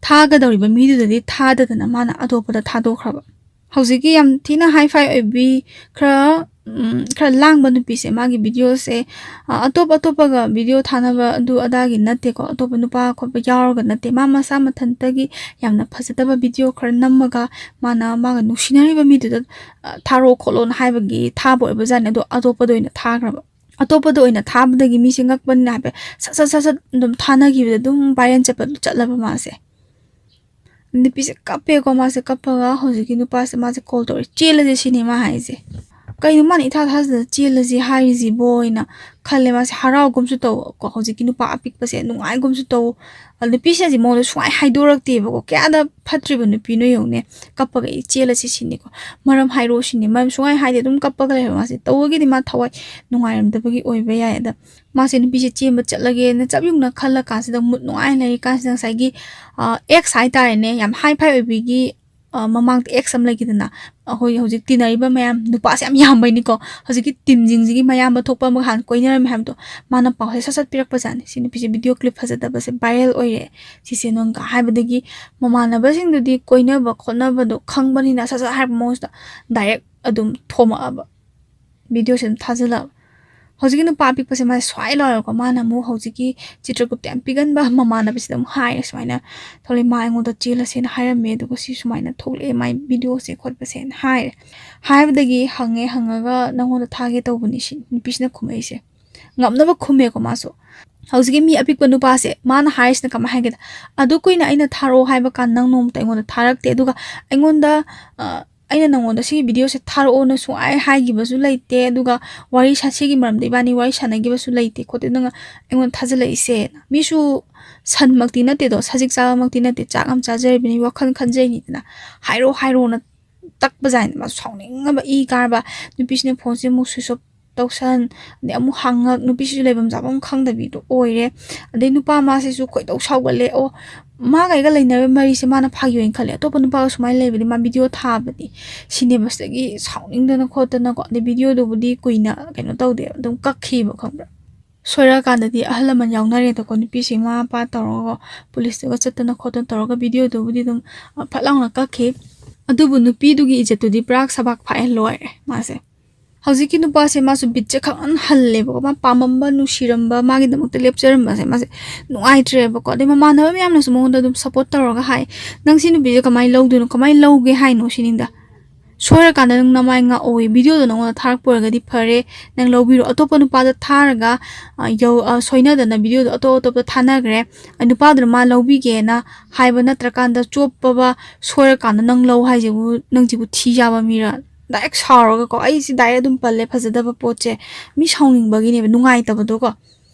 ꯊꯥꯒꯗꯧꯔꯤꯕ ꯃꯤꯗꯨꯗꯗꯤ ꯊꯥꯗꯗꯅ ꯃꯥꯅ ꯑꯇꯣꯞꯄꯗ ꯊꯥꯗꯣꯛꯈ꯭ꯔꯕ꯫ ꯍꯧꯖꯤꯛꯀꯤ ꯌꯥꯝ ꯊꯤꯅ ꯍꯥꯏ ꯐꯥꯏ ꯑꯣꯏꯕꯤ, ꯈꯔ ꯎꯝ, ꯈꯔ ꯂꯥꯡꯕ ꯅꯨꯄꯤꯁꯦ, ꯃꯥꯒꯤ ꯚꯤꯗꯤꯑꯣꯁꯦ, ꯑ, ꯑꯇꯣꯞ ꯑꯇꯣꯞꯄꯒ ꯚꯤꯗꯤꯑꯣ ꯊꯥꯅꯕ ꯑꯗꯨ ꯑꯗꯥꯒꯤ ꯅꯠꯇꯦꯀꯣ, ꯑꯇꯣꯞꯄ ꯅꯨꯄꯥ ꯈꯣꯠꯄ ꯌꯥꯎꯔꯒ ꯅꯠꯇꯦ, ꯃꯥ ꯃꯁꯥ ꯃꯊꯟꯇꯒꯤ ꯌꯥꯝꯅ ꯐꯖꯗꯕ ꯚꯤꯗꯤꯑꯣ ꯈꯔ ꯅꯝꯃꯒ ꯃꯥꯅ ꯃꯥꯒ ꯅꯨꯡꯁꯤꯅꯔꯤꯕ ꯃꯤꯗꯨꯗ, ꯑ, ꯊꯥꯔꯛꯑꯣ ꯈꯣꯠꯂꯣꯅ ꯍꯥꯏꯕꯒꯤ ꯊꯥꯕ ꯑꯣꯏꯕꯖꯥꯠꯅꯤ꯫ ꯑꯗꯣ ꯑꯇꯣꯞꯄꯗ ꯑꯣꯏꯅ ꯊꯥꯈ꯭ꯔꯕ꯫ ꯑꯇꯣꯞꯄꯗ ꯑꯣꯏꯅ ꯊꯥꯕꯗꯒꯤ ꯃꯤꯁꯦ ꯉꯛꯄꯅꯤꯅ ꯍꯥꯏꯐꯦꯠ ꯁꯠ ꯁꯠ ꯁꯠ ꯁꯠ ꯑꯗꯨꯝ ꯊꯥꯅꯈꯤꯕꯗ ꯑꯗꯨꯝ ꯚꯥꯏꯔꯦꯜ ꯆꯠꯄ ꯆꯠꯂꯕ ꯃꯥꯁꯦ꯫ ꯅꯨꯄꯤꯁꯦ ꯀꯞꯄꯦꯀꯣ, ꯃꯥꯁꯦ ꯀꯞꯄꯒ ꯍꯧꯖꯤꯛꯀꯤ ꯅꯨꯄꯥꯁꯦ ꯃꯥꯁꯦ ꯀꯣꯜ ꯇꯧꯔꯦ, "ꯆꯦꯜꯂꯁꯦ" ꯁꯤꯅꯦ ꯃꯥ ꯍꯥꯏꯁꯦ꯫ ꯀꯩꯅꯣ ꯃꯥꯅ ꯏꯊꯥ ꯊꯥꯖꯗꯅ "ꯆꯦꯜꯂꯁꯤ" ꯍꯥꯏꯔꯤꯁꯤꯕꯣ ꯍꯥꯏꯅ ꯈꯜꯂꯦ ꯃꯥꯁꯦ꯫ ꯍꯔꯥꯎꯒꯨꯝꯁꯨ ꯇꯧꯀꯣ, ꯍꯧꯖꯤꯛꯀꯤ ꯅꯨꯄꯥ ꯑꯄꯤꯛꯄꯁꯦ ꯅꯨꯡꯉꯥꯏꯒꯨꯝꯁꯨ ꯇꯧ꯫ ꯑ, ꯅꯨꯄꯤꯁꯤꯅꯗꯤ ꯃꯉꯣꯟꯗ ꯁꯨꯡꯍꯥꯏ ꯍꯥꯏꯗꯣꯔꯛꯇꯦꯕꯀꯣ꯫ ꯀꯌꯥꯗ ꯐꯠꯇ꯭ꯔꯤꯕ ꯅꯨꯄꯤꯅꯣ ꯌꯦꯡꯉꯨꯅꯦ, ꯀꯞꯄꯒ "ꯑꯩ ꯆꯦꯜꯂꯁꯤ" ꯁꯤꯅꯤꯀꯣ, "ꯃꯔꯝ ꯍꯥꯏꯔꯛꯑꯣ" ꯁꯤꯅꯤ꯫ ꯃꯔꯝ ꯁꯨꯡꯍꯥꯏ ꯍꯥꯏꯗꯦ, ꯑꯗꯨꯝ ꯀꯞꯄꯒ ꯂꯩꯕ ꯃꯥꯁꯦ꯫ ꯇꯧꯕꯒꯤꯗꯤ ꯃꯥ ꯊꯋꯥꯏ ꯅꯨꯡꯉꯥꯏꯔꯝꯗꯕꯒꯤ ꯑꯣꯏꯕ ꯌꯥꯏ꯫ ꯑꯗ ꯃꯥꯁꯦ ꯅꯨꯄꯤꯁꯦ ꯆꯦꯟꯕ ꯆꯠꯂꯒꯦꯅ ꯆꯞ ꯌꯨꯡꯅ ꯈꯜꯂ ꯀꯥꯟꯁꯤꯗ, ꯃꯨꯠ ꯅꯨꯡꯉꯥꯏꯅ ꯂꯩꯔꯤ ꯀꯥꯟꯁꯤꯗ, ꯉꯁꯥꯏꯒꯤ, ꯑ, ꯑꯦꯛꯁ ꯍꯥꯏꯇꯥꯔꯦꯅꯦ, ꯌꯥꯝ ꯍꯥꯏ ꯐꯥꯏ ꯑꯣꯏꯕꯤꯒꯤ, ꯑ, ꯃꯃꯥꯡꯗ ꯑꯦꯛꯁ ꯑꯃ ꯂꯩꯈꯤꯗꯅ, ꯑꯩꯈꯣꯏ ꯍꯧꯖꯤꯛ ꯇꯤꯟꯅꯔꯤꯕ ꯃꯌꯥꯝ, ꯅꯨꯄꯥꯁꯦ ꯌꯥꯝ ꯌꯥꯝꯕꯩꯅꯤꯀꯣ, ꯍꯧꯖꯤꯛꯀꯤ ꯇꯤꯝꯁꯤꯡꯁꯤꯒꯤ ꯃꯌꯥꯝꯕ ꯊꯣꯛꯄ ꯑꯃ ꯍꯥꯟꯅ ꯀꯣꯏꯅꯔꯝꯃꯦ ꯍꯥꯏꯕꯗꯣ, ꯃꯥꯅ ꯄꯥꯎꯁꯦ ꯁꯠ ꯁꯠ ꯄꯤꯔꯛꯄꯖꯥꯠꯅꯤ꯫ "ꯁꯤ ꯅꯨꯄꯤꯁꯦ ꯚꯤꯗꯤꯑꯣ ꯀ꯭ꯂꯤꯞ ꯐꯖꯗꯕꯁꯦ ꯚꯥꯏꯔꯦꯜ ꯑꯣꯏꯔꯦ, ꯁꯤꯁꯦ ꯅꯪꯒ" ꯍꯥꯏꯕꯗꯒꯤ, ꯃꯃꯥꯟꯅꯕꯁꯤꯡꯗꯨꯗꯤ ꯀꯣꯏꯅꯕ ꯈꯣꯠꯅꯕꯗꯣ ꯈꯪꯕꯅꯤꯅ ꯁꯠ ꯁꯠ ꯍꯥꯏꯔꯛꯄ ꯃꯑꯣꯡꯁꯤꯗ ꯗꯥꯏꯔꯦꯛ ꯑꯗꯨꯝ ꯊꯣꯝꯃꯛꯑꯕ, ꯚꯤꯗꯤꯑꯣꯁꯦ ꯑꯗꯨꯝ ꯊꯥꯖꯤꯜꯂꯛꯑꯕ꯫ ꯍꯧꯖꯤꯛꯀꯤ ꯅꯨꯄꯥ ꯑꯄꯤꯛꯄꯁꯦ ꯃꯥꯁꯦ ꯁ꯭ꯋꯥꯏ ꯂꯥꯎꯔꯦꯀꯣ, ꯃꯥꯅ ꯑꯃꯨꯛ ꯍꯧꯖꯤꯛꯀꯤ ꯆꯤꯇ꯭ꯔꯒꯨꯞꯇ ꯌꯥꯝ ꯄꯤꯒꯟꯕ ꯃꯃꯥꯟꯅꯕꯁꯤꯗ ꯑꯃꯨꯛ ꯍꯥꯏꯔꯦ ꯁꯨꯃꯥꯏꯅ, "ꯊꯣꯛꯂꯛꯑꯦ, ꯃꯥ ꯑꯩꯉꯣꯟꯗ ꯆꯦꯜꯂꯁꯦꯅ ꯍꯥꯏꯔꯝꯃꯦ, ꯑꯗꯨꯒ ꯁꯤ ꯁꯨꯃꯥꯏꯅ ꯊꯣꯛꯂꯛꯑꯦ, ꯃꯥꯏ ꯚꯤꯗꯤꯑꯣꯁꯦ ꯈꯣꯠꯄꯁꯦꯅ" ꯍꯥꯏꯔꯦ꯫ ꯍꯥꯏꯕꯗꯒꯤ ꯍꯪꯉꯦ, ꯍꯪꯉꯒ "ꯅꯪꯉꯣꯟꯗ ꯊꯥꯒꯦ ꯇꯧꯕꯅꯤ" ꯁꯤ ꯅꯨꯄꯤꯁꯤꯅ ꯈꯨꯝꯃꯛꯏꯁꯦ꯫ ꯉꯝꯅꯕ ꯈꯨꯝꯃꯦꯀꯣ ꯃꯥꯁꯨ꯫ ꯍꯧꯖꯤꯛꯀꯤ ꯃꯤ ꯑꯄꯤꯛꯄ ꯅꯨꯄꯥꯁꯦ ꯃꯥꯅ ꯍꯥꯏꯔꯤꯁꯤꯅ ꯀꯃꯥꯏꯅ ꯍꯥꯏꯒꯦꯗ, "ꯑꯗꯨ ꯀꯨꯏꯅ ꯑꯩꯅ ꯊꯥꯔꯛꯑꯣ ꯍꯥꯏꯕ ꯀꯥꯟꯗ ꯅꯪ ꯅꯣꯡꯃꯇ ꯑꯩꯉꯣꯟꯗ ꯊꯥꯔꯛꯇꯦ, ꯑꯗꯨꯒ ꯑꯩꯉꯣꯟꯗ, ꯑ, ꯑꯩꯅ ꯅꯪꯉꯣꯟꯗ ꯁꯤꯒꯤ ꯚꯤꯗꯤꯑꯣꯁꯦ ꯊꯥꯔꯛꯑꯣꯅ ꯁꯨꯡꯍꯥꯏ ꯍꯥꯏꯈꯤꯕꯁꯨ ꯂꯩꯇꯦ, ꯑꯗꯨꯒ ꯋꯥꯔꯤ ꯁꯥ-, ꯁꯤꯒꯤ ꯃꯔꯝꯗ ꯏꯕꯥꯅꯤ ꯋꯥꯔꯤ ꯁꯥꯟꯅꯈꯤꯕꯁꯨ ꯂꯩꯇꯦ ꯈꯣꯠꯇꯦ, ꯅꯪꯅ ꯑꯩꯉꯣꯟꯗ ꯊꯥꯖꯤꯜꯂꯛꯏꯁꯦ?" ꯃꯤꯁꯨ ꯁꯟꯃꯛꯇꯤ ꯅꯠꯇꯦꯗꯣ, ꯁꯖꯤꯛ ꯆꯥꯕꯃꯛꯇꯤ ꯅꯠꯇꯦ, ꯆꯥꯛ ꯑꯃ ꯆꯥꯖꯔꯤꯕꯅꯤ, ꯋꯥꯈꯜ ꯈꯟꯖꯩꯅꯤꯗꯅ꯫ "ꯍꯥꯏꯔꯣ, ꯍꯥꯏꯔꯣꯅ" ꯇꯛꯄꯖꯥꯠꯅꯤ꯫ ꯃꯥ ꯁꯥꯎꯅꯤꯡꯉꯕ, ꯏ ꯀꯥꯔꯕ, ꯅꯨꯄꯤꯁꯤꯅ ꯐꯣꯟꯁꯦ ꯑꯃꯨꯛ ꯁ꯭ꯋꯤꯆ ꯑꯣꯐ ꯇꯧꯁꯟ, ꯑꯗꯩ ꯑꯃꯨꯛ ꯍꯥꯡꯉꯛ, ꯅꯨꯄꯤꯁꯤꯁꯨ ꯂꯩꯐꯝ ꯆꯥꯐꯝ ꯈꯪꯗꯕꯤꯗꯣ ꯑꯣꯏꯔꯦ꯫ ꯑꯗꯩ ꯅꯨꯄꯥ ꯃꯥꯁꯤꯁꯨ ꯈꯣꯏꯗꯧ ꯁꯥꯎꯒꯠꯂꯦ꯫ ꯑꯣ, ꯃꯥꯒ ꯑꯩꯒ ꯂꯩꯅꯔꯤꯕ ꯃꯔꯤꯁꯦ ꯃꯥꯅ ꯐꯥꯒꯤ ꯑꯣꯏꯅ ꯈꯜꯂꯦ, ꯑꯇꯣꯞꯄ ꯅꯨꯄꯥꯒ ꯁꯨꯃꯥꯏꯅ ꯂꯩꯕꯗꯤ ꯃꯥ ꯚꯤꯗꯤꯑꯣ ꯊꯥꯕꯅꯤ ꯁꯤꯅꯦꯕ꯫ ꯁꯤꯗꯒꯤ ꯁꯥꯎꯅꯤꯡꯗꯅ ꯈꯣꯠꯇꯅꯀꯣ, ꯑꯗꯩ ꯚꯤꯗꯤꯑꯣꯗꯨꯕꯨꯗꯤ ꯀꯨꯏꯅ ꯀꯩꯅꯣ ꯇꯧꯗꯦ, ꯑꯗꯨꯝ ꯀꯛꯈꯤꯕ, ꯈꯪꯕ꯭ꯔꯥ? ꯁꯣꯏꯔꯛꯑꯀꯥꯟꯗꯗꯤ ꯑꯍꯜ ꯂꯃꯟ ꯌꯥꯎꯅꯔꯦꯗꯀꯣ, ꯅꯨꯄꯤꯁꯤ ꯃꯃꯥ ꯃꯄꯥ ꯇꯧꯔꯒ ꯄꯨꯂꯤꯁꯇꯒ ꯆꯠꯇꯅ ꯈꯣꯠꯇꯅ ꯇꯧꯔꯒ ꯚꯤꯗꯤꯑꯣꯗꯨꯕꯨꯗꯤ ꯑꯗꯨꯝ, ꯑ, ꯐꯠ ꯂꯥꯎꯅ ꯀꯛꯈꯤ꯫ ꯑꯗꯨꯕꯨ ꯅꯨꯄꯤꯗꯨꯒꯤ ꯏꯖꯠꯇꯨꯗꯤ ꯄꯨꯔꯥ ꯁꯕꯥꯛ ꯐꯥꯛꯑꯦ, ꯂꯣꯏꯔꯦ ꯃꯥꯁꯦ꯫ ꯍꯧꯖꯤꯛꯀꯤ ꯅꯨꯄꯥꯁꯦ ꯃꯥꯁꯨ ꯕꯤꯠꯁꯦ ꯈꯪꯍꯟ ꯍꯜꯂꯦꯕꯀꯣ꯫ ꯃꯥ ꯄꯥꯝꯃꯝꯕ, ꯅꯨꯡꯁꯤꯔꯝꯕ, ꯃꯥꯒꯤꯗꯃꯛꯇ ꯂꯦꯞꯆꯔꯝꯕꯁꯦ ꯃꯥꯁꯦ ꯅꯨꯡꯉꯥꯏꯇ꯭ꯔꯦꯕꯀꯣ꯫ ꯑꯗꯩ ꯃꯃꯥꯟꯅꯕ ꯃꯌꯥꯝꯅꯁꯨ ꯃꯉꯣꯟꯗ ꯑꯗꯨꯝ ꯁꯞꯄꯣꯔꯠ ꯇꯧꯔꯒ ꯍꯥꯏ, "ꯅꯪ ꯁꯤ ꯅꯨꯄꯤꯁꯦ ꯀꯃꯥꯏꯅ ꯂꯧꯗꯣꯏꯅꯣ, ꯀꯃꯥꯏꯅ ꯂꯧꯒꯦ ꯍꯥꯏꯅꯣ?" ꯁꯤꯅꯤꯗ꯫ "ꯁꯣꯏꯔꯀꯥꯟꯗ ꯅꯪ ꯅꯃꯥꯏ ꯉꯥꯛꯑꯣꯏ, ꯚꯤꯗꯤꯑꯣꯗꯣ ꯅꯉꯣꯟꯗ ꯊꯥꯔꯛꯄ ꯑꯣꯏꯔꯒꯗꯤ ꯐꯔꯦ, ꯅꯪ ꯂꯧꯕꯤꯔꯣ꯫ ꯑꯇꯣꯞꯄ ꯅꯨꯄꯥꯗ ꯊꯥꯔꯒ, ꯑ, ꯌꯧ-, ꯑ, ꯁꯣꯏꯅꯗꯅ ꯚꯤꯗꯤꯑꯣꯗꯣ ꯑꯇꯣꯞ ꯑꯇꯣꯞꯄ ꯊꯥꯅꯈ꯭ꯔꯦ꯫ ꯑ, ꯅꯨꯄꯥꯗꯨꯅ ꯃꯥ ꯂꯧꯕꯤꯒꯦꯅ ꯍꯥꯏꯕ ꯅꯠꯇ꯭ꯔꯀꯥꯟꯗ ꯆꯣꯞꯄꯕ ꯁꯣꯏꯔꯀꯥꯟꯗ ꯅꯪ ꯂꯧ ꯍꯥꯏꯁꯤꯕꯨ, ꯅꯪꯁꯤꯕꯨ ꯊꯤ ꯆꯥꯕ ꯃꯤꯔ?" ꯗꯥꯏꯔꯦꯛ ꯁꯥꯎꯔꯒꯀꯣ, ꯑꯩꯁꯤ ꯗꯥꯏꯔꯦꯛ ꯑꯗꯨꯝ ꯄꯜꯂꯦ, ꯐꯖꯗꯕ ꯄꯣꯠꯁꯦ ꯃꯤ ꯁꯥꯎꯅꯤꯡꯕꯒꯤꯅꯦꯕ, ꯅꯨꯡꯉꯥꯏꯇꯕꯗꯣꯀꯣ꯫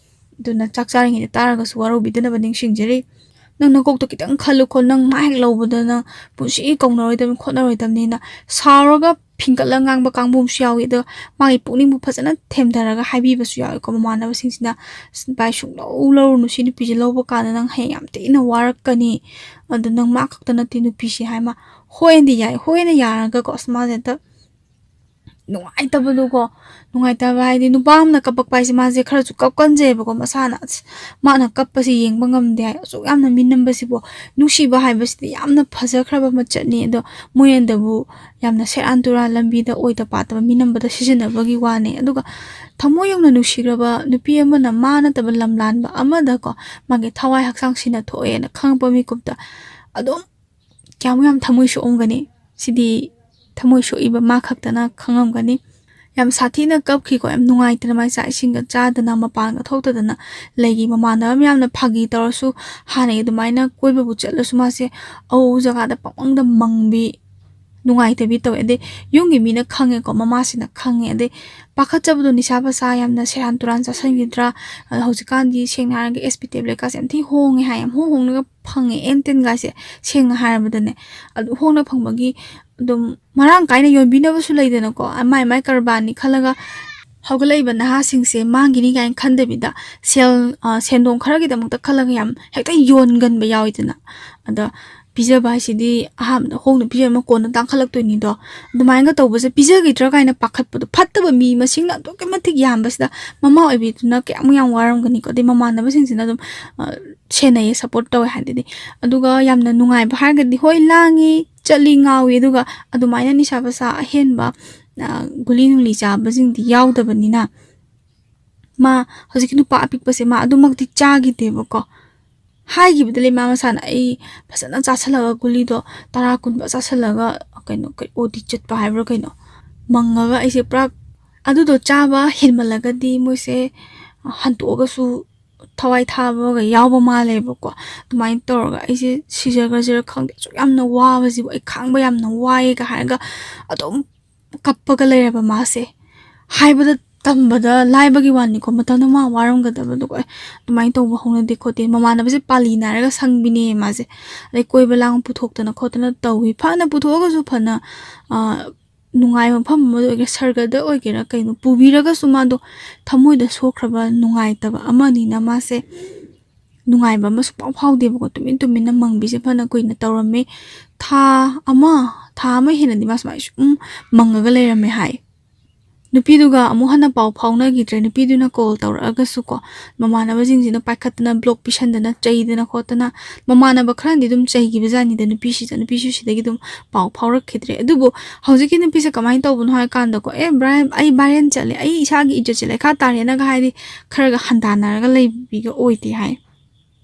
ꯑꯗꯨꯅ ꯆꯥꯛ ꯆꯥꯔꯤꯉꯩꯗ ꯇꯥꯔꯒꯁꯨ ꯋꯥꯔꯧꯕꯤꯗꯅꯕ ꯅꯤꯡꯁꯤꯡꯖꯔꯤ꯫ ꯅꯪ ꯅꯀꯣꯛꯇꯣ ꯈꯤꯇꯪ ꯈꯜꯂꯨꯀꯣ, ꯅꯪ ꯃꯥ ꯍꯦꯛ ꯂꯧꯕꯗ ꯅꯪ ꯄꯨꯟꯁꯤ ꯀꯧꯅꯔꯣꯏꯗꯕꯅꯤ ꯈꯣꯠꯅꯔꯣꯏꯗꯕꯅꯤꯅ ꯁꯥꯎꯔꯒ ꯐꯤꯡꯀꯠꯂ ꯉꯥꯡꯕ ꯀꯥꯡꯕꯨ ꯑꯃꯁꯨ ꯌꯥꯎꯏ꯫ ꯑꯗꯣ ꯃꯥꯒꯤ ꯄꯨꯛꯅꯤꯡꯕꯨ ꯐꯖꯅ ꯊꯦꯝꯊꯔꯒ ꯍꯥꯏꯕꯤꯕꯁꯨ ꯌꯥꯎꯏꯀꯣ ꯃꯃꯥꯟꯅꯕꯁꯤꯡꯁꯤꯅ, "ꯑꯁ, ꯚꯥꯏ, ꯁꯨꯡꯂꯧ ꯂꯧꯔꯨꯅꯨ, ꯁꯤ ꯅꯨꯄꯤꯁꯦ ꯂꯧꯕ ꯀꯥꯟꯗ ꯅꯪ ꯍꯌꯦꯡ ꯌꯥꯝ ꯊꯤꯅ ꯋꯥꯔꯛꯀꯅꯤ, ꯑꯗꯣ ꯅꯪ ꯃꯥ ꯈꯛꯇ ꯅꯠꯇꯦ ꯅꯨꯄꯤꯁꯦ" ꯍꯥꯏ꯫ ꯃꯥ ꯍꯣꯏꯅꯗꯤ ꯌꯥꯏ, ꯍꯣꯏꯅ ꯌꯥꯔꯒꯀꯣ, ꯑꯁ, ꯃꯥꯁꯦ ꯍꯦꯛꯇ ꯅꯨꯡꯉꯥꯏꯇꯕꯗꯣꯀꯣ꯫ ꯅꯨꯡꯉꯥꯏꯇꯕ ꯍꯥꯏꯗꯤ, ꯅꯨꯄꯥ ꯑꯃꯅ ꯀꯞꯄꯛꯄ ꯍꯥꯏꯁꯦ ꯃꯥꯁꯦ ꯈꯔꯁꯨ ꯀꯞꯀꯟꯖꯩꯕꯀꯣ ꯃꯁꯥꯅ꯫ ꯑꯁ, ꯃꯥꯅ ꯀꯞꯄꯁꯦ ꯌꯦꯡꯕ ꯉꯝꯗꯦ ꯍꯥꯏ꯫ ꯑꯁꯨꯛ ꯌꯥꯝꯅ ꯃꯤꯅꯝꯕꯁꯤꯕꯨ, ꯅꯨꯡꯁꯤꯕ ꯍꯥꯏꯕꯁꯤꯗꯤ ꯌꯥꯝꯅ ꯐꯖꯈ꯭ꯔꯕ ꯃꯆꯠꯅꯤ꯫ ꯑꯗꯣ ꯃꯣꯏꯅꯗꯕꯨ ꯌꯥꯝꯅ ꯁꯦꯔꯥꯟ ꯇꯨꯔꯥꯟ ꯂꯝꯕꯤꯗ ꯑꯣꯏꯗ ꯄꯥꯗꯕ ꯃꯤꯅꯝꯕꯗ ꯁꯤꯖꯤꯟꯅꯕꯒꯤ ꯋꯥꯅꯦ꯫ ꯑꯗꯨꯒ ꯊꯃꯣꯏ ꯌꯧꯅ ꯅꯨꯡꯁꯤꯈ꯭ꯔꯕ ꯅꯨꯄꯤ ꯑꯃꯅ ꯃꯥ ꯅꯠꯇꯕ ꯂꯝꯂꯥꯟꯕ ꯑꯃꯗꯀꯣ ꯃꯥꯒꯤ ꯊꯋꯥꯏ ꯍꯛꯆꯥꯡ ꯁꯤꯟꯅ ꯊꯣꯛꯑꯦꯅ ꯈꯪꯉꯛꯄ ꯃꯤꯀꯨꯞꯇ ꯑꯗꯨꯝ ꯀꯌꯥꯃꯨꯛ ꯌꯥꯝ ꯊꯃꯣꯏ ꯁꯣꯛꯑꯝꯒꯅꯤ꯫ ꯁꯤꯗꯤ ꯊꯃꯣꯏ ꯁꯣꯛꯏꯕ ꯃꯥ ꯈꯛꯇꯅ ꯈꯪꯉꯝꯒꯅꯤ꯫ ꯌꯥꯝ ꯁꯥꯊꯤꯅ ꯀꯞꯈꯤꯀꯣ, ꯌꯥꯝ ꯅꯨꯡꯉꯥꯏꯇꯅ ꯃꯥꯏ ꯆꯥꯛ ꯏꯁꯤꯡꯒ ꯆꯥꯗꯅ ꯃꯄꯥꯟꯒ ꯊꯣꯛꯇꯗꯅ ꯂꯩꯈꯤ꯫ ꯃꯃꯥꯟꯅꯕ ꯃꯌꯥꯝꯅ ꯐꯥꯒꯤ ꯇꯧꯔꯁꯨ, ꯍꯥꯟꯅꯒꯤ ꯑꯗꯨꯃꯥꯏꯅ ꯀꯣꯏꯕꯕꯨ ꯆꯠꯂꯁꯨ ꯃꯥꯁꯦ ꯑꯎ ꯖꯒꯥꯗ ꯄꯪꯃꯪꯗ ꯃꯪꯕꯤ, ꯅꯨꯡꯉꯥꯏꯇꯕꯤ ꯇꯧꯋꯦ꯫ ꯑꯗꯩ ꯌꯨꯝꯒꯤ ꯃꯤꯅ ꯈꯪꯉꯦꯀꯣ, ꯃꯃꯥꯁꯤꯅ ꯈꯪꯉꯦ꯫ ꯑꯗꯩ ꯄꯥꯈꯠꯆꯕꯗꯣ, ꯅꯤꯁꯥ ꯄꯁꯥ ꯌꯥꯝꯅ ꯁꯦꯔꯥꯟ ꯇꯨꯔꯥꯟ ꯆꯥꯁꯤꯟꯈꯤꯗ꯭ꯔꯥ꯫ ꯑꯗꯣ ꯍꯧꯖꯤꯛꯀꯥꯟꯗꯤ ꯁꯦꯡꯅ ꯍꯥꯏꯔꯒ ꯑꯦꯁ ꯄꯤ ꯇꯦꯕ꯭ꯂꯦꯠꯀꯥꯁꯦ ꯌꯥꯝ ꯊꯤ ꯍꯣꯡꯉꯦ ꯍꯥꯏ, ꯌꯥꯝ ꯍꯣꯡ ꯍꯣꯡꯅꯒ ꯐꯪꯉꯦ, ꯑꯦꯟ ꯇꯦꯟꯒꯥꯁꯦ ꯁꯦꯡꯅ ꯍꯥꯏꯔꯕꯗꯅꯦ꯫ ꯑꯗꯨ ꯍꯣꯡꯅ ꯐꯪꯕꯒꯤ ꯑꯗꯨꯝ ꯃꯔꯥꯡ ꯀꯥꯏꯅ ꯌꯣꯟꯕꯤꯅꯕꯁꯨ ꯂꯩꯗꯅꯀꯣ, ꯃꯥꯏ ꯃꯥꯏ ꯀꯔꯕꯥꯔꯅꯤ ꯈꯜꯂꯒ ꯍꯧꯒꯠꯂꯛꯏꯕ ꯅꯍꯥꯁꯤꯡꯁꯦ ꯃꯥꯡꯈꯤꯅꯤ ꯀꯥꯏꯅ ꯈꯟꯗꯕꯤꯗ ꯁꯦꯜ, ꯑ, ꯁꯦꯟꯗꯣꯡ ꯈꯔꯒꯤꯗꯃꯛꯇ ꯈꯜꯂꯒ ꯌꯥꯝ ꯍꯦꯛꯇ ꯌꯣꯟꯒꯟꯕ ꯌꯥꯎꯋꯤꯗꯅ꯫ ꯑꯗ ꯄꯤꯖꯕ ꯍꯥꯏꯁꯤꯗꯤ ꯑꯍꯥꯟꯕꯗ ꯍꯣꯡꯅ ꯄꯤꯖꯔꯝꯃ ꯀꯣꯟꯅ ꯇꯥꯡꯈꯠꯂꯛꯇꯣꯏꯅꯤꯗꯣ꯫ ꯑꯗꯨꯃꯥꯏꯅꯒ ꯇꯧꯕꯁꯦ ꯄꯤꯖꯈꯤꯗ꯭ꯔꯥ ꯀꯥꯏꯅ ꯄꯥꯈꯠꯄꯗꯣ, ꯐꯠꯇꯕ ꯃꯤ ꯃꯁꯤꯡꯅ ꯑꯗꯨꯛꯀꯤ ꯃꯇꯤꯛ ꯌꯥꯝꯕꯁꯤꯗ ꯃꯃꯥ ꯑꯣꯏꯕꯤꯗꯨꯅ ꯀꯌꯥꯃꯨꯛ ꯌꯥꯝ ꯋꯥꯔꯝꯒꯅꯤꯀꯣ꯫ ꯑꯗꯩ ꯃꯃꯥꯟꯅꯕꯁꯤꯡꯁꯤꯅ ꯑꯗꯨꯝ, ꯑ, ꯁꯦꯟꯅꯩꯌꯦ, ꯁꯞꯄꯣꯔꯠ ꯇꯧꯋꯦ ꯍꯥꯏꯗꯨꯗꯤ꯫ ꯑꯗꯨꯒ ꯌꯥꯝꯅ ꯅꯨꯡꯉꯥꯏꯕ ꯍꯥꯏꯔꯒꯗꯤ, ꯍꯣꯏ, ꯂꯥꯡꯉꯤ, ꯆꯠꯂꯤ, ꯉꯥꯎꯏ꯫ ꯑꯗꯨꯒ ꯑꯗꯨꯃꯥꯏꯅ ꯅꯤꯁꯥ ꯄꯁꯥ ꯑꯍꯦꯟꯕ, ꯑ, ꯒꯨꯂꯤ ꯅꯨꯡꯂꯤ ꯆꯥꯕꯁꯤꯡꯗꯤ ꯌꯥꯎꯗꯕꯅꯤꯅ, ꯃꯥ ꯍꯧꯖꯤꯛꯀꯤ ꯅꯨꯄꯥ ꯑꯄꯤꯛꯄꯁꯦ ꯃꯥ ꯑꯗꯨꯃꯛꯇꯤ ꯆꯥꯈꯤꯗꯦꯕꯀꯣ꯫ ꯍꯥꯏꯈꯤꯕꯗ ꯂꯩ ꯃꯥ ꯃꯁꯥꯅ, "ꯑꯩ ꯐꯖꯅ ꯆꯥꯁꯜꯂꯒ, ꯒꯨꯂꯤꯗꯣ ꯇꯔꯥ ꯀꯨꯟꯕ ꯆꯥꯁꯜꯂꯒ, ꯀꯩꯅꯣ, ꯀꯩ-, ꯑꯣ ꯗꯤ ꯆꯠꯄ ꯍꯥꯏꯕ꯭ꯔꯥ ꯀꯩꯅꯣ, ꯃꯪꯉꯒ ꯑꯩꯁꯦ ꯄꯨꯔꯥ ꯑꯗꯨꯗꯣ ꯆꯥꯕ ꯍꯦꯟꯃꯜꯂꯒꯗꯤ ꯃꯣꯏꯁꯦ ꯍꯟꯇꯣꯛꯑꯒꯁꯨ ꯊꯋꯥꯏ ꯊꯥꯕꯒ ꯌꯥꯎꯕ ꯃꯥꯜꯂꯦꯕꯀꯣ꯫ ꯑꯗꯨꯃꯥꯏꯅ ꯇꯧꯔꯒ ꯑꯩꯁꯦ ꯁꯤꯖꯈ꯭ꯔꯁꯤꯔ ꯈꯪꯗꯦ, ꯑꯁꯨꯛ ꯌꯥꯝꯅ ꯋꯥꯕꯁꯤꯕꯨ, ꯑꯩ ꯈꯥꯡꯕ ꯌꯥꯝꯅ ꯋꯥꯏꯌꯦꯒ ꯍꯥꯏꯔꯒ ꯑꯗꯨꯝ ꯀꯞꯄꯒ ꯂꯩꯔꯕ ꯃꯥꯁꯦ꯫ ꯍꯥꯏꯕꯗ ꯇꯝꯕꯗ ꯂꯥꯏꯕꯒꯤ ꯋꯥꯅꯤꯀꯣ, ꯃꯇꯝꯗ ꯃꯥ ꯋꯥꯔꯝꯒꯗꯕꯗꯣ, ꯑꯦ, ꯑꯗꯨꯃꯥꯏꯅ ꯇꯧꯕ ꯍꯧꯅꯗꯦ ꯈꯣꯠꯇꯦ꯫ ꯃꯃꯥꯟꯅꯕꯁꯦ ꯄꯥꯂꯤ ꯅꯥꯏꯔꯒ ꯁꯪꯕꯤꯅꯦ ꯃꯥꯁꯦ꯫ ꯑꯗꯩ ꯀꯣꯏꯕ ꯂꯥꯡꯕ ꯄꯨꯊꯣꯛꯇꯅ ꯈꯣꯠꯇꯅ ꯇꯧꯏ꯫ ꯐꯅ ꯄꯨꯊꯣꯛꯑꯒꯁꯨ ꯐꯅ, ꯑ, ꯅꯨꯡꯉꯥꯏꯕ ꯃꯐꯝ ꯑꯃꯗ ꯑꯣꯏꯒꯦꯔꯥ, ꯁꯔꯒꯗ ꯑꯣꯏꯒꯦꯔꯥ, ꯀꯩꯅꯣ ꯄꯨꯕꯤꯔꯒꯁꯨ ꯃꯥꯗꯣ ꯊꯃꯣꯏꯗ ꯁꯣꯛꯈ꯭ꯔꯕ, ꯅꯨꯡꯉꯥꯏꯇꯕ ꯑꯃꯅꯤꯅ ꯃꯥꯁꯦ ꯅꯨꯡꯉꯥꯏꯕ ꯑꯃ ꯁꯨꯡꯐꯥꯎ ꯐꯥꯎꯗꯦꯕꯀꯣ꯫ ꯇꯨꯃꯤꯟ ꯇꯨꯃꯤꯟꯅ ꯃꯪꯕꯤꯁꯦ ꯐꯅ ꯀꯨꯏꯅ ꯇꯧꯔꯝꯃꯤ꯫ ꯊꯥ ꯑꯃ, ꯊꯥ ꯑꯃ ꯍꯦꯟꯅꯗꯤ ꯃꯥ ꯁꯨꯃꯥꯏꯅ ꯁꯨꯝ ꯃꯪꯉꯒ ꯂꯩꯔꯝꯃꯦ ꯍꯥꯏ꯫ ꯅꯨꯄꯤꯗꯨꯒ ꯑꯃꯨꯛ ꯍꯟꯅ ꯄꯥꯎ ꯐꯥꯎꯅꯈꯤꯗ꯭ꯔꯦ꯫ ꯅꯨꯄꯤꯗꯨꯅ ꯀꯣꯜ ꯇꯧꯔꯛꯑꯒꯁꯨꯀꯣ, ꯃꯃꯥꯟꯅꯕꯁꯤꯡꯁꯤꯅ ꯄꯥꯏꯈꯠꯇꯅ, ꯕ꯭ꯂꯣꯛ ꯄꯤꯁꯟꯗꯅ, ꯆꯩꯗꯅ ꯈꯣꯠꯇꯅ, ꯃꯃꯥꯟꯅꯕ ꯈꯔꯅꯗꯤ ꯑꯗꯨꯝ ꯆꯩꯈꯤꯕꯖꯥꯠꯅꯤꯗ ꯅꯨꯄꯤꯁꯤꯗ꯫ ꯅꯨꯄꯤꯁꯨ ꯁꯤꯗꯒꯤ ꯑꯗꯨꯝ ꯄꯥꯎ ꯐꯥꯎꯔꯛꯈꯤꯗ꯭ꯔꯦ꯫ ꯑꯗꯨꯕꯨ ꯍꯧꯖꯤꯛꯀꯤ ꯅꯨꯄꯤꯁꯦ ꯀꯃꯥꯏꯅ ꯇꯧꯕꯅꯣ ꯍꯥꯏ ꯀꯥꯟꯗꯀꯣ, "ꯑꯦ, ꯕ꯭ꯔꯥꯏꯝ, ꯑꯩ ꯚꯥꯏꯔꯦꯜ ꯆꯠꯂꯦ, ꯑꯩ ꯏꯁꯥꯒꯤ ꯏꯖꯠꯁꯦ ꯂꯩꯈꯥ ꯇꯥꯔꯦꯅꯒ" ꯍꯥꯏꯗꯤ ꯈꯔꯒ ꯍꯟꯗꯥꯟꯅꯔꯒ ꯂꯩꯕꯤꯒ ꯑꯣꯏꯗꯦ ꯍꯥꯏ꯫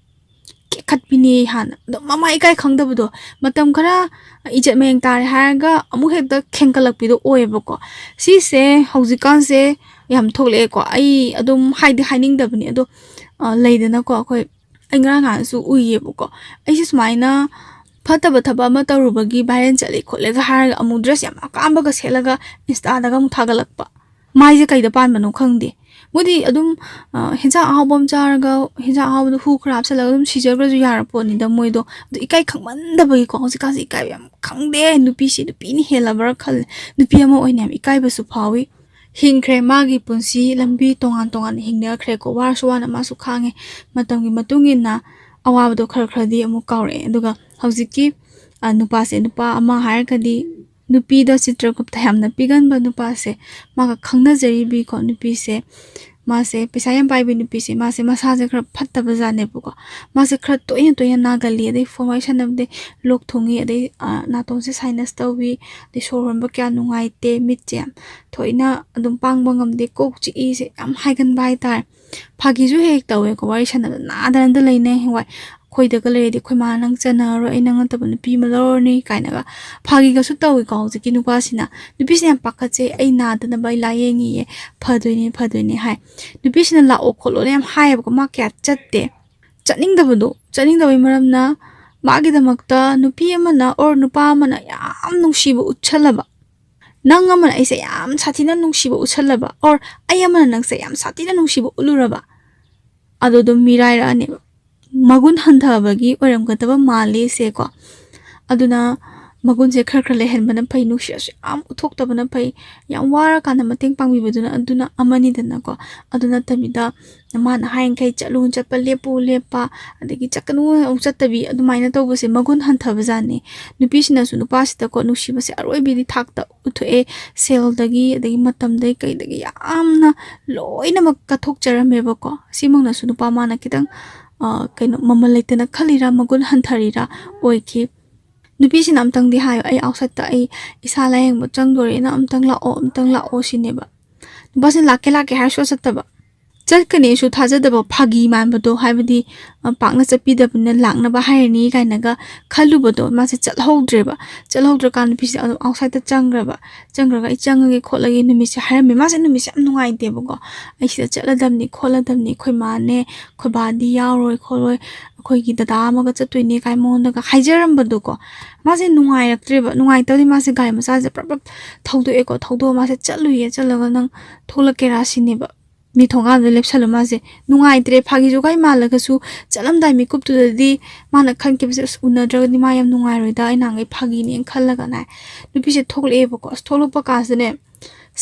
ꯀꯦꯈꯠꯄꯤꯅꯦ ꯍꯥꯟꯅ꯫ ꯑꯗꯨꯝ ꯃꯃꯥ ꯏꯀꯥꯏ ꯈꯪꯗꯕꯗꯣ, ꯃꯇꯝ ꯈꯔ ꯏꯖꯠ ꯃꯌꯦꯡ ꯇꯥꯔꯦ ꯍꯥꯏꯔꯒ ꯑꯃꯨꯛ ꯍꯦꯛꯇ ꯈꯦꯡꯒꯠꯂꯛꯄꯤꯗꯣ ꯑꯣꯏꯌꯦꯕꯀꯣ꯫ ꯁꯤꯁꯦ ꯍꯧꯖꯤꯛꯀꯥꯟꯁꯦ ꯌꯥꯝ ꯊꯣꯛꯂꯛꯑꯦꯀꯣ꯫ ꯑꯩ ꯑꯗꯨꯝ ꯍꯥꯏꯗꯤ ꯍꯥꯏꯅꯤꯡꯗꯕꯅꯤ, ꯑꯗꯣ, ꯑ, ꯂꯩꯗꯅꯀꯣ, ꯑꯩꯈꯣꯏ, ꯑꯩ ꯉꯔꯥꯡ ꯅꯍꯥꯟꯁꯨ ꯎꯏꯌꯦꯕꯀꯣ꯫ ꯑꯩꯁꯦ ꯁꯨꯃꯥꯏꯅ ꯐꯠꯇꯕ ꯊꯕꯛ ꯑꯃ ꯇꯧꯔꯨꯕꯒꯤ ꯚꯥꯏꯔꯦꯜ ꯆꯠꯂꯦ ꯈꯣꯠꯂꯦꯒ ꯍꯥꯏꯔꯒ ꯑꯃꯨꯛ ꯗ꯭ꯔꯦꯁ ꯌꯥꯝ ꯑꯀꯥꯝꯕꯒ ꯁꯦꯠꯂꯒ ꯏꯟꯁꯇꯥꯗꯒ ꯑꯃꯨꯛ ꯊꯥꯒꯠꯂꯛꯄ꯫ ꯃꯥꯏꯁꯦ ꯀꯩꯗ ꯄꯥꯟꯕꯅꯣ ꯈꯪꯗꯦ꯫ ꯃꯣꯏꯗꯤ ꯑꯗꯨꯝ, ꯑ, ꯍꯦꯟꯖꯥꯡ ꯑꯍꯥꯎꯕ ꯑꯃ ꯆꯥꯔꯒ, ꯍꯦꯟꯖꯥꯡ ꯑꯍꯥꯎꯕꯗꯣ ꯍꯨ ꯈꯔ ꯍꯥꯞꯆꯜꯂꯒ ꯑꯗꯨꯝ ꯁꯤꯖꯈ꯭ꯔꯁꯨ ꯌꯥꯔ ꯄꯣꯠꯅꯤꯗ ꯃꯣꯏꯗꯣ꯫ ꯑꯗꯨ ꯏꯀꯥꯏ ꯈꯪꯃꯟꯗꯕꯒꯤꯀꯣ, ꯍꯧꯖꯤꯛꯀꯥꯟꯁꯦ ꯏꯀꯥꯏꯕ ꯌꯥꯝ ꯈꯪꯗꯦ꯫ ꯅꯨꯄꯤꯁꯤ ꯅꯨꯄꯤꯅ ꯍꯦꯜꯂꯕ꯭ꯔꯥ ꯈꯜꯂꯦ꯫ ꯅꯨꯄꯤ ꯑꯃ ꯑꯣꯏꯅ ꯌꯥꯝ ꯏꯀꯥꯏꯕꯁꯨ ꯐꯥꯎꯏ꯫ ꯍꯤꯡꯈ꯭ꯔꯦ, ꯃꯥꯒꯤ ꯄꯨꯟꯁꯤ ꯂꯝꯕꯤ ꯇꯣꯉꯥꯟ ꯇꯣꯉꯥꯟꯅ ꯍꯤꯡꯅꯈ꯭ꯔꯦꯀꯣ꯫ ꯋꯥꯔꯁꯨ ꯋꯥꯅ ꯃꯥꯁꯨ ꯈꯥꯡꯉꯦ꯫ ꯃꯇꯝꯒꯤ ꯃꯇꯨꯡ ꯏꯟꯅ ꯑꯋꯥꯕꯗꯣ ꯈꯔ ꯈꯔꯗꯤ ꯑꯃꯨꯛ ꯀꯥꯎꯔꯛꯑꯦ꯫ ꯑꯗꯨꯒ ꯍꯧꯖꯤꯛꯀꯤ, ꯑ, ꯅꯨꯄꯥꯁꯦ, ꯅꯨꯄꯥ ꯑꯃ ꯍꯥꯏꯔꯒꯗꯤ ꯅꯨꯄꯤꯗ ꯆꯤꯇ꯭ꯔꯒꯨꯞꯇ ꯌꯥꯝꯅ ꯄꯤꯒꯟꯕ ꯅꯨꯄꯥꯁꯦ, ꯃꯥꯒ ꯈꯪꯅꯖꯔꯤꯕꯤꯀꯣ ꯅꯨꯄꯤꯁꯦ, ꯃꯥꯁꯦ ꯄꯩꯁꯥ ꯌꯥꯝ ꯄꯥꯏꯕꯤ ꯅꯨꯄꯤꯁꯦ, ꯃꯥꯁꯦ ꯃꯁꯥꯁꯦ ꯈꯔ ꯐꯠꯇꯕ ꯖꯥꯠꯅꯦꯕꯀꯣ꯫ ꯃꯥꯁꯦ ꯈꯔ ꯇꯣꯏꯅ ꯇꯣꯏꯅ ꯅꯥꯒꯜꯂꯤ, ꯑꯗꯩ ꯐꯣꯟ ꯋꯥꯔꯤ ꯁꯥꯟꯅꯕꯗꯩ ꯂꯣꯛ ꯊꯨꯡꯉꯤ, ꯑꯗꯩ ꯅꯥꯇꯣꯟꯁꯦ ꯁꯥꯏꯅꯁ ꯇꯧꯏ, ꯑꯗꯩ ꯁꯣꯔ ꯍꯣꯟꯕ ꯀꯌꯥ ꯅꯨꯡꯉꯥꯏꯇꯦ, ꯃꯤꯠꯁꯦ ꯌꯥꯝ ꯊꯣꯏꯅ ꯑꯗꯨꯝ ꯄꯥꯡꯕ ꯉꯝꯗꯦ, ꯀꯣꯛ ꯆꯤꯛꯏꯁꯦ ꯌꯥꯝ ꯍꯥꯏꯒꯟꯕ ꯍꯥꯏꯇꯥꯔꯦ꯫ ꯐꯥꯒꯤꯁꯨ ꯍꯦꯛ ꯍꯦꯛ ꯇꯧꯋꯦꯀꯣ, ꯋꯥꯔꯤ ꯁꯥꯟꯅꯕꯗ ꯅꯥꯗꯅꯗ ꯂꯩꯅꯩ꯫ ꯍꯌꯦꯡꯋꯥꯏ ꯑꯩꯈꯣꯏꯗꯒ ꯂꯩꯔꯗꯤ ꯑꯩꯈꯣꯏ ꯃꯥꯅ "ꯅꯪ ꯆꯠꯅꯔꯔꯣꯏ, ꯑꯩ ꯅꯪ ꯅꯠꯇꯕ ꯅꯨꯄꯤ ꯑꯃ ꯂꯧꯔꯅꯤ" ꯀꯥꯏꯅꯒ ꯐꯥꯒꯤꯒꯁꯨ ꯇꯧꯏꯀꯣ ꯍꯧꯖꯤꯛꯀꯤ ꯅꯨꯄꯥꯁꯤꯅ꯫ ꯅꯨꯄꯤꯁꯤꯅ ꯌꯥꯝ ꯄꯥꯈꯠꯆꯩ, "ꯑꯩ ꯅꯥꯗꯅꯕ ꯑꯩ ꯂꯥꯏꯌꯦꯡꯉꯤꯌꯦ, ꯐꯗꯣꯏꯅꯦ, ꯐꯗꯣꯏꯅꯦ" ꯍꯥꯏ꯫ ꯅꯨꯄꯤꯁꯤꯅ "ꯂꯥꯛꯑꯣ ꯈꯣꯠꯂꯣꯅ" ꯌꯥꯝ ꯍꯥꯏꯌꯦꯕꯀꯣ, ꯃꯥ ꯀꯌꯥ ꯆꯠꯇꯦ꯫ ꯆꯠꯅꯤꯡꯗꯕꯗꯣ, ꯆꯠꯅꯤꯡꯗꯕꯩ ꯃꯔꯝꯅ ꯃꯥꯒꯤꯗꯃꯛꯇ ꯅꯨꯄꯤ ꯑꯃꯅ or ꯅꯨꯄꯥ ꯑꯃꯅ ꯌꯥꯝ ꯅꯨꯡꯁꯤꯕ ꯎꯠꯁꯜꯂꯕ, ꯅꯪ ꯑꯃꯅ ꯑꯩꯁꯦ ꯌꯥꯝ ꯁꯥꯊꯤꯅ ꯅꯨꯡꯁꯤꯕ ꯎꯠꯁꯜꯂꯕ, or ꯑꯩ ꯑꯃꯅ ꯅꯪꯁꯦ ꯌꯥꯝ ꯁꯥꯊꯤꯅ ꯅꯨꯡꯁꯤꯕ ꯎꯠꯂꯨꯔꯕ, ꯑꯗꯣ ꯑꯗꯨꯝ ꯃꯤꯔꯥꯏꯔꯛꯑꯅꯦꯕ꯫ ꯃꯒꯨꯟ ꯍꯟꯊꯕꯒꯤ ꯑꯣꯏꯔꯝꯒꯗꯕ ꯃꯥꯜꯂꯤ ꯁꯦꯀꯣ꯫ ꯑꯗꯨꯅ ꯃꯒꯨꯟꯁꯦ ꯈꯔ ꯈꯔ ꯂꯩꯍꯟꯕꯅ ꯐꯩ, ꯅꯨꯡꯁꯤꯔꯁꯨ ꯌꯥꯝ ꯎꯠꯊꯣꯛꯇꯕꯅ ꯐꯩ꯫ ꯌꯥꯝ ꯋꯥꯔꯀꯥꯟꯗ ꯃꯇꯦꯡ ꯄꯥꯡꯕꯤꯕꯗꯨꯅ ꯑꯗꯨꯅ ꯑꯃꯅꯤꯗꯅꯀꯣ꯫ ꯑꯗꯨ ꯅꯠꯇꯕꯤꯗ ꯃꯥꯅ ꯍꯥꯏꯔꯤꯈꯩ "ꯆꯠꯂꯨ" ꯆꯠꯄ, "ꯂꯦꯞꯄꯨ" ꯂꯦꯞꯄ, ꯑꯗꯒꯤ "ꯆꯠꯀꯅꯨ" ꯑꯃꯨꯛ ꯆꯠꯇꯕꯤ, ꯑꯗꯨꯃꯥꯏꯅ ꯇꯧꯕꯁꯦ ꯃꯒꯨꯟ ꯍꯟꯊꯕꯖꯥꯠꯅꯤ꯫ ꯅꯨꯄꯤꯁꯤꯅꯁꯨ ꯅꯨꯄꯥꯁꯤꯗꯀꯣ ꯅꯨꯡꯁꯤꯕꯁꯦ ꯑꯔꯣꯏꯕꯤꯗꯤ ꯊꯥꯛꯇ ꯎꯠꯊꯣꯛꯑꯦ꯫ ꯁꯦꯜꯗꯒꯤ, ꯑꯗꯒꯤ ꯃꯇꯝꯗꯒꯤ, ꯀꯩꯗꯒꯤ ꯌꯥꯝꯅ ꯂꯣꯏꯅꯃꯛ ꯀꯠꯊꯣꯛꯆꯔꯝꯃꯦꯕꯀꯣ꯫ ꯁꯤꯃꯛꯅꯁꯨ ꯅꯨꯄꯥ ꯃꯥꯅ ꯈꯤꯇꯪ, ꯑ, ꯀꯩꯅꯣ, ꯃꯃꯜ ꯂꯩꯇꯅ ꯈꯜꯂꯤꯔꯥ, ꯃꯒꯨꯟ ꯍꯟꯊꯔꯤꯔꯥ ꯑꯣꯏꯈꯤ꯫ ꯅꯨꯄꯤꯁꯤꯅ "ꯑꯝꯇꯪꯗꯤ ꯍꯥꯏꯌꯣ, ꯑꯩ ꯑꯥꯎꯠꯁꯥꯏꯠꯇ ꯑꯩ ꯏꯁꯥ ꯂꯥꯏꯌꯦꯡꯕ ꯆꯪꯗꯣꯔꯦꯅ ꯑꯝꯇꯪ ꯂꯥꯛꯑꯣ, ꯑꯝꯇꯪ ꯂꯥꯛꯑꯣ" ꯁꯤꯅꯦꯕ꯫ ꯅꯨꯄꯥꯁꯤꯅ "ꯂꯥꯛꯀꯦ, ꯂꯥꯛꯀꯦ" ꯍꯥꯏꯔ ꯁꯨꯡꯆꯠ ꯆꯠꯇꯕ꯫ ꯆꯠꯀꯅꯤꯁꯨ ꯊꯥꯖꯗꯕ, ꯐꯥꯒꯤ ꯃꯥꯟꯕꯗꯣ, ꯍꯥꯏꯕꯗꯤ, ꯑ, ꯄꯥꯛꯅ ꯆꯠꯄꯤꯗꯕꯅꯤꯅ ꯂꯥꯛꯅꯕ ꯍꯥꯏꯔꯅꯤ ꯀꯥꯏꯅꯒ ꯈꯜꯂꯨꯕꯗꯣ, ꯃꯥꯁꯦ ꯆꯠꯍꯧꯗ꯭ꯔꯦꯕ꯫ ꯆꯠꯍꯧꯗ꯭ꯔꯀꯥꯟꯗ ꯅꯨꯄꯤꯁꯦ ꯑꯗꯨꯝ ꯑꯥꯎꯠꯁꯥꯏꯠꯇ ꯆꯪꯈ꯭ꯔꯕ꯫ ꯆꯪꯈ꯭ꯔꯒ "ꯑꯩ ꯆꯪꯉꯒꯦ ꯈꯣꯠꯂꯒꯦ" ꯅꯨꯃꯤꯠꯁꯦ ꯍꯥꯏꯔꯝꯃꯦ꯫ ꯃꯥꯁꯦ ꯅꯨꯃꯤꯠꯁꯦ ꯌꯥꯝ ꯅꯨꯡꯉꯥꯏꯇꯦꯕꯀꯣ꯫ "ꯑꯩ ꯁꯤꯗ ꯆꯠꯂꯗꯕꯅꯤ ꯈꯣꯠꯂꯗꯕꯅꯤ, ꯑꯩꯈꯣꯏ ꯃꯥꯅꯦ, ꯑꯩꯈꯣꯏ ꯕꯥꯗꯤ ꯌꯥꯎꯔꯣꯏ ꯈꯣꯠꯂꯣꯏ, ꯑꯩꯈꯣꯏꯒꯤ ꯗꯗꯥ ꯑꯃꯒ ꯆꯠꯇꯣꯏꯅꯦ" ꯀꯥꯏ ꯃꯉꯣꯟꯗꯒ ꯍꯥꯏꯖꯔꯝꯕꯗꯣꯀꯣ꯫ ꯃꯥꯁꯦ ꯅꯨꯡꯉꯥꯏꯔꯛꯇ꯭ꯔꯦꯕ꯫ ꯅꯨꯡꯉꯥꯏꯇꯕꯗꯤ ꯃꯥꯁꯦ ꯒꯥꯔꯤ ꯃꯆꯥꯁꯦ ꯄ꯭ꯔꯞ ꯄ꯭ꯔꯞ ꯊꯧꯗꯣꯛꯑꯦꯀꯣ꯫ ꯊꯧꯗꯣꯛꯑ ꯃꯥꯁꯦ "ꯆꯠꯂꯨꯏꯌꯦ, ꯆꯠꯂꯒ ꯅꯪ ꯊꯣꯛꯂꯛꯀꯦꯔꯥ?" ꯁꯤꯅꯦꯕ꯫ ꯃꯤ ꯊꯣꯡꯒꯥꯟꯗ ꯂꯦꯞꯁꯜꯂꯨ꯫ ꯃꯥꯁꯦ ꯅꯨꯡꯉꯥꯏꯇ꯭ꯔꯦ, ꯐꯥꯒꯤ ꯖꯣꯒꯥꯏ ꯃꯥꯜꯂꯒꯁꯨ ꯆꯠꯂꯝꯗꯥꯏ ꯃꯤꯀꯨꯞꯇꯨꯗꯗꯤ ꯃꯥꯅ ꯈꯟꯈꯤꯕꯁꯦ, "ꯑꯁ, ꯎꯅꯗ꯭ꯔꯒꯗꯤ ꯃꯥ ꯌꯥꯝ ꯅꯨꯡꯉꯥꯏꯔꯣꯏꯗ, ꯑꯩ ꯅꯍꯥꯟꯈꯩ ꯐꯥꯒꯤꯅꯦꯅ ꯈꯜꯂꯒꯅꯦ"꯫ ꯅꯨꯄꯤꯁꯦ ꯊꯣꯛꯂꯛꯑꯦꯕꯀꯣ꯫ ꯑꯁ, ꯊꯣꯛꯂꯛꯄ ꯀꯥꯟꯁꯤꯗꯅꯦ,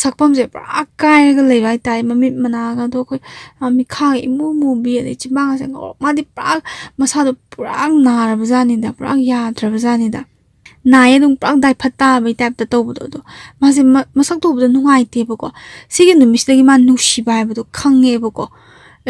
ꯁꯛꯐꯝꯁꯦ ꯄꯨꯔꯥ ꯀꯥꯏꯔꯒ ꯂꯩꯕ ꯍꯥꯏꯇꯥꯔꯦ꯫ ꯃꯃꯤꯠ ꯃꯅꯥꯒꯗꯣ ꯑꯩꯈꯣꯏ, ꯑ, ꯃꯤꯠꯈꯥꯒ ꯏꯃꯨ ꯃꯨꯕꯤ, ꯑꯗꯩ ꯆꯤꯟꯕꯥꯡꯒꯁꯦ ꯉꯧꯔꯣꯛ, ꯃꯥꯗꯤ ꯄꯨꯔꯥ ꯃꯁꯥꯗꯣ ꯄꯨꯔꯥ ꯅꯥꯔꯕ ꯖꯥꯠꯅꯤꯗ, ꯄꯨꯔꯥ ꯌꯥꯗ꯭ꯔꯕ ꯖꯥꯠꯅꯤꯗ꯫ ꯅꯥꯏꯌꯦ ꯑꯗꯨꯝ ꯄꯨꯔꯥ ꯗꯥꯏꯐꯠ ꯇꯥꯕꯩ ꯇꯥꯏꯞꯇ ꯇꯧꯕꯗꯣ, ꯑꯗꯣ ꯃꯥꯁꯦ ꯃ-, ꯃꯁꯛꯇ ꯎꯕꯗ ꯅꯨꯡꯉꯥꯏꯇꯦꯕꯀꯣ꯫ ꯁꯤꯒꯤ ꯅꯨꯃꯤꯠꯁꯤꯗꯒꯤ ꯃꯥ ꯅꯨꯡꯁꯤꯕ ꯍꯥꯏꯕꯗꯣ ꯈꯪꯉꯦꯕꯀꯣ꯫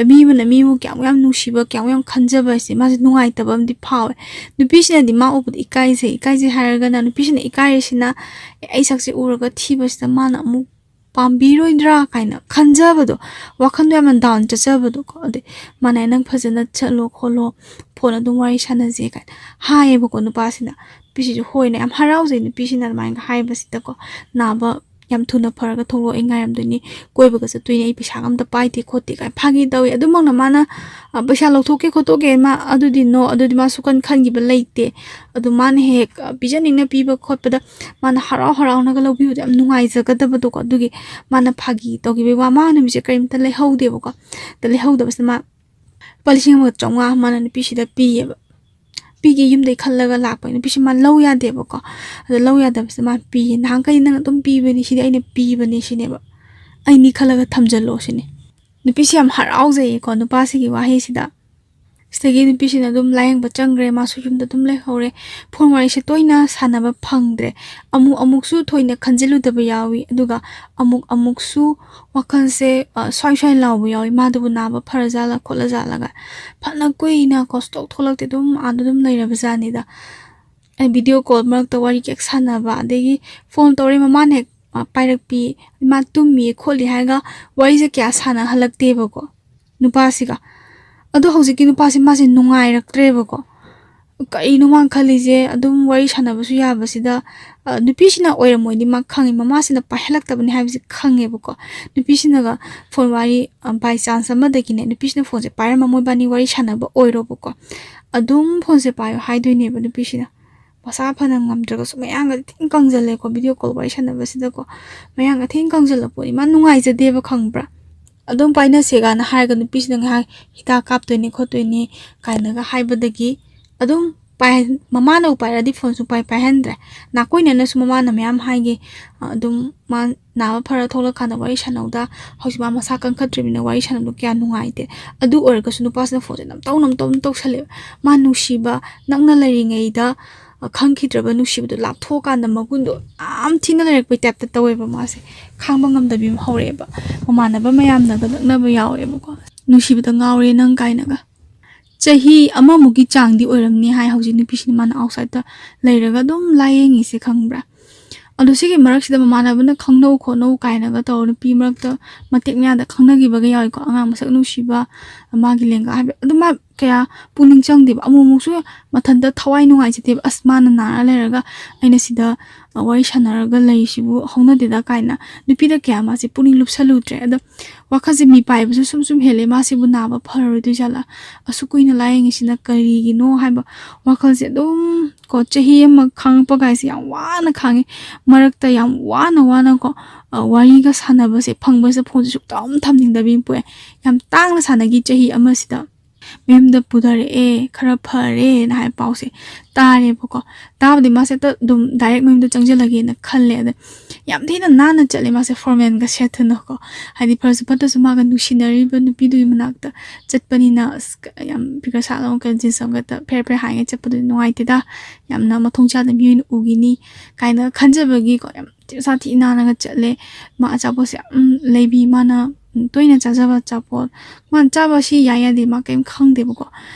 ꯃꯤ ꯑꯃꯅ ꯃꯤꯕꯨ ꯀꯌꯥꯃꯨꯛ ꯌꯥꯝ ꯅꯨꯡꯁꯤꯕ, ꯀꯌꯥꯃꯨꯛ ꯌꯥꯝ ꯈꯟꯖꯕ ꯍꯥꯏꯁꯦ ꯃꯥꯁꯦ ꯅꯨꯡꯉꯥꯏꯇꯕ ꯑꯃꯗꯤ ꯐꯥꯎꯋꯦ꯫ ꯅꯨꯄꯤꯁꯤꯅꯗꯤ ꯃꯥ ꯎꯕꯗ ꯏꯀꯥꯏꯖꯩ, ꯏꯀꯥꯏꯖꯩ ꯍꯥꯏꯔꯒꯅ ꯅꯨꯄꯤꯁꯤꯅ ꯏꯀꯥꯏꯔꯤꯁꯤꯅ, "ꯑꯦ, ꯑꯩ ꯁꯛꯁꯦ ꯎꯔꯒ ꯊꯤꯕꯁꯤꯗ ꯃꯥꯅ ꯑꯃꯨꯛ ꯄꯥꯝꯕꯤꯔꯣꯏꯗ꯭ꯔꯥ?" ꯀꯥꯏꯅ ꯈꯟꯖꯕꯗꯣ, ꯋꯥꯈꯟꯗꯣ ꯌꯥꯝꯅ ꯗꯥꯎꯟ ꯆꯠꯆꯕꯗꯣ ꯀꯣ꯫ ꯑꯗꯩ ꯃꯥꯅ, "ꯅꯪ ꯐꯖꯅ ꯆꯠꯂꯣ ꯈꯣꯠꯂꯣ, ꯐꯣꯟ ꯑꯗꯨꯝ ꯋꯥꯔꯤ ꯁꯥꯟꯅꯁꯦ" ꯀꯥꯏꯅ ꯍꯥꯏꯌꯦꯕꯀꯣ ꯅꯨꯄꯥꯁꯤꯅ꯫ ꯅꯨꯄꯤꯁꯤꯁꯨ ꯍꯣꯏꯅ ꯌꯥꯝ ꯍꯔꯥꯎꯖꯩ, ꯅꯨꯄꯤꯁꯤꯅ ꯑꯗꯨꯃꯥꯏꯅ ꯍꯥꯏꯕꯁꯤꯗꯀꯣ꯫ "ꯅꯥꯕ ꯌꯥꯝ ꯊꯨꯅ ꯐꯔꯒ ꯊꯣꯛꯂꯛꯑꯣ, ꯑꯩ ꯉꯥꯏꯔꯝꯗꯣꯏꯅꯤ, ꯀꯣꯏꯕꯒ ꯆꯠꯇꯣꯏꯅꯤ, ꯑꯩ ꯄꯩꯁꯥꯒ ꯑꯝꯇ ꯄꯥꯏꯗꯦ ꯈꯣꯠꯇꯦ" ꯀꯥꯏꯅ ꯐꯥꯒꯤ ꯇꯧꯋꯤ꯫ ꯑꯗꯨꯃꯛꯅ ꯃꯥꯅ, ꯑ, ꯄꯩꯁꯥ ꯂꯧꯊꯣꯛꯀꯦ ꯈꯣꯠꯇꯣꯛꯀꯦ ꯃꯥ ꯑꯗꯨꯗꯤ ꯅꯣ, ꯑꯗꯨꯗꯤ ꯃꯥ ꯁꯨꯀꯟ ꯈꯟꯈꯤꯕ ꯂꯩꯇꯦ꯫ ꯑꯗꯨ ꯃꯥꯅ ꯍꯦꯛ, ꯑ, ꯄꯤꯖꯅꯤꯡꯅ ꯄꯤꯕ ꯈꯣꯠꯄꯗ ꯃꯥꯅ ꯍꯔꯥꯎ ꯍꯔꯥꯎꯅꯒ ꯂꯧꯕꯤꯕꯗꯣ ꯌꯥꯝ ꯅꯨꯡꯉꯥꯏꯖꯒꯗꯕꯗꯣꯀꯣ꯫ ꯑꯗꯨꯒꯤ ꯃꯥꯅ ꯐꯥꯒꯤ ꯇꯧꯈꯤꯕꯒꯤ ꯋꯥ, ꯃꯥ ꯅꯨꯃꯤꯠꯁꯦ ꯀꯔꯤꯝꯇ ꯂꯩꯍꯧꯗꯦꯕꯀꯣ꯫ ꯑꯗ ꯂꯩꯍꯧꯗꯕꯁꯤꯗ ꯃꯥ ꯂꯨꯄꯥ ꯂꯤꯁꯤꯡ ꯑꯃꯒ ꯆꯥꯝꯃꯉꯥ ꯃꯥꯅ ꯅꯨꯄꯤꯁꯤꯗ ꯄꯤꯌꯦꯕ꯫ ꯄꯤꯒꯦ ꯌꯨꯝꯗꯩ ꯈꯜꯂꯒ ꯂꯥꯛꯄ ꯅꯨꯄꯤꯁꯤ ꯃꯥ ꯂꯧ ꯌꯥꯗꯦꯕꯀꯣ꯫ ꯑꯗ ꯂꯧ ꯌꯥꯗꯕꯁꯤꯗ ꯃꯥ ꯄꯤꯌꯦ꯫ "ꯅꯍꯥꯟꯈꯩ ꯅꯪ ꯑꯗꯨꯝ ꯄꯤꯕꯅꯤ, ꯁꯤꯗꯤ ꯑꯩꯅ ꯄꯤꯕꯅꯤ" ꯁꯤꯅꯦꯕ꯫ "ꯑꯩꯅꯤ ꯈꯜꯂꯒ ꯊꯝꯖꯜꯂꯣ" ꯁꯤꯅꯤ꯫ ꯅꯨꯄꯤꯁꯤ ꯌꯥꯝ ꯍꯔꯥꯎꯖꯩꯌꯦꯀꯣ ꯅꯨꯄꯥꯁꯤꯒꯤ ꯋꯥꯍꯩꯁꯤꯗ꯫ ꯁꯤꯗꯒꯤ ꯅꯨꯄꯤꯁꯤꯅ ꯑꯗꯨꯝ ꯂꯥꯌꯦꯡꯕ ꯆꯪꯈ꯭ꯔꯦ, ꯃꯥꯁꯨ ꯌꯨꯝꯗ ꯑꯗꯨꯝ ꯂꯩꯍꯧꯔꯦ꯫ ꯐꯣꯟ ꯋꯥꯔꯤꯁꯦ ꯇꯣꯏꯅ ꯁꯥꯟꯅꯕ ꯐꯪꯗ꯭ꯔꯦ꯫ ꯑꯃꯨꯛ ꯑꯃꯨꯛꯁꯨ ꯊꯣꯏꯅ ꯈꯟꯖꯤꯜꯂꯨꯗꯕ ꯌꯥꯎꯏ, ꯑꯗꯨꯒ ꯑꯃꯨꯛ ꯑꯃꯨꯛꯁꯨ ꯋꯥꯈꯜꯁꯦ, ꯑ, ꯁ꯭ꯋꯥꯏ ꯁ꯭ꯋꯥꯏ ꯂꯥꯎꯕ ꯌꯥꯎꯏ, ꯃꯥꯗꯨꯕꯨ ꯅꯥꯕ ꯐꯔꯖꯥꯠꯂ ꯈꯣꯠꯂꯖꯥꯠꯂꯒ꯫ ꯐꯅ ꯀꯨꯏꯅ ꯀꯣ ꯁꯨꯛꯊꯣꯛ ꯊꯣꯛꯂꯛꯇꯦ, ꯑꯗꯨꯝ ꯑꯥꯗ ꯑꯗꯨꯝ ꯂꯩꯔꯕ ꯖꯥꯠꯅꯤꯗ꯫ ꯑꯩ ꯚꯤꯗꯤꯑꯣ ꯀꯣꯜ ꯃꯔꯛꯇ ꯋꯥꯔꯤ ꯀꯦꯛ ꯁꯥꯟꯅꯕ, ꯑꯗꯒꯤ ꯐꯣꯟ ꯇꯧꯔꯦ, ꯃꯃꯥꯅ ꯍꯦꯛ, ꯑ, ꯄꯥꯏꯔꯛꯄꯤ, "ꯏꯃꯥ ꯇꯨꯝꯃꯤ" ꯈꯣꯠꯂꯤ ꯍꯥꯏꯔꯒ ꯋꯥꯔꯤꯁꯦ ꯀꯌꯥ ꯁꯥꯟꯅꯍꯜꯂꯛꯇꯦꯕꯀꯣ ꯅꯨꯄꯥꯁꯤꯒ꯫ ꯑꯗꯣ ꯍꯧꯖꯤꯛꯀꯤ ꯅꯨꯄꯥꯁꯦ ꯃꯥꯁꯦ ꯅꯨꯡꯉꯥꯏꯔꯛꯇ꯭ꯔꯦꯕꯀꯣ꯫ ꯀꯩꯅꯣ ꯃꯥꯅ ꯈꯜꯂꯤꯁꯦ? ꯑꯗꯨꯝ ꯋꯥꯔꯤ ꯁꯥꯟꯅꯕꯁꯨ ꯌꯥꯕꯁꯤꯗ, ꯑ, ꯅꯨꯄꯤꯁꯤꯅ ꯑꯣꯏꯔꯝꯃꯣꯏꯗꯤ ꯃꯥ ꯈꯪꯉꯤ, ꯃꯃꯥꯁꯤꯅ ꯄꯥꯏꯍꯜꯂꯛꯇꯕꯅꯤ ꯍꯥꯏꯕꯁꯤ ꯈꯪꯉꯦꯕꯀꯣ꯫ ꯅꯨꯄꯤꯁꯤꯅꯒ ꯐꯣꯟ ꯋꯥꯔꯤ, ꯑ, by chance ꯑꯃꯗꯒꯤꯅꯦ, ꯅꯨꯄꯤꯁꯤꯅ ꯐꯣꯟꯁꯦ ꯄꯥꯏꯔꯝꯃ ꯃꯣꯏꯕꯥꯅꯤ ꯋꯥꯔꯤ ꯁꯥꯟꯅꯕ ꯑꯣꯏꯔꯣꯕꯀꯣ꯫ ꯑꯗꯨꯝ ꯐꯣꯟꯁꯦ ꯄꯥꯏꯌꯣ ꯍꯥꯏꯗꯣꯏꯅꯦꯕ ꯅꯨꯄꯤꯁꯤꯅ꯫ ꯃꯁꯥ ꯐꯅ ꯉꯝꯗ꯭ꯔꯒꯁꯨ ꯃꯌꯥꯡꯒ ꯊꯤꯅ ꯀꯪꯖꯜꯂꯦꯀꯣ, ꯚꯤꯗꯤꯑꯣ ꯀꯣꯜ ꯋꯥꯔꯤ ꯁꯥꯟꯅꯕꯁꯤꯗꯀꯣ꯫ ꯃꯌꯥꯡꯒ ꯊꯤꯅ ꯀꯪꯖꯜꯂꯛꯄꯅꯤ, ꯃꯥ ꯅꯨꯡꯉꯥꯏꯖꯗꯦꯕ, ꯈꯪꯕ꯭ꯔꯥ? "ꯑꯗꯨꯝ ꯄꯥꯏꯅꯁꯦꯒꯅ" ꯍꯥꯏꯔꯒ ꯅꯨꯄꯤꯁꯤꯅ ꯉꯥꯏꯍꯥꯛ ꯍꯤꯗꯥꯛ ꯀꯥꯞꯇꯣꯏꯅꯤ ꯈꯣꯠꯇꯣꯏꯅꯤ ꯀꯥꯏꯅꯒ ꯍꯥꯏꯕꯗꯒꯤ ꯑꯗꯨꯝ ꯄꯥꯏ-, ꯃꯃꯥꯅꯕꯨ ꯄꯥꯏꯔꯗꯤ ꯐꯣꯟ ꯁꯨꯡꯄꯥꯏ ꯄꯥꯏꯍꯟꯗ꯭ꯔꯦ꯫ ꯅꯥꯀꯣꯏꯅꯅꯁꯨ ꯃꯃꯥꯅ ꯃꯌꯥꯝ ꯍꯥꯏꯒꯦ, ꯑ, ꯑꯗꯨꯝ ꯃꯥ ꯅꯥꯕ ꯐꯔ ꯊꯣꯛꯂꯛꯀꯥꯟꯗ ꯋꯥꯔꯤ ꯁꯥꯟꯅꯧꯗ, ꯍꯧꯖꯤꯛ ꯃꯥ ꯃꯁꯥ ꯀꯟꯈꯠꯇ꯭ꯔꯤꯕꯅꯤꯅ ꯋꯥꯔꯤ ꯁꯥꯟꯅꯕꯗꯣ ꯀꯌꯥ ꯅꯨꯡꯉꯥꯏꯇꯦ꯫ ꯑꯗꯨ ꯑꯣꯏꯔꯒꯁꯨ ꯅꯨꯄꯥꯁꯤꯅ ꯐꯣꯟꯁꯦ ꯅꯝꯇꯧ ꯅꯝꯇꯧ ꯇꯧꯁꯜꯂꯦꯕ꯫ ꯃꯥ ꯅꯨꯡꯁꯤꯕ, ꯅꯛꯅ ꯂꯩꯔꯤꯉꯩꯗ, ꯈꯪꯈꯤꯗ꯭ꯔꯕ ꯅꯨꯡꯁꯤꯕꯗꯣ ꯂꯥꯞꯊꯣꯛꯑꯀꯥꯟꯗ ꯃꯒꯨꯟꯗꯣ ꯌꯥꯝ ꯊꯤꯅ ꯂꯩꯔꯛꯄꯩ ꯇꯥꯏꯞꯇ ꯇꯧꯋꯦꯕ꯫ ꯃꯥꯁꯦ ꯈꯥꯡꯕ ꯉꯝꯗꯕꯤ ꯑꯃ ꯍꯧꯔꯛꯑꯦꯕ꯫ ꯃꯃꯥꯟꯅꯕ ꯃꯌꯥꯝꯅꯒ ꯂꯛꯅꯕ ꯌꯥꯎꯔꯛꯑꯦꯕꯀꯣ, "ꯅꯨꯡꯁꯤꯕꯗ ꯉꯥꯎꯔꯦ ꯅꯪ" ꯀꯥꯏꯅꯒ꯫ ꯆꯍꯤ ꯑꯃꯃꯨꯛꯀꯤ ꯆꯥꯡꯗꯤ ꯑꯣꯏꯔꯝꯅꯤ ꯍꯥꯏ ꯍꯧꯖꯤꯛ ꯅꯨꯄꯤꯁꯤꯅ ꯃꯥꯅ ꯑꯥꯎꯠꯁꯥꯏꯗꯠꯇ ꯂꯩꯔꯒ ꯑꯗꯨꯝ ꯂꯥꯏꯌꯦꯡꯉꯤꯁꯦ, ꯈꯪꯕ꯭ꯔꯥ? ꯑꯗꯣ ꯁꯤꯒꯤ ꯃꯔꯛꯁꯤꯗ ꯃꯃꯥꯟꯅꯕꯅ "ꯈꯪꯅꯧ ꯈꯣꯠꯅꯧ" ꯀꯥꯏꯅꯒ ꯇꯧꯔ ꯅꯨꯄꯤ ꯃꯔꯛꯇ ꯃꯇꯦꯛ ꯃꯌꯥꯗ ꯈꯪꯅꯈꯤꯕꯒ ꯌꯥꯎꯏꯀꯣ, ꯑꯉꯥꯡ ꯃꯁꯛ ꯅꯨꯡꯁꯤꯕ, ꯃꯥꯒꯤ ꯂꯦꯡꯒꯥ ꯍꯥꯏꯕ꯫ ꯑꯗꯨ ꯃꯥ ꯀꯌꯥ ꯄꯨꯛꯅꯤꯡ ꯆꯪꯗꯦꯕ꯫ ꯑꯃꯨꯛ ꯑꯃꯨꯛꯁꯨ ꯃꯊꯟꯇ ꯊꯋꯥꯏ ꯅꯨꯡꯉꯥꯏꯖꯗꯦꯕ, "ꯑꯁ, ꯃꯥꯅ ꯅꯥꯔ ꯂꯩꯔꯒ ꯑꯩꯅ ꯁꯤꯗ, ꯑ, ꯋꯥꯔꯤ ꯁꯥꯟꯅꯔꯒ ꯂꯩꯔꯤꯁꯤꯕꯨ ꯍꯧꯅꯗꯦꯗ" ꯀꯥꯏꯅ꯫ ꯅꯨꯄꯤꯗ ꯀꯌꯥ ꯃꯥꯁꯦ ꯄꯨꯛꯅꯤꯡ ꯂꯨꯞꯁꯜꯂꯨꯗ꯭ꯔꯦ꯫ ꯑꯗꯣ ꯋꯥꯈꯜꯁꯦ ꯃꯤꯄꯥꯏꯕꯁꯨ ꯁꯨꯝ ꯁꯨꯝ ꯍꯦꯜꯂꯦ, "ꯃꯥꯁꯤꯕꯨ ꯅꯥꯕ ꯐꯔꯔꯣꯏꯗꯣꯏ ꯖꯥꯠꯂꯥ? ꯑꯁꯨꯛ ꯀꯨꯏꯅ ꯂꯥꯏꯌꯦꯡꯉꯤꯁꯤꯅ ꯀꯔꯤꯒꯤꯅꯣ?" ꯍꯥꯏꯕ ꯋꯥꯈꯜꯁꯦ ꯑꯗꯨꯝ ꯀꯣ, ꯆꯍꯤ ꯑꯃ ꯈꯥꯡꯉꯛꯄ ꯀꯥꯏꯁꯦ ꯌꯥꯝ ꯋꯥꯅ ꯈꯥꯡꯉꯦ꯫ ꯃꯔꯛꯇ ꯌꯥꯝ ꯋꯥꯅ ꯋꯥꯅ ꯀꯣ, ꯑ, ꯋꯥꯔꯤꯒ ꯁꯥꯟꯅꯕꯁꯦ ꯐꯪꯕꯁꯤꯗ ꯐꯣꯟꯁꯦ ꯁꯨꯛꯊꯝ ꯊꯝꯅꯤꯡꯗꯕꯤ ꯄꯣꯛꯑꯦ꯫ ꯌꯥꯝ ꯇꯥꯡꯅ ꯁꯥꯟꯅꯈꯤ ꯆꯍꯤ ꯑꯃꯁꯤꯗ꯫ ꯃꯌꯨꯝꯗ ꯄꯨꯊꯔꯛꯑꯦ, ꯈꯔ ꯐꯔꯦꯅ ꯍꯥꯏ ꯄꯥꯎꯁꯦ ꯇꯥꯔꯦꯕꯀꯣ꯫ ꯇꯥꯕꯗꯤ ꯃꯥꯁꯦ ꯍꯦꯛꯇ ꯑꯗꯨꯝ ꯗꯥꯏꯔꯦꯛ ꯃꯌꯨꯝꯗ ꯆꯪꯁꯤꯜꯂꯒꯦꯅ ꯈꯜꯂꯦ꯫ ꯑꯗ ꯌꯥꯝ ꯊꯤꯅ ꯅꯥꯟꯅ ꯆꯠꯂꯦ ꯃꯥꯁꯦ, ꯐꯣꯔꯃꯦꯜꯒ ꯁꯦꯠꯇꯅꯀꯣ꯫ ꯍꯥꯏꯗꯤ ꯐꯔꯁꯨ ꯐꯠꯇ꯭ꯔꯁꯨ ꯃꯥꯒ ꯅꯨꯡꯁꯤꯅꯔꯤꯕ ꯅꯨꯄꯤꯗꯨꯒꯤ ꯃꯅꯥꯛꯇ ꯆꯠꯄꯅꯤꯅ, ꯑꯁ, ꯀ-, ꯌꯥꯝ ꯐꯤꯒꯔ ꯁꯥꯠ ꯑꯃꯒ ꯖꯤꯟꯁ ꯑꯃꯒ ꯐꯦꯔ ꯐꯦꯔ ꯍꯥꯏꯔꯒ ꯆꯠꯄꯗꯨꯗꯤ ꯅꯨꯡꯉꯥꯏꯇꯦꯗ, ꯌꯥꯝꯅ ꯃꯊꯣꯡ ꯆꯥꯗꯕ ꯃꯤ ꯑꯣꯏꯅ ꯎꯈꯤꯅꯤ ꯀꯥꯏꯅ ꯈꯟꯖꯕꯒꯤꯀꯣ, ꯌꯥꯝ ꯊꯤ ꯃꯁꯥ ꯊꯤ ꯅꯥꯟꯅꯒ ꯆꯠꯂꯦ꯫ ꯃꯥ ꯑꯆꯥꯄꯣꯠꯁꯦ ꯌꯥꯝ ꯂꯩꯕꯤ, ꯃꯥꯅ ꯇꯣꯏꯅ ꯆꯥꯖꯕ ꯑꯆꯥꯄꯣꯠ꯫ ꯃꯥꯅ ꯆꯥꯕ ꯁꯤ ꯌꯥꯏ ꯌꯥꯗꯦ ꯃꯥ ꯀꯩꯝ ꯈꯪꯗꯦꯕꯀꯣ꯫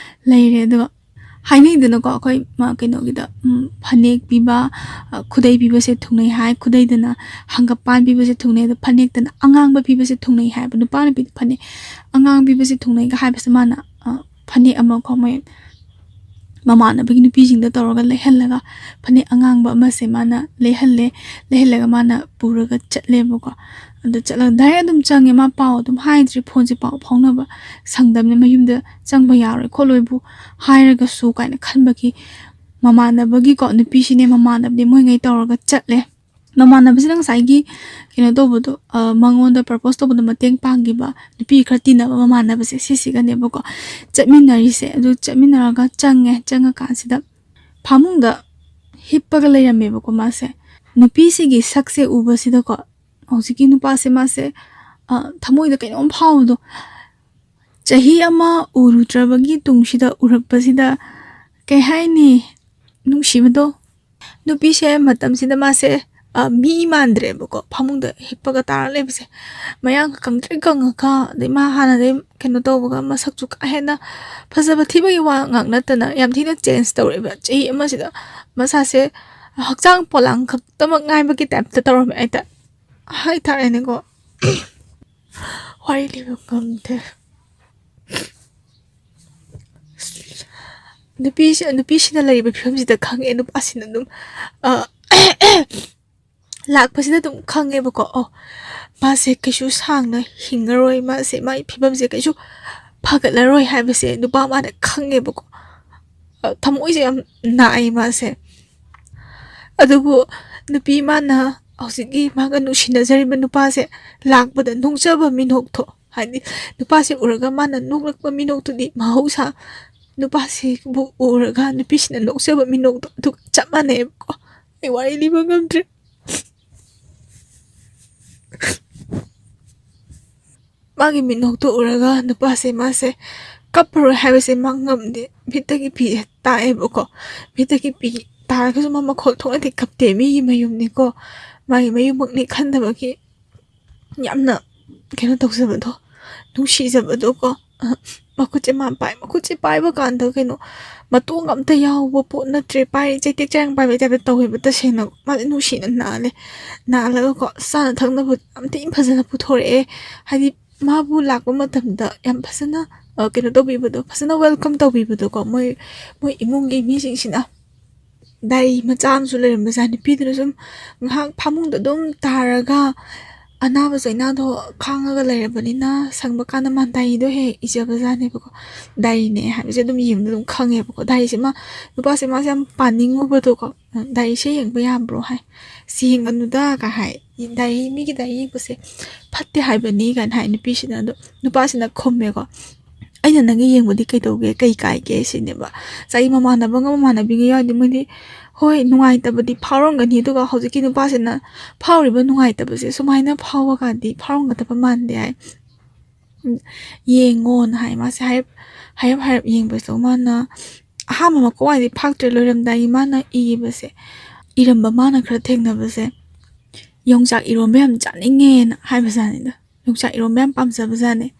ꯂꯩꯔꯦ꯫ ꯑꯗꯨꯒ ꯍꯥꯏꯅꯩꯗꯅꯀꯣ, ꯑꯩꯈꯣꯏ ꯃ-, ꯀꯩꯅꯣꯒꯤꯗ, ꯎꯝ, ꯐꯅꯦꯛ ꯄꯤꯕ, ꯑ, ꯈꯨꯗꯩ ꯄꯤꯕꯁꯦ ꯊꯨꯡꯅꯩ ꯍꯥꯏ, ꯈꯨꯗꯩꯗꯅ ꯍꯪꯒꯄꯥꯟ ꯄꯤꯕꯁꯦ ꯊꯨꯡꯅꯩ, ꯑꯗꯣ ꯐꯅꯦꯛꯇꯅ ꯑꯉꯥꯡꯕ ꯄꯤꯕꯁꯦ ꯊꯨꯡꯅꯩ ꯍꯥꯏꯕ, ꯅꯨꯄꯥ ꯅꯨꯄꯤꯗ ꯐꯅꯦꯛ ꯑꯉꯥꯡ ꯄꯤꯕꯁꯦ ꯊꯨꯡꯅꯩꯒ ꯍꯥꯏꯕꯁꯦ ꯃꯥꯅ, ꯑ, ꯐꯅꯦꯛ ꯑꯃ ꯀꯣ, ꯃꯣꯏ ꯃꯃꯥꯟꯅꯕꯒꯤ ꯅꯨꯄꯤꯁꯤꯡꯗ ꯇꯧꯔꯒ ꯂꯩꯍꯜꯂꯒ ꯐꯅꯦꯛ ꯑꯉꯥꯡꯕ ꯑꯃꯁꯦ ꯃꯥꯅ ꯂꯩꯍꯜꯂꯦ꯫ ꯂꯩꯍꯜꯂꯒ ꯃꯥꯅ ꯄꯨꯔꯒ ꯆꯠꯂꯦꯕꯀꯣ꯫ ꯑꯗ ꯆꯠꯂꯒ ꯗꯥꯏꯔꯦꯛ ꯑꯗꯨꯝ ꯆꯪꯉꯦ, ꯃꯥ ꯄꯥꯎ ꯑꯗꯨꯝ ꯍꯥꯏꯗ꯭ꯔꯤ, ꯐꯣꯟꯁꯦ ꯄꯥꯎ ꯐꯥꯎꯅꯕ ꯁꯪꯗꯕꯅꯤ, ꯃꯌꯨꯝꯗ ꯆꯪꯕ ꯌꯥꯔꯣꯏ ꯈꯣꯠꯂꯣꯏꯕꯨ ꯍꯥꯏꯔꯒꯁꯨ ꯀꯥꯏꯅ ꯈꯟꯕꯒꯤ ꯃꯃꯥꯟꯅꯕꯒꯤꯀꯣ, ꯅꯨꯄꯤꯁꯤꯅꯦ ꯃꯃꯥꯟꯅꯕꯅꯦ ꯃꯣꯏꯉꯩ ꯇꯧꯔꯒ ꯆꯠꯂꯦ꯫ ꯃꯃꯥꯟꯅꯕꯁꯤꯅ ꯉꯁꯥꯏꯒꯤ ꯀꯩꯅꯣ ꯇꯧꯕꯗꯣ, ꯑ, ꯃꯉꯣꯟꯗ ꯄ꯭ꯔꯄꯣꯁ ꯇꯧꯕꯗ ꯃꯇꯦꯡ ꯄꯥꯡꯈꯤꯕ ꯅꯨꯄꯤ ꯈꯔ ꯇꯤꯟꯅꯕ ꯃꯃꯥꯟꯅꯕꯁꯦ ꯁꯤꯁꯤꯒꯅꯦꯕꯀꯣ ꯆꯠꯃꯤꯟꯅꯔꯤꯁꯦ꯫ ꯑꯗꯨ ꯆꯠꯃꯤꯟꯅꯔꯒ ꯆꯪꯉꯦ꯫ ꯆꯪꯉꯀꯥꯟꯁꯤꯗ ꯐꯃꯨꯡꯗ ꯍꯤꯞꯄꯒ ꯂꯩꯔꯝꯃꯦꯕꯀꯣ ꯃꯥꯁꯦ꯫ ꯅꯨꯄꯤꯁꯤꯒꯤ ꯁꯛꯁꯦ ꯎꯕꯁꯤꯗꯀꯣ ꯍꯧꯖꯤꯛꯀꯤ ꯅꯨꯄꯥꯁꯦ ꯃꯥꯁꯦ, ꯑ, ꯊꯃꯣꯏꯗ ꯀꯩꯅꯣꯝ ꯐꯥꯎꯕꯗꯣ, ꯆꯍꯤ ꯑꯃ ꯎꯔꯨꯗ꯭ꯔꯕꯒꯤ ꯇꯨꯡꯁꯤꯗ ꯎꯔꯛꯄꯁꯤꯗ, ꯀꯩ ꯍꯥꯏꯅꯤ, ꯅꯨꯡꯁꯤꯕꯗꯣ꯫ ꯅꯨꯄꯤꯁꯦ ꯃꯇꯝꯁꯤꯗ ꯃꯥꯁꯦ, ꯑ, ꯃꯤ ꯃꯥꯟꯗ꯭ꯔꯦꯕꯀꯣ, ꯐꯃꯨꯡꯗ ꯍꯤꯞꯄꯒ ꯇꯥꯔ ꯂꯩꯕꯁꯦ꯫ ꯃꯌꯥꯡꯒ ꯀꯪꯇ꯭ꯔꯤꯛ ꯀꯪꯉꯒ, ꯑꯗꯩ ꯃꯥ ꯍꯥꯟꯅꯗꯩ ꯀꯩꯅꯣ ꯇꯧꯕꯒ, ꯃꯁꯛꯁꯨ ꯀꯥ ꯍꯦꯟꯅ ꯐꯖꯕ ꯊꯤꯕꯒꯤ ꯋꯥ ꯉꯥꯛ ꯅꯠꯇꯅ ꯌꯥꯝ ꯊꯤꯅ change ꯇꯧꯔꯛꯑꯦꯕ꯫ ꯆꯍꯤ ꯑꯃꯁꯤꯗ ꯃꯁꯥꯁꯦ ꯍꯛꯆꯥꯡ ꯄꯣꯂꯥꯡ ꯈꯛꯇꯃꯛ ꯉꯥꯏꯕꯒꯤ type ꯇ ꯇꯧꯔꯝꯃꯦ ꯍꯥꯏꯇꯥꯔꯦ꯫ ꯍꯥꯏꯇꯥꯔꯦꯅꯦꯀꯣ꯫ ꯋꯥꯔꯤ ꯂꯤꯕ ꯉꯝꯗꯦ꯫ ꯅꯨꯄꯤꯁꯤ-, ꯅꯨꯄꯤꯁꯤꯅ ꯂꯩꯔꯤꯕ ꯐꯤꯕꯝꯁꯤꯗ ꯈꯪꯉꯦ, ꯅꯨꯄꯥꯁꯤꯅ ꯑꯗꯨꯝ, ꯑ, ꯂꯥꯛꯄꯁꯤꯗ ꯑꯗꯨꯝ ꯈꯪꯉꯦꯕꯀꯣ꯫ ꯑꯣ, ꯃꯥꯁꯦ ꯀꯩꯁꯨ ꯁꯥꯡꯅ ꯍꯤꯡꯉꯔꯣꯏ, ꯃꯥꯁꯦ, ꯃꯥꯒꯤ ꯐꯤꯕꯝꯁꯦ ꯀꯩꯁꯨ ꯐꯒꯠꯂꯔꯣꯏ ꯍꯥꯏꯕꯁꯦ ꯅꯨꯄꯥ ꯃꯥꯅ ꯈꯪꯉꯦꯕꯀꯣ꯫ ꯑ, ꯊꯃꯣꯏꯁꯦ ꯌꯥꯝ ꯅꯥꯏ ꯃꯥꯁꯦ꯫ ꯑꯗꯨꯕꯨ ꯅꯨꯄꯤ ꯃꯥꯅ, ꯍꯧꯖꯤꯛꯀꯤ ꯃꯥꯒ ꯅꯨꯡꯁꯤꯅꯖꯔꯤꯕ ꯅꯨꯄꯥꯁꯦ ꯂꯥꯛꯄꯗ ꯅꯣꯛꯆꯕ ꯃꯤꯅꯣꯛꯇꯣ, ꯍꯥꯏꯗꯤ ꯅꯨꯄꯥꯁꯦ ꯎꯔꯒ ꯃꯥꯅ ꯅꯣꯛꯂꯛꯄ ꯃꯤꯅꯣꯛꯇꯨꯗꯤ ꯃꯍꯧꯁꯥ ꯅꯨꯄꯥꯁꯤꯕꯨ ꯎꯔꯒ ꯅꯨꯄꯤꯁꯤꯅ ꯅꯣꯛꯆꯕ ꯃꯤꯅꯣꯛꯇꯣ ꯑꯗꯨꯒ ꯆꯞ ꯃꯥꯟꯅꯩꯕꯀꯣ꯫ ꯑꯩ ꯋꯥꯔꯤ ꯂꯤꯕ ꯉꯝꯗ꯭ꯔꯦ꯫ ꯃꯥꯒꯤ ꯃꯤꯅꯣꯛꯇꯣ ꯎꯔꯒ ꯅꯨꯄꯥꯁꯦ, ꯃꯥꯁꯦ ꯀꯞꯄꯔꯣꯏ ꯍꯥꯏꯕꯁꯦ ꯃꯥ ꯉꯝꯗꯦ꯫ ꯃꯤꯠꯇꯒꯤ ꯄꯤ ꯇꯥꯛꯑꯦꯕꯀꯣ꯫ ꯃꯤꯠꯇꯒꯤ ꯄꯤ ꯇꯥꯔꯒꯁꯨ ꯃꯥ ꯃꯈꯣꯜ ꯊꯣꯛꯅꯗꯤ ꯀꯞꯇꯦ꯫ ꯃꯤꯒꯤ ꯃꯌꯨꯝꯅꯤꯀꯣ, ꯃꯥꯒꯤ ꯃꯌꯨꯝꯃꯛꯅꯤ ꯈꯟꯗꯕꯒꯤ ꯌꯥꯝꯅ ꯀꯩꯅꯣ ꯇꯧꯖꯕꯗꯣ, ꯅꯨꯡꯁꯤꯖꯕꯗꯣꯀꯣ꯫ ꯑ, ꯃꯈꯨꯠꯁꯦ ꯃꯥ ꯄꯥꯏ, ꯃꯈꯨꯠꯁꯦ ꯄꯥꯏꯕ ꯀꯥꯟꯗ ꯀꯩꯅꯣ ꯃꯇꯣꯡ ꯑꯝꯇ ꯌꯥꯎꯕ ꯄꯣꯠ ꯅꯠꯇ꯭ꯔꯦ, ꯄꯥꯏ, ꯆꯩꯇꯦꯛ ꯆꯔꯥꯡ ꯄꯥꯏꯕꯩ type ꯇ ꯇꯧꯋꯦꯕ꯫ ꯇꯁꯦꯡꯅ ꯃꯥꯁꯦ ꯅꯨꯡꯁꯤꯅ ꯅꯥꯜꯂꯦ꯫ ꯅꯥꯜꯂꯒꯀꯣ, ꯆꯥꯅ ꯊꯛꯅꯕ ꯌꯥꯝ ꯊꯤꯅ ꯐꯖꯅ ꯄꯨꯊꯣꯔꯛꯑꯦ꯫ ꯍꯥꯏꯗꯤ ꯃꯥꯕꯨ ꯂꯥꯛꯄ ꯃꯇꯝꯗ ꯌꯥꯝ ꯐꯖꯅ, ꯑ, ꯀꯩꯅꯣ ꯇꯧꯕꯤꯕꯗꯣ, ꯐꯖꯅ welcome ꯇꯧꯕꯤꯕꯗꯣꯀꯣ, ꯃꯣꯏ, ꯃꯣꯏ ꯏꯃꯨꯡꯒꯤ ꯃꯤꯁꯤꯡꯁꯤꯅ꯫ ꯗꯥꯏꯔꯤ ꯃꯆꯥ ꯑꯃꯁꯨ ꯂꯩꯔꯝꯕꯖꯥꯠꯅꯤ꯫ ꯅꯨꯄꯤꯗꯨꯅ ꯁꯨꯝ ꯉꯥꯏꯍꯥꯛ ꯐꯃꯨꯡꯗ ꯑꯗꯨꯝ ꯇꯥꯔꯒ ꯑꯅꯥꯕ ꯆꯩꯅꯥꯗꯣ ꯈꯥꯡꯉꯒ ꯂꯩꯔꯕꯅꯤꯅ, ꯁꯪꯕ ꯀꯥꯟꯗ ꯃꯥ ꯗꯥꯏꯔꯤꯗꯣ ꯍꯦꯛ ꯍꯦꯛ ꯏꯖꯕꯖꯥꯠꯅꯦꯕꯀꯣ꯫ ꯗꯥꯏꯔꯤꯅꯦ ꯍꯥꯏꯕꯁꯦ ꯑꯗꯨꯝ ꯌꯦꯡꯕꯗ ꯑꯗꯨꯝ ꯈꯪꯉꯦꯕꯀꯣ꯫ ꯗꯥꯏꯔꯤꯁꯦ ꯃꯥ, ꯅꯨꯄꯥꯁꯦ ꯃꯥꯁꯦ ꯌꯥꯝ ꯄꯥꯅꯤꯡꯉꯨꯕꯗꯣꯀꯣ꯫ "ꯗꯥꯏꯔꯤꯁꯦ ꯌꯦꯡꯕ ꯌꯥꯕ꯭ꯔꯣ?" ꯍꯥꯏ꯫ "ꯁꯤ ꯌꯦꯡꯒꯅꯨꯗ" ꯀꯥꯏ ꯍꯥꯏ꯫ "ꯗꯥꯏꯔꯤ, ꯃꯤꯒꯤ ꯗꯥꯏꯔꯤ ꯌꯦꯡꯕꯁꯦ ꯐꯠꯇꯦ ꯍꯥꯏꯕꯅꯤ" ꯀꯥꯏꯅ ꯍꯥꯏ ꯅꯨꯄꯤꯁꯤꯅ꯫ ꯑꯗꯣ ꯅꯨꯄꯥꯁꯤꯅ ꯈꯨꯝꯃꯦꯀꯣ꯫ "ꯑꯩꯅ ꯅꯪꯒꯤ ꯌꯦꯡꯕꯗꯤ ꯀꯩꯗꯧꯒꯦ, ꯀꯩ ꯀꯥꯏꯒꯦ?" ꯁꯤꯅꯦꯕ꯫ ꯉꯁꯥꯏꯒꯤ ꯃꯃꯥꯟꯅꯕꯒ ꯃꯃꯥꯟꯅꯕꯤꯒ ꯌꯥꯎꯔꯗꯤ ꯃꯣꯏꯗꯤ, ꯍꯣꯏ, ꯅꯨꯡꯉꯥꯏꯇꯕꯗꯤ ꯐꯥꯎꯔꯝꯒꯅꯤ꯫ ꯑꯗꯨꯒ ꯍꯧꯖꯤꯛꯀꯤ ꯅꯨꯄꯥꯁꯤꯅ ꯐꯥꯎꯔꯤꯕ ꯅꯨꯡꯉꯥꯏꯇꯕꯁꯦ ꯁꯨꯃꯥꯏꯅ ꯐꯥꯎꯕꯒꯗꯤ ꯐꯥꯎꯔꯝꯒꯗꯕ ꯃꯥꯟꯗꯦ ꯍꯥꯏ꯫ "ꯌꯦꯡꯉꯣꯅ" ꯍꯥꯏ꯫ ꯃꯥꯁꯦ ꯍꯥꯏꯔꯞ, ꯍꯥꯏꯔꯞ, ꯍꯥꯏꯔꯞ ꯌꯦꯡꯕꯁꯤꯗ ꯃꯥꯅ ꯑꯍꯥꯟꯕ ꯃꯀꯣꯛ ꯋꯥꯏꯗꯤ ꯐꯥꯛꯇ꯭ꯔꯦ, ꯂꯣꯏꯔꯝꯗꯥꯏꯒꯤ ꯃꯥꯅ ꯏꯕꯁꯦ, ꯏꯔꯝꯕ ꯃꯥꯅ ꯈꯔ ꯊꯦꯡꯅꯕꯁꯦ, "ꯌꯣꯡꯆꯥꯛ ꯏꯔꯣꯝꯕ ꯌꯥꯝ ꯆꯥꯅꯤꯡꯉꯦꯅ" ꯍꯥꯏꯕꯖꯥꯠꯅꯤꯗ꯫ "ꯌꯣꯡꯆꯥꯛ ꯏꯔꯣꯝꯕ ꯌꯥꯝ ꯄꯥꯝꯖꯕꯖꯥꯠꯅꯤ꯫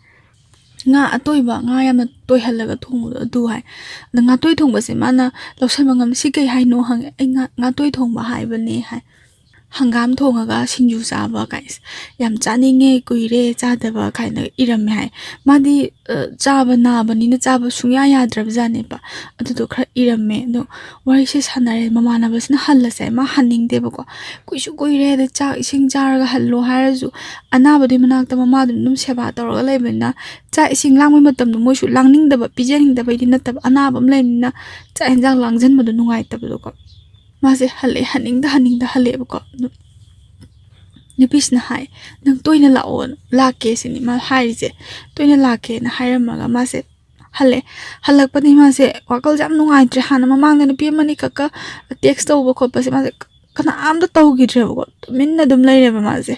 ꯉꯥ ꯑꯇꯣꯏꯕ, ꯉꯥ ꯌꯥꯝꯅ ꯇꯣꯏꯍꯜꯂꯒ ꯊꯣꯡꯕꯗꯣ ꯑꯗꯨ" ꯍꯥꯏ꯫ ꯑꯗ ꯉꯥꯇꯣꯏ ꯊꯣꯡꯕꯁꯦ ꯃꯥꯅ ꯂꯧꯁꯟꯕ ꯉꯝꯗꯦ꯫ "ꯁꯤ ꯀꯩ ꯍꯥꯏꯅꯣ?" ꯍꯪꯉꯦ꯫ "ꯑꯩ ꯉꯥ, ꯉꯥꯇꯣꯏ ꯊꯣꯡꯕ ꯍꯥꯏꯕꯅꯦ" ꯍꯥꯏ꯫ "ꯍꯪꯒꯥꯝ ꯊꯣꯡꯉꯒ ꯁꯤꯡꯖꯨ ꯆꯥꯕ" ꯀꯥꯏꯁꯦ, "ꯌꯥꯝ ꯆꯥꯅꯤꯡꯉꯦ, ꯀꯨꯏꯔꯦ ꯆꯥꯗꯕ" ꯀꯥꯏꯅ ꯏꯔꯝꯃꯦ ꯍꯥꯏ꯫ ꯃꯥꯗꯤ, ꯑ, ꯆꯥꯕ ꯅꯥꯕꯅꯤꯅ ꯆꯥꯕ ꯁꯨꯡꯌꯥ ꯌꯥꯗ꯭ꯔꯕꯖꯥꯠꯅꯦꯕ꯫ ꯑꯗꯨꯗꯣ ꯈꯔ ꯏꯔꯝꯃꯦ꯫ ꯑꯗꯣ ꯋꯥꯔꯤꯁꯦ ꯁꯥꯟꯅꯔꯦ꯫ ꯃꯃꯥꯟꯅꯕꯁꯤꯅ ꯍꯜꯂꯁꯦ ꯍꯥꯏ꯫ ꯃꯥ ꯍꯟꯅꯤꯡꯗꯦꯕꯀꯣ꯫ "ꯀꯨꯏꯁꯨ ꯀꯨꯏꯔꯦ, ꯑꯗ ꯆꯥꯛ ꯏꯁꯤꯡ ꯆꯥꯔꯒ ꯍꯜꯂꯣ" ꯍꯥꯏꯔꯁꯨ, ꯑꯅꯥꯕꯗꯨꯒꯤ ꯃꯅꯥꯛꯇ ꯃꯃꯥꯗꯨꯅ ꯑꯗꯨꯝ ꯁꯦꯕꯥ ꯇꯧꯔꯒ ꯂꯩꯕꯅꯤꯅ, ꯆꯥꯛ ꯏꯁꯤꯡ ꯂꯥꯡꯕꯩ ꯃꯇꯝꯗꯣ ꯃꯣꯏꯁꯨ ꯂꯥꯡꯅꯤꯡꯗꯕ, ꯄꯤꯖꯅꯤꯡꯗꯕꯩꯗꯤ ꯅꯠꯇꯕ, ꯑꯅꯥꯕ ꯑꯃ ꯂꯩꯕꯅꯤꯅ ꯆꯥꯛ ꯌꯦꯟꯖꯥꯡ ꯂꯥꯡꯁꯤꯟꯕꯗꯣ ꯅꯨꯡꯉꯥꯏꯇꯕꯗꯣꯀꯣ꯫ ꯃꯥꯁꯦ ꯍꯜꯂꯛꯑꯦ, ꯍꯟꯅꯤꯡꯗ ꯍꯟꯅꯤꯡꯗ ꯍꯜꯂꯛꯑꯦꯕꯀꯣ꯫ ꯑꯗꯨ ꯅꯨꯄꯤꯁꯤꯅ ꯍꯥꯏ, "ꯅꯪ ꯇꯣꯏꯅ ꯂꯥꯛꯑꯣ, ꯂꯥꯛꯀꯦ" ꯁꯤꯅꯤ ꯃꯥ ꯍꯥꯏꯔꯤꯁꯦ꯫ "ꯇꯣꯏꯅ ꯂꯥꯛꯀꯦꯅ" ꯍꯥꯏꯔꯝꯃꯒ ꯃꯥꯁꯦ ꯍꯜꯂꯛꯑꯦ꯫ ꯍꯜꯂꯛꯄꯗꯒꯤ ꯃꯥꯁꯦ ꯋꯥꯈꯜꯁꯦ ꯌꯥꯝ ꯅꯨꯡꯉꯥꯏꯇ꯭ꯔꯦ꯫ ꯍꯥꯟꯅ ꯃꯃꯥꯡꯗ ꯅꯨꯄꯤ ꯑꯃꯅꯤ ꯈꯛꯀ ꯇꯦꯛꯁ ꯇꯧꯕ ꯈꯣꯠꯄꯁꯦ ꯃꯥꯁꯦ ꯀꯅꯥꯝꯇ ꯇꯧꯈꯤꯗ꯭ꯔꯦꯕꯀꯣ꯫ ꯇꯨꯃꯤꯟꯅ ꯑꯗꯨꯝ ꯂꯩꯔꯦꯕ ꯃꯥꯁꯦ꯫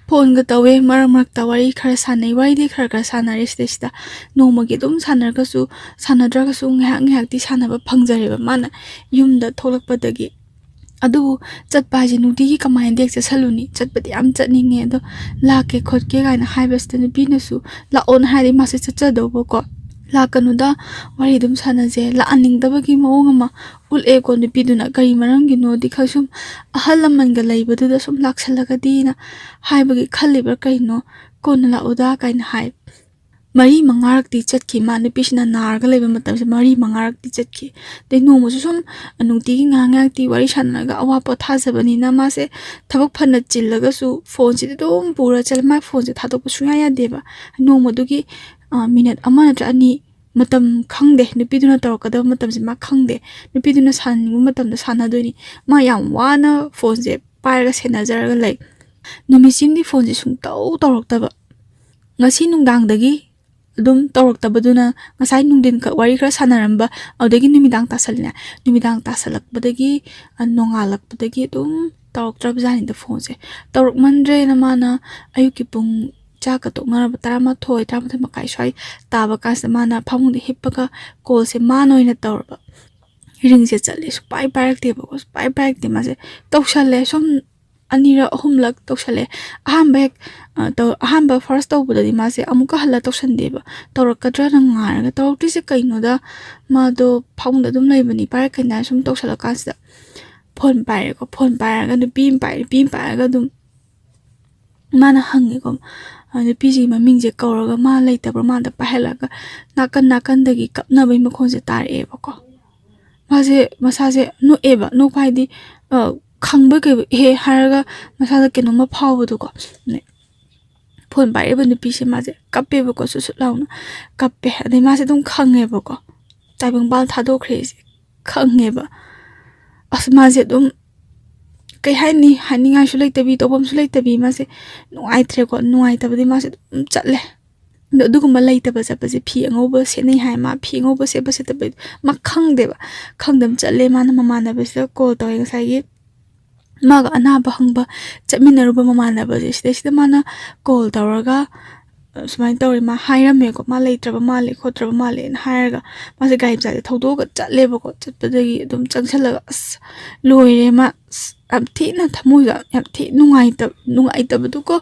ꯐꯣꯟꯒ ꯇꯧꯋꯦ, ꯃꯔꯛ ꯃꯔꯛꯇ ꯋꯥꯔꯤ ꯈꯔ ꯁꯥꯟꯅꯩ, ꯋꯥꯔꯤꯗꯤ ꯈꯔ ꯈꯔ ꯁꯥꯟꯅꯔꯦ ꯁꯤꯗꯩꯁꯤꯗ꯫ ꯅꯣꯡꯃꯒꯤ ꯑꯗꯨꯝ ꯁꯥꯟꯅꯔꯒꯁꯨ, ꯁꯥꯟꯅꯗ꯭ꯔꯒꯁꯨ ꯉꯥꯏꯍꯥꯛ ꯉꯥꯏꯍꯥꯛꯇꯤ ꯁꯥꯟꯅꯕ ꯐꯪꯖꯔꯦꯕ ꯃꯥꯅ ꯌꯨꯝꯗ ꯊꯣꯛꯂꯛꯄꯗꯒꯤ꯫ ꯑꯗꯨꯕꯨ ꯆꯠꯄ ꯍꯥꯏꯁꯦ ꯅꯨꯡꯇꯤꯒꯤ ꯀꯃꯥꯏꯅ ꯗꯦꯛ ꯆꯠꯁꯜꯂꯨꯅꯤ? ꯆꯠꯄꯗꯤ ꯌꯥꯝ ꯆꯠꯅꯤꯡꯉꯦ, ꯑꯗꯣ ꯂꯥꯛꯀꯦ ꯈꯣꯠꯀꯦ ꯀꯥꯏꯅ ꯍꯥꯏꯕꯁꯤꯗ ꯅꯨꯄꯤꯅꯁꯨ ꯂꯥꯛꯑꯣꯅ ꯍꯥꯏꯔꯗꯤ ꯃꯥꯁꯦ ꯆꯠꯆꯗꯧꯕꯀꯣ꯫ "ꯂꯥꯛꯀꯅꯨꯗ, ꯋꯥꯔꯤ ꯑꯗꯨꯝ ꯁꯥꯟꯅꯁꯦ", ꯂꯥꯛꯍꯟꯅꯤꯡꯗꯕꯒꯤ ꯃꯑꯣꯡ ꯑꯃ ꯎꯠꯂꯛꯑꯦꯀꯣ ꯅꯨꯄꯤꯗꯨꯅ꯫ ꯀꯔꯤ ꯃꯔꯝꯒꯤꯅꯣꯗꯤ ꯈꯪ-, ꯁꯨꯝ ꯑꯍꯜ ꯂꯃꯟꯒ ꯂꯩꯕꯗꯨꯗ ꯁꯨꯝ ꯂꯥꯛꯁꯜꯂꯒꯗꯤꯅ ꯍꯥꯏꯕꯒꯤ ꯈꯜꯂꯤꯕ꯭ꯔꯥ ꯀꯩꯅꯣ, "ꯀꯣꯟꯅ ꯂꯥꯛꯎꯗ" ꯀꯥꯏꯅ ꯍꯥꯏ꯫ ꯃꯔꯤ ꯃꯉꯥꯔꯛꯇꯤ ꯆꯠꯈꯤ꯫ ꯃꯥ ꯅꯨꯄꯤꯁꯤꯅ ꯅꯥꯔꯒ ꯂꯩꯕ ꯃꯇꯝꯁꯦ ꯃꯔꯤ ꯃꯉꯥꯔꯛꯇꯤ ꯆꯠꯈꯤ꯫ ꯑꯗꯩ ꯅꯣꯡꯃꯁꯨ ꯁꯨꯝ ꯅꯨꯡꯇꯤꯒꯤ ꯉꯥꯏꯍꯥꯛ ꯉꯥꯏꯍꯥꯛꯇꯤ ꯋꯥꯔꯤ ꯁꯥꯟꯅꯔꯒ ꯑꯋꯥ ꯄꯣꯊꯥꯖꯕꯅꯤꯅ ꯃꯥꯁꯦ ꯊꯕꯛ ꯐꯅ ꯆꯤꯜꯂꯒꯁꯨ ꯐꯣꯟꯁꯤꯗꯤ ꯑꯗꯨꯝ ꯄꯨꯔ ꯆꯠꯂꯦ꯫ ꯃꯥꯏ ꯐꯣꯟꯁꯦ ꯊꯥꯗꯣꯛꯄ ꯁꯨꯡꯌꯥ ꯌꯥꯗꯦꯕ꯫ ꯅꯣꯡꯃꯗꯨꯒꯤ, ꯑ, ꯃꯤꯅꯠ ꯑꯃ ꯅꯠꯇ꯭ꯔ ꯑꯅꯤ ꯃꯇꯝ ꯈꯪꯗꯦ, ꯅꯨꯄꯤꯗꯨꯅ ꯇꯧꯔꯛꯀꯗꯕ ꯃꯇꯝꯁꯦ ꯃꯥ ꯈꯪꯗꯦ꯫ ꯅꯨꯄꯤꯗꯨꯅ ꯁꯥꯟꯅꯅꯤꯡꯕ ꯃꯇꯝꯗ ꯁꯥꯟꯅꯗꯣꯏꯅꯤ꯫ ꯃꯥ ꯌꯥꯝ ꯋꯥꯅ ꯐꯣꯟꯁꯦ ꯄꯥꯏꯔꯒ ꯁꯦꯟꯅꯖꯔꯒ ꯂꯩ꯫ ꯅꯨꯃꯤꯠꯁꯤꯃꯗꯤ ꯐꯣꯟꯁꯦ ꯁꯨꯡꯇꯧ ꯇꯧꯔꯛꯇꯕ꯫ ꯉꯁꯤ ꯅꯨꯡꯗꯥꯡꯗꯒꯤ ꯑꯗꯨꯝ ꯇꯧꯔꯛꯇꯕꯗꯨꯅ ꯉꯁꯥꯏ ꯅꯨꯡꯊꯤꯟ ꯈꯛ ꯋꯥꯔꯤ ꯈꯔ ꯁꯥꯟꯅꯔꯝꯕ, ꯑꯗꯨꯗꯒꯤ ꯅꯨꯃꯤꯗꯥꯡ ꯇꯥꯁꯜꯂꯦ꯫ ꯅꯨꯃꯤꯗꯥꯡ ꯇꯥꯁꯜꯂꯛꯄꯗꯒꯤ, ꯑ, ꯅꯣꯡꯉꯥꯜꯂꯛꯄꯗꯒꯤ ꯑꯗꯨꯝ ꯇꯧꯔꯛꯇ꯭ꯔꯕꯖꯥꯠꯅꯤꯗ ꯐꯣꯟꯁꯦ꯫ ꯇꯧꯔꯛꯃꯟꯗ꯭ꯔꯦꯅ ꯃꯥꯅ ꯑꯌꯨꯛꯀꯤ ꯄꯨꯡ ꯆꯥꯛꯀ ꯇꯣꯛꯅꯔꯕ ꯇꯔꯥꯃꯥꯊꯣꯏ, ꯇꯔꯥꯃꯥꯊꯣꯏ ꯃꯈꯥꯏ ꯁ꯭ꯋꯥꯏ ꯇꯥꯕ ꯀꯥꯟꯁꯤꯗ ꯃꯥꯅ ꯐꯃꯨꯡꯗ ꯍꯤꯞꯄꯒ ꯀꯣꯜꯁꯦ ꯃꯥꯅ ꯑꯣꯏꯅ ꯇꯧꯔꯕ꯫ ꯔꯤꯡꯁꯦ ꯆꯠꯂꯦ, ꯁꯨꯛꯄꯥꯏ ꯄꯥꯏꯔꯛꯇꯦꯕꯀꯣ, ꯁꯨꯛꯄꯥꯏ ꯄꯥꯏꯔꯛꯇꯦ꯫ ꯃꯥꯁꯦ ꯇꯧꯁꯜꯂꯦ, ꯁꯨꯝ ꯑꯅꯤꯔꯛ ꯑꯍꯨꯝꯂꯛ ꯇꯧꯁꯜꯂꯦ꯫ ꯑꯍꯥꯟꯕ ꯍꯦꯛ, ꯑ, ꯇꯧ-, ꯑꯍꯥꯟꯕ ꯐꯥꯔꯁ ꯇꯧꯕꯗꯗꯤ ꯃꯥꯁꯦ ꯑꯃꯨꯛꯀ ꯍꯜꯂ ꯇꯧꯁꯟꯗꯦꯕ, ꯇꯧꯔꯛꯀꯗ꯭ꯔꯅ ꯉꯥꯏꯔꯒ꯫ ꯇꯧꯔꯛꯇ꯭ꯔꯤꯁꯦ ꯀꯩꯅꯣꯗ, ꯃꯥꯗꯣ ꯐꯃꯨꯡꯗ ꯑꯗꯨꯝ ꯂꯩꯕꯅꯤ, ꯄꯥꯏꯔꯛꯀꯅꯤ ꯍꯥꯏꯅ ꯁꯨꯝ ꯇꯧꯁꯜꯂꯀꯥꯟꯁꯤꯗ ꯐꯣꯟ ꯄꯥꯏꯔꯦꯀꯣ꯫ ꯐꯣꯟ ꯄꯥꯏꯔꯒ ꯅꯨꯄꯤ ꯑꯃ ꯄꯥꯏꯔꯦ, ꯅꯨꯄꯤ ꯑꯃ ꯄꯥꯏꯔꯒ ꯑꯗꯨꯝ ꯃꯥꯅ ꯍꯪꯉꯦꯀꯣ, ꯑ, ꯅꯨꯄꯤꯁꯤꯒꯤ ꯃꯃꯤꯡꯁꯦ ꯀꯧꯔꯒ ꯃꯥ ꯂꯩꯇꯕ꯭ꯔꯥ ꯃꯥꯗ ꯄꯥꯏꯍꯜꯂꯒ ꯅꯥꯀꯟ ꯅꯥꯀꯟꯗꯒꯤ ꯀꯞꯅꯕꯒꯤ ꯃꯈꯣꯟꯁꯦ ꯇꯥꯔꯛꯑꯦꯕꯀꯣ꯫ ꯃꯥꯁꯦ ꯃꯁꯥꯁꯦ ꯅꯣꯛꯑꯦꯕ, ꯅꯣꯛꯄ ꯍꯥꯏꯗꯤ, ꯑ, ꯈꯪꯕꯣꯏ ꯀꯩꯕꯣꯏ "ꯑꯦꯍꯦ" ꯍꯥꯏꯔꯒ ꯃꯁꯥꯗ ꯀꯩꯅꯣꯝꯃ ꯐꯥꯎꯕꯗꯣꯀꯣ꯫ ꯐꯣꯟ ꯄꯥꯏꯔꯤꯕ ꯅꯨꯄꯤꯁꯦ ꯃꯥꯁꯦ ꯀꯞꯄꯦꯕꯀꯣ, ꯁꯨꯠ ꯁꯨꯠ ꯂꯥꯎꯅ ꯀꯞꯄꯦ꯫ ꯑꯗꯩ ꯃꯥꯁꯦ ꯑꯗꯨꯝ ꯈꯪꯉꯦꯕꯀꯣ, ꯇꯥꯏꯕꯪꯄꯥꯟ ꯊꯥꯗꯣꯛꯈ꯭ꯔꯦꯁꯦ ꯈꯪꯉꯦꯕ꯫ ꯑꯁ, ꯃꯥꯁꯦ ꯑꯗꯨꯝ, ꯀꯩ ꯍꯥꯏꯅꯤ, ꯍꯥꯏꯅꯤꯡꯉꯥꯏꯁꯨ ꯂꯩꯇꯕꯤ, ꯇꯧꯐꯝꯁꯨ ꯂꯩꯇꯕꯤ, ꯃꯥꯁꯦ ꯅꯨꯡꯉꯥꯏꯇ꯭ꯔꯦꯀꯣ꯫ ꯅꯨꯡꯉꯥꯏꯇꯕꯗꯤ ꯃꯥꯁꯦ ꯑꯗꯨꯝ ꯆꯠꯂꯦ꯫ ꯑꯗꯣ ꯑꯗꯨꯒꯨꯝꯕ ꯂꯩꯇꯕ ꯆꯠꯄꯁꯦ, ꯐꯤ ꯑꯉꯧꯕ ꯁꯦꯠꯅꯩ ꯍꯥꯏ, ꯃꯥ ꯐꯤ ꯑꯉꯧꯕ ꯁꯦꯠꯄ ꯁꯦꯠꯇꯕ ꯃꯥ ꯈꯪꯗꯦꯕ꯫ ꯈꯪꯗꯕ ꯆꯠꯂꯦ꯫ ꯃꯥꯅ ꯃꯃꯥꯟꯅꯕꯁꯤꯗ ꯀꯣꯜ ꯇꯧꯋꯦ, ꯉꯁꯥꯏꯒꯤ ꯃꯥꯒ ꯑꯅꯥꯕ ꯍꯪꯕ ꯆꯠꯃꯤꯟꯅꯔꯨꯕ ꯃꯃꯥꯟꯅꯕꯁꯦ꯫ ꯁꯤꯗꯩꯁꯤꯗ ꯃꯥꯅ ꯀꯣꯜ ꯇꯧꯔꯒ, ꯑ, ꯁꯨꯃꯥꯏꯅ ꯇꯧꯔꯦ, ꯃꯥ ꯍꯥꯏꯔꯝꯃꯦꯀꯣ, ꯃꯥ ꯂꯩꯇ꯭ꯔꯕ ꯃꯥꯜꯂꯦ, ꯈꯣꯠꯇ꯭ꯔꯕ ꯃꯥꯜꯂꯦꯅ ꯍꯥꯏꯔꯒ, ꯃꯥꯁꯦ ꯒꯥꯔꯤ ꯃꯆꯥꯁꯦ ꯊꯧꯗꯣꯛꯑꯒ ꯆꯠꯂꯦꯕꯀꯣ꯫ ꯆꯠꯄꯗꯒꯤ ꯑꯗꯨꯝ ꯆꯪꯁꯜꯂꯒ, ꯑꯁ, ꯂꯣꯏꯔꯦ꯫ ꯃꯥ, ꯑꯁ, ꯌꯥꯝ ꯊꯤꯅ ꯊꯃꯣꯏꯗ ꯌꯥꯝ ꯊꯤ ꯅꯨꯡꯉꯥꯏꯇꯕ, ꯅꯨꯡꯉꯥꯏꯇꯕꯗꯨꯀꯣ꯫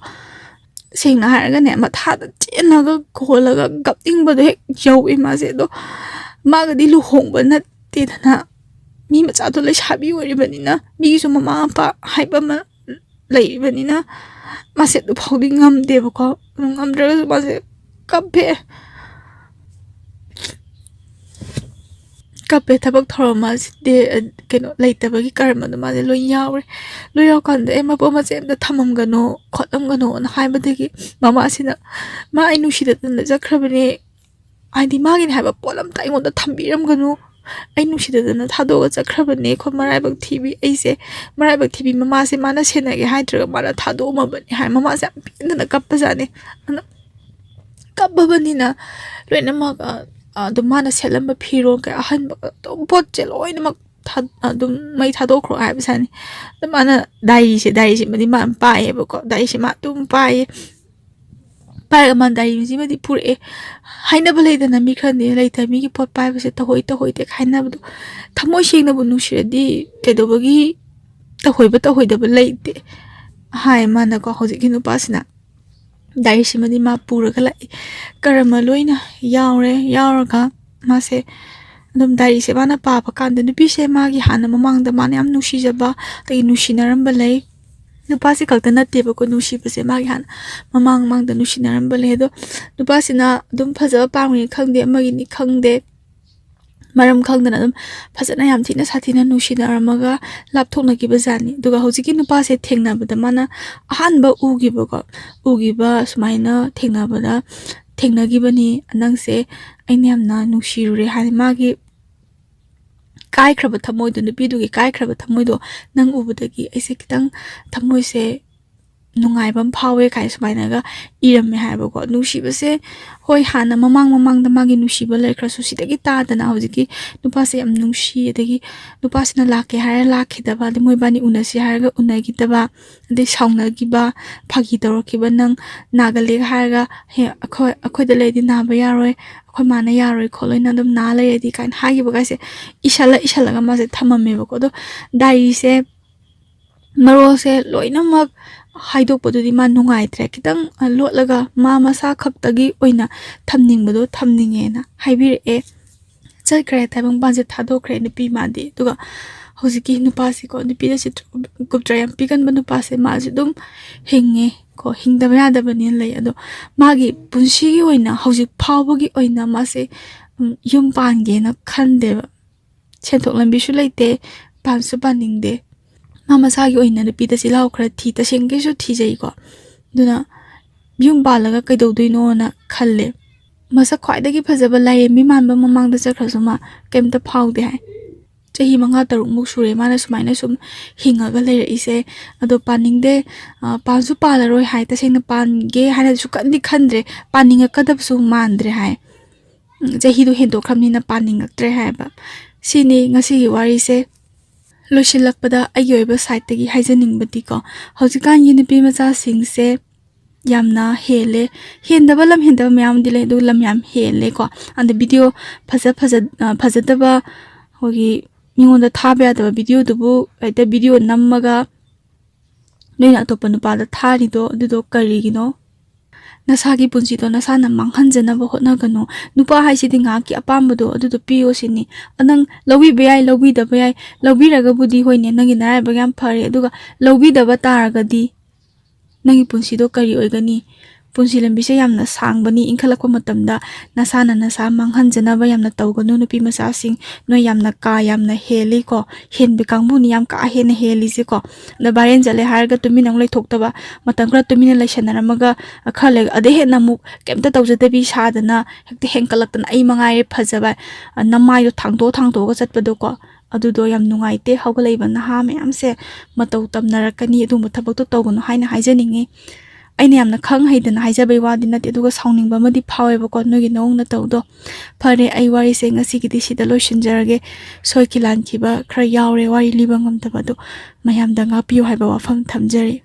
ꯁꯦꯡꯅ ꯍꯥꯏꯔꯒꯅꯦ, ꯃꯊꯥꯗ ꯆꯦꯟꯂꯒ ꯈꯣꯜꯂꯒ ꯀꯞꯅꯤꯡꯕꯗꯣ ꯍꯦꯛ ꯌꯧꯏ ꯃꯥꯁꯦ꯫ ꯑꯗꯣ ꯃꯥꯒꯗꯤ ꯂꯨꯍꯣꯡꯕ ꯅꯠꯇꯦꯗꯅ, ꯃꯤ ꯃꯆꯥꯗꯣ ꯂꯩꯁꯥꯕꯤ ꯑꯣꯏꯔꯤꯕꯅꯤꯅ, ꯃꯤꯒꯤꯁꯨ ꯃꯃꯥ ꯃꯄꯥ ꯍꯥꯏꯕ ꯑꯃ ꯂꯩꯔꯤꯕꯅꯤꯅ, ꯃꯥꯁꯦ ꯑꯗꯨ ꯐꯥꯎꯗꯤ ꯉꯝꯗꯦꯕꯀꯣ꯫ ꯑꯗꯨ ꯉꯝꯗ꯭ꯔꯒꯁꯨ ꯃꯥꯁꯦ ꯀꯞꯄꯦ꯫ ꯀꯞꯄꯦ꯫ ꯊꯕꯛ ꯊꯧꯔꯝ ꯑꯁꯤꯗꯤ, ꯑ, ꯀꯩꯅꯣ, ꯂꯩꯇꯕꯒꯤ ꯀꯔꯃꯗꯣ ꯃꯥꯁꯦ ꯂꯣꯏ ꯌꯥꯎꯔꯦ꯫ ꯂꯣꯏ ꯌꯥꯎꯔꯀꯥꯟꯗ, "ꯑꯦ, ꯃꯄꯣꯠ ꯃꯆꯩ ꯑꯝꯇ ꯊꯝꯃꯝꯒꯅꯣ, ꯈꯣꯠꯂꯝꯒꯅꯣꯅ" ꯍꯥꯏꯕꯗꯒꯤ ꯃꯃꯥꯁꯤꯅ, "ꯃꯥ ꯑꯩ ꯅꯨꯡꯁꯤꯗꯗꯅ ꯆꯠꯈ꯭ꯔꯕꯅꯦ, ꯍꯥꯏꯗꯤ ꯃꯥꯒꯤꯅꯦ ꯍꯥꯏꯕ ꯄꯣꯠ ꯑꯝꯇ ꯑꯩꯉꯣꯟꯗ ꯊꯝꯕꯤꯔꯝꯒꯅꯨ, ꯑꯩ ꯅꯨꯡꯁꯤꯗꯗꯅ ꯊꯥꯗꯣꯛꯑꯒ ꯆꯠꯈ꯭ꯔꯕꯅꯦ, ꯑꯩꯈꯣꯏ ꯃꯔꯥꯏꯕꯛ ꯊꯤꯕꯤ, ꯑꯩꯁꯦ ꯃꯔꯥꯏꯕꯛ ꯊꯤꯕꯤ, ꯃꯃꯥꯁꯦ ꯃꯥꯅ ꯁꯦꯟꯅꯒꯦ ꯍꯥꯏꯗ꯭ꯔꯒ ꯃꯥꯅ ꯊꯥꯗꯣꯛꯑꯝꯃꯕꯅꯦ" ꯍꯥꯏ꯫ ꯃꯃꯥꯁꯦ ꯌꯥꯝ ꯄꯦꯟꯗꯅ ꯀꯞꯄꯖꯥꯠꯅꯤ꯫ ꯑꯗꯨꯅ ꯀꯞꯄꯕꯅꯤꯅ ꯂꯣꯏꯅꯃꯛ, ꯑ, ꯑꯗꯨꯝ ꯃꯥꯅ ꯁꯦꯠꯂꯝꯕ ꯐꯤꯔꯣꯜ ꯀꯌꯥ ꯑꯍꯟꯕ ꯑꯗꯨꯝ ꯄꯣꯠꯁꯦ ꯂꯣꯏꯅꯃꯛ ꯊꯥ-, ꯑꯗꯨꯝ ꯃꯩ ꯊꯥꯗꯣꯛꯈ꯭ꯔꯣ ꯍꯥꯏꯕ ꯁꯥꯅꯤ꯫ ꯑꯗꯣ ꯃꯥꯅ ꯗꯥꯏꯔꯤꯁꯦ, ꯗꯥꯏꯔꯤꯁꯤꯃꯗꯤ ꯃꯥ ꯑꯗꯨꯝ ꯄꯥꯏꯌꯦꯕꯀꯣ, ꯗꯥꯏꯔꯤꯁꯦ ꯃꯥ ꯑꯗꯨꯝ ꯄꯥꯏꯌꯦ꯫ ꯄꯥꯏꯔꯒ ꯃꯥꯅ ꯗꯥꯏꯔꯤꯁꯤꯃꯗꯤ ꯄꯨꯔꯛꯑꯦ꯫ ꯍꯥꯏꯅꯕ ꯂꯩꯗꯅ, ꯃꯤ ꯈꯔꯗꯤ ꯂꯩꯇ ꯃꯤꯒꯤ ꯄꯣꯠ ꯄꯥꯏꯕꯁꯦ ꯇꯧꯍꯣꯏ ꯇꯧꯍꯣꯏꯗꯦ ꯍꯥꯏꯅꯕꯗꯣ꯫ ꯊꯃꯣꯏ ꯁꯦꯡꯅꯕꯨ ꯅꯨꯡꯁꯤꯔꯗꯤ ꯀꯩꯗꯧꯕꯒꯤ ꯇꯧꯍꯣꯏꯕ ꯇꯧꯍꯣꯏꯗꯕ ꯂꯩꯇꯦ ꯍꯥꯏ ꯃꯥꯅꯀꯣ꯫ ꯍꯧꯖꯤꯛꯀꯤ ꯅꯨꯄꯥꯁꯤꯅ ꯗꯥꯏꯔꯤꯁꯤꯃꯗꯤ ꯃꯥ ꯄꯨꯔꯒ ꯂꯥꯛꯏ꯫ ꯀꯔꯃ ꯂꯣꯏꯅ ꯌꯥꯎꯔꯦ꯫ ꯌꯥꯎꯔꯒ ꯃꯥꯁꯦ ꯑꯗꯨꯝ ꯗꯥꯏꯔꯤꯁꯦ ꯃꯥꯅ ꯄꯥꯕ ꯀꯥꯟꯗ ꯅꯨꯄꯤꯁꯦ ꯃꯥꯒꯤ ꯍꯥꯟꯅ ꯃꯃꯥꯡꯗ ꯃꯥꯅ ꯌꯥꯝ ꯅꯨꯡꯁꯤꯖꯕ, ꯑꯗꯒꯤ ꯅꯨꯡꯁꯤꯅꯔꯝꯕ ꯂꯩ꯫ ꯅꯨꯄꯥꯁꯦ ꯈꯛꯇ ꯅꯠꯇꯦꯕꯀꯣ ꯅꯨꯡꯁꯤꯕꯁꯦ, ꯃꯥꯒꯤ ꯍꯥꯟꯅ ꯃꯃꯥꯡ ꯃꯃꯥꯡꯗ ꯅꯨꯡꯁꯤꯅꯔꯝꯕ ꯂꯩ꯫ ꯑꯗꯣ ꯅꯨꯄꯥꯁꯤꯅ ꯑꯗꯨꯝ ꯐꯖꯕ ꯄꯥꯝꯃꯤ ꯈꯪꯗꯦ, ꯑꯃꯒꯤꯅꯤ ꯈꯪꯗꯦ, ꯃꯔꯝ ꯈꯪꯗꯅ ꯑꯗꯨꯝ ꯐꯖꯅ ꯌꯥꯝ ꯊꯤꯅ ꯁꯥꯊꯤꯅ ꯅꯨꯡꯁꯤꯅꯔꯝꯃꯒ ꯂꯥꯞꯊꯣꯛꯅꯈꯤꯕ ꯖꯥꯠꯅꯤ꯫ ꯑꯗꯨꯒ ꯍꯧꯖꯤꯛꯀꯤ ꯅꯨꯄꯥꯁꯦ ꯊꯦꯡꯅꯕꯗ ꯃꯥꯅ ꯑꯍꯥꯟꯕ ꯎꯈꯤꯕꯀꯣ, ꯎꯈꯤꯕ ꯁꯨꯃꯥꯏꯅ ꯊꯦꯡꯅꯕꯗ, "ꯊꯦꯡꯅꯈꯤꯕꯅꯤ, ꯅꯪꯁꯦ ꯑꯩꯅ ꯌꯥꯝꯅ ꯅꯨꯡꯁꯤꯔꯨꯔꯦ" ꯍꯥꯏꯅ ꯃꯥꯒꯤ ꯀꯥꯏꯈ꯭ꯔꯕ ꯊꯃꯣꯏꯗꯣ, ꯅꯨꯄꯤꯗꯨꯒꯤ ꯀꯥꯏꯈ꯭ꯔꯕ ꯊꯃꯣꯏꯗꯣ ꯅꯪ ꯎꯕꯗꯒꯤ ꯑꯩꯁꯦ ꯈꯤꯇꯪ ꯊꯃꯣꯏꯁꯦ ꯅꯨꯡꯉꯥꯏꯕ ꯑꯃ ꯐꯥꯎꯋꯦ ꯀꯥꯏꯅ ꯁꯨꯃꯥꯏꯅꯒ ꯏꯔꯝꯃꯦ ꯍꯥꯏꯕꯀꯣ꯫ ꯅꯨꯡꯁꯤꯕꯁꯦ, ꯍꯣꯏ, ꯍꯥꯟꯅ ꯃꯃꯥꯡ ꯃꯃꯥꯡꯗ ꯃꯥꯒꯤ ꯅꯨꯡꯁꯤꯕ ꯂꯩꯈ꯭ꯔꯁꯨ, ꯁꯤꯗꯒꯤ ꯇꯥꯗꯅ ꯍꯧꯖꯤꯛꯀꯤ ꯅꯨꯄꯥꯁꯦ ꯌꯥꯝ ꯅꯨꯡꯁꯤ, ꯑꯗꯒꯤ ꯅꯨꯄꯥꯁꯤꯅ ꯂꯥꯛꯀꯦ ꯍꯥꯏꯔ ꯂꯥꯛꯈꯤꯗꯕ, ꯑꯗꯩ ꯃꯣꯏꯕꯥꯅꯤ ꯎꯅꯁꯤ ꯍꯥꯏꯔꯒ ꯎꯅꯈꯤꯗꯕ, ꯑꯗꯩ ꯁꯥꯎꯅꯈꯤꯕ, ꯐꯥꯒꯤ ꯇꯧꯔꯛꯈꯤꯕ, "ꯅꯪ ꯅꯥꯒꯜꯂꯦꯒ ꯍꯥꯏꯔꯒ ꯍꯌꯦꯡ ꯑꯩꯈꯣꯏ, ꯑꯩꯈꯣꯏꯗ ꯂꯩꯔꯗꯤ ꯅꯥꯕ ꯌꯥꯔꯣꯏ, ꯑꯩꯈꯣꯏ ꯃꯥꯅ ꯌꯥꯔꯣꯏ ꯈꯣꯠꯂꯣꯏ, ꯅꯪ ꯑꯗꯨꯝ ꯅꯥ ꯂꯩꯔꯗꯤ" ꯀꯥꯏꯅ ꯍꯥꯏꯈꯤꯕꯒꯥꯏꯁꯦ ꯏꯁꯜꯂ ꯏꯁꯜꯂꯒ ꯃꯥꯁꯦ ꯊꯝꯃꯝꯃꯦꯕꯀꯣ꯫ ꯑꯗꯣ ꯗꯥꯏꯔꯤꯁꯦ ꯃꯔꯣꯜꯁꯦ ꯂꯣꯏꯅꯃꯛ ꯍꯥꯏꯗꯣꯛꯄꯗꯨꯗꯤ ꯃꯥ ꯅꯨꯡꯉꯥꯏꯇ꯭ꯔꯦ꯫ ꯈꯤꯇꯪ, ꯑ, ꯂꯣꯠꯂꯒ ꯃꯥ ꯃꯁꯥ ꯈꯛꯇꯒꯤ ꯑꯣꯏꯅ ꯊꯝꯅꯤꯡꯕꯗꯣ ꯊꯝꯅꯤꯡꯉꯦꯅ ꯍꯥꯏꯕꯤꯔꯛꯑꯦ꯫ ꯆꯠꯈ꯭ꯔꯦ, ꯇꯥꯏꯕꯪꯄꯥꯟꯁꯦ ꯊꯥꯗꯣꯛꯈ꯭ꯔꯦ ꯅꯨꯄꯤ ꯃꯥꯗꯤ꯫ ꯑꯗꯨꯒ ꯍꯧꯖꯤꯛꯀꯤ ꯅꯨꯄꯥꯁꯤꯀꯣ, ꯅꯨꯄꯤꯗ ꯆꯤꯇ꯭ꯔꯒꯨꯞꯇ꯭ꯔ ꯌꯥꯝ ꯄꯤꯒꯟꯕ ꯅꯨꯄꯥꯁꯦ, ꯃꯥꯁꯦ ꯑꯗꯨꯝ ꯍꯤꯡꯉꯦ ꯀꯣ, ꯍꯤꯡꯗꯕ ꯌꯥꯗꯕꯅꯤꯅ ꯂꯩ꯫ ꯑꯗꯣ ꯃꯥꯒꯤ ꯄꯨꯟꯁꯤꯒꯤ ꯑꯣꯏꯅ, ꯍꯧꯖꯤꯛ ꯐꯥꯎꯕꯒꯤ ꯑꯣꯏꯅ ꯃꯥꯁꯦ, ꯎꯝ, ꯌꯨꯝ ꯄꯥꯟꯒꯦꯅ ꯈꯟꯗꯦꯕ꯫ ꯁꯦꯟꯊꯣꯛ ꯂꯝꯕꯤꯁꯨ ꯂꯩꯇꯦ, ꯄꯥꯟꯁꯨ ꯄꯥꯅꯤꯡꯗꯦ꯫ ꯃꯥ ꯃꯁꯥꯒꯤ ꯑꯣꯏꯅ ꯅꯨꯄꯤꯗ ꯆꯤꯜꯍꯥꯎ ꯈꯔ ꯊꯤ, ꯇꯁꯦꯡꯅꯒꯤꯁꯨ ꯊꯤꯖꯩꯀꯣ꯫ ꯑꯗꯨꯅ ꯌꯨꯝ ꯄꯥꯜꯂꯒ ꯀꯩꯗꯧꯗꯣꯏꯅꯣꯅ ꯈꯜꯂꯦ꯫ ꯃꯁꯛ ꯈ꯭ꯋꯥꯏꯗꯒꯤ ꯐꯖꯕ ꯂꯥꯏꯔꯦꯝꯕꯤ ꯃꯥꯟꯕ ꯃꯃꯥꯡꯗ ꯆꯠꯈ꯭ꯔꯁꯨ ꯃꯥ ꯀꯩꯝꯇ ꯐꯥꯎꯗꯦ ꯍꯥꯏ꯫ ꯆꯍꯤ ꯃꯉꯥ ꯇꯔꯨꯛꯃꯨꯛ ꯁꯨꯔꯦ ꯃꯥꯅ ꯁꯨꯃꯥꯏꯅ ꯁꯨꯝ ꯍꯤꯡꯉꯒ ꯂꯩꯔꯛꯏꯁꯦ꯫ ꯑꯗꯣ ꯄꯥꯅꯤꯡꯗꯦ, ꯑ, ꯄꯥꯟꯁꯨ ꯄꯥꯜꯂꯔꯣꯏ ꯍꯥꯏ꯫ ꯇꯁꯦꯡꯅ ꯄꯥꯟꯒꯦ ꯍꯥꯏꯅꯁꯨ ꯀꯟꯗꯤ ꯈꯟꯗ꯭ꯔꯦ, ꯄꯥꯅꯤꯡꯉꯛꯀꯗꯕꯁꯨ ꯃꯥꯟꯗ꯭ꯔꯦ ꯍꯥꯏ꯫ ꯎꯝ, ꯆꯍꯤꯗꯣ ꯍꯦꯟꯗꯣꯛꯈ꯭ꯔꯕꯅꯤꯅ ꯄꯥꯅꯤꯡꯉꯛꯇ꯭ꯔꯦ ꯍꯥꯏꯕ꯫ ꯁꯤꯅꯤ ꯉꯁꯤꯒꯤ ꯋꯥꯔꯤꯁꯦ꯫ ꯂꯣꯏꯁꯤꯜꯂꯛꯄꯗ ꯑꯩꯒꯤ ꯑꯣꯏꯕ ꯁꯥꯏꯠꯇꯒꯤ ꯍꯥꯏꯖꯅꯤꯡꯕꯗꯤꯀꯣ, ꯍꯧꯖꯤꯛꯀꯥꯟꯒꯤ ꯅꯨꯄꯤ ꯃꯆꯥꯁꯤꯡꯁꯦ ꯌꯥꯝꯅ ꯍꯦꯜꯂꯦ꯫ ꯍꯦꯟꯗꯕ, ꯂꯝ ꯍꯦꯟꯗꯕ ꯃꯌꯥꯝꯗꯤ ꯂꯩ, ꯑꯗꯨ ꯂꯝ ꯌꯥꯝ ꯍꯦꯜꯂꯦꯀꯣ꯫ ꯑꯗ ꯚꯤꯗꯤꯑꯣ ꯐꯖ ꯐꯖ-, ꯑ, ꯐꯖꯗꯕ, ꯑꯩꯈꯣꯏꯒꯤ ꯃꯤꯉꯣꯟꯗ ꯊꯥꯕ ꯌꯥꯗꯕ ꯚꯤꯗꯤꯑꯣꯗꯨꯕꯨ ꯍꯦꯛꯇ ꯚꯤꯗꯤꯑꯣ ꯅꯝꯃꯒ ꯅꯣꯏꯅ ꯑꯇꯣꯞꯄ ꯅꯨꯄꯥꯗ ꯊꯥꯔꯤꯗꯣ, ꯑꯗꯨꯗꯣ ꯀꯔꯤꯒꯤꯅꯣ? ꯅꯁꯥꯒꯤ ꯄꯨꯟꯁꯤꯗꯣ ꯅꯁꯥꯅ ꯃꯥꯡꯍꯟꯖꯅꯕ ꯍꯣꯠꯅꯒꯅꯨ꯫ ꯅꯨꯄꯥ ꯍꯥꯏꯁꯤꯗꯤ ꯉꯥꯏꯍꯥꯛꯀꯤ ꯑꯄꯥꯝꯕꯗꯣ ꯑꯗꯨꯗꯣ ꯄꯤꯌꯣ ꯁꯤꯅꯤ꯫ ꯅꯪ ꯂꯧꯕꯤꯕ ꯌꯥꯏ, ꯂꯧꯕꯤꯗꯕ ꯌꯥꯏ, ꯂꯧꯕꯤꯔꯒꯕꯨꯗꯤ ꯍꯣꯏꯅꯦ, ꯅꯪꯒꯤ ꯅꯔꯥꯏꯕꯛ ꯌꯥꯝ ꯐꯔꯦ, ꯑꯗꯨꯒ ꯂꯧꯕꯤꯗꯕ ꯇꯥꯔꯒꯗꯤ ꯅꯪꯒꯤ ꯄꯨꯟꯁꯤꯗꯣ ꯀꯔꯤ ꯑꯣꯏꯒꯅꯤ? ꯄꯨꯟꯁꯤ ꯂꯝꯕꯤꯁꯦ ꯌꯥꯝꯅ ꯁꯥꯡꯕꯅꯤ, ꯏꯟꯈꯠꯂꯛꯄ ꯃꯇꯝꯗ ꯅꯁꯥꯅ ꯅꯁꯥ ꯃꯥꯡꯍꯟꯖꯅꯕ ꯌꯥꯝꯅ ꯇꯧꯒꯅꯨ꯫ ꯅꯨꯄꯤ ꯃꯆꯥꯁꯤꯡ, ꯅꯣꯏ ꯌꯥꯝꯅ ꯀꯥ ꯌꯥꯝꯅ ꯍꯦꯜꯂꯤꯀꯣ, ꯍꯦꯟꯕ ꯀꯥꯡꯕꯨꯅꯤ ꯌꯥꯝ ꯀꯥ ꯍꯦꯟꯅ ꯍꯦꯜꯂꯤꯁꯦꯀꯣ꯫ ꯑꯗ viral ꯆꯠꯂꯦ ꯍꯥꯏꯔꯒ ꯇꯨꯃꯤꯟꯅ ꯑꯃꯨꯛ ꯂꯩꯊꯣꯛꯇꯕ, ꯃꯇꯝ ꯈꯔ ꯇꯨꯃꯤꯟꯅ ꯂꯩꯁꯟꯅꯔꯝꯃꯒ ꯈꯔ ꯂꯩ, ꯑꯗꯩ ꯍꯦꯟꯅ ꯑꯃꯨꯛ ꯀꯩꯝꯇ ꯇꯧꯖꯗꯕꯤ ꯁꯥꯗꯅ ꯍꯦꯛꯇ ꯍꯦꯟꯀꯠꯂꯛꯇꯅ ꯑꯩ ꯃꯉꯥꯏꯔꯦ ꯐꯖꯕ, ꯑ, ꯅꯃꯥꯏꯗꯣ ꯊꯥꯡꯗꯣꯛ ꯊꯥꯡꯗꯣꯛꯑꯒ ꯆꯠꯄꯗꯣꯀꯣ꯫ ꯑꯗꯨꯗꯣ ꯌꯥꯝ ꯅꯨꯡꯉꯥꯏꯇꯦ꯫ ꯍꯧꯒꯠꯂꯛꯏꯕ ꯅꯍꯥ ꯃꯌꯥꯝꯁꯦ ꯃꯇꯧ ꯇꯝꯅꯔꯛꯀꯅꯤ, ꯑꯗꯨꯒꯨꯝꯕ ꯊꯕꯛꯇꯣ ꯇꯧꯒꯅꯨ ꯍꯥꯏꯅ ꯍꯥꯏꯖꯅꯤꯡꯉꯤ꯫ ꯑꯩꯅ ꯌꯥꯝꯅ ꯈꯪ ꯍꯩꯗꯅ ꯍꯥꯏꯖꯕꯩ ꯋꯥꯗꯤ ꯅꯠꯇꯦ, ꯑꯗꯨꯒ ꯁꯥꯎꯅꯤꯡꯕ ꯑꯃꯗꯤ ꯐꯥꯎꯋꯦꯕꯀꯣ ꯅꯣꯏꯒꯤ ꯅꯑꯣꯡ ꯅꯇꯧꯗꯣ꯫ ꯐꯔꯦ, ꯑꯩ ꯋꯥꯔꯤꯁꯦ ꯉꯁꯤꯒꯤꯗꯤ ꯁꯤꯗ ꯂꯣꯏꯁꯤꯟꯖꯔꯒꯦ꯫ ꯁꯣꯏꯈꯤ ꯂꯥꯟꯈꯤꯕ ꯈꯔ ꯌꯥꯎꯔꯦ ꯋꯥꯔꯤ ꯂꯤꯕ ꯉꯝꯗꯕ, ꯑꯗꯨ ꯃꯌꯥꯝꯗ ꯉꯥꯛꯄꯤꯌꯨ ꯍꯥꯏꯕ ꯋꯥꯐꯝ ꯊꯝꯖꯔꯤ꯫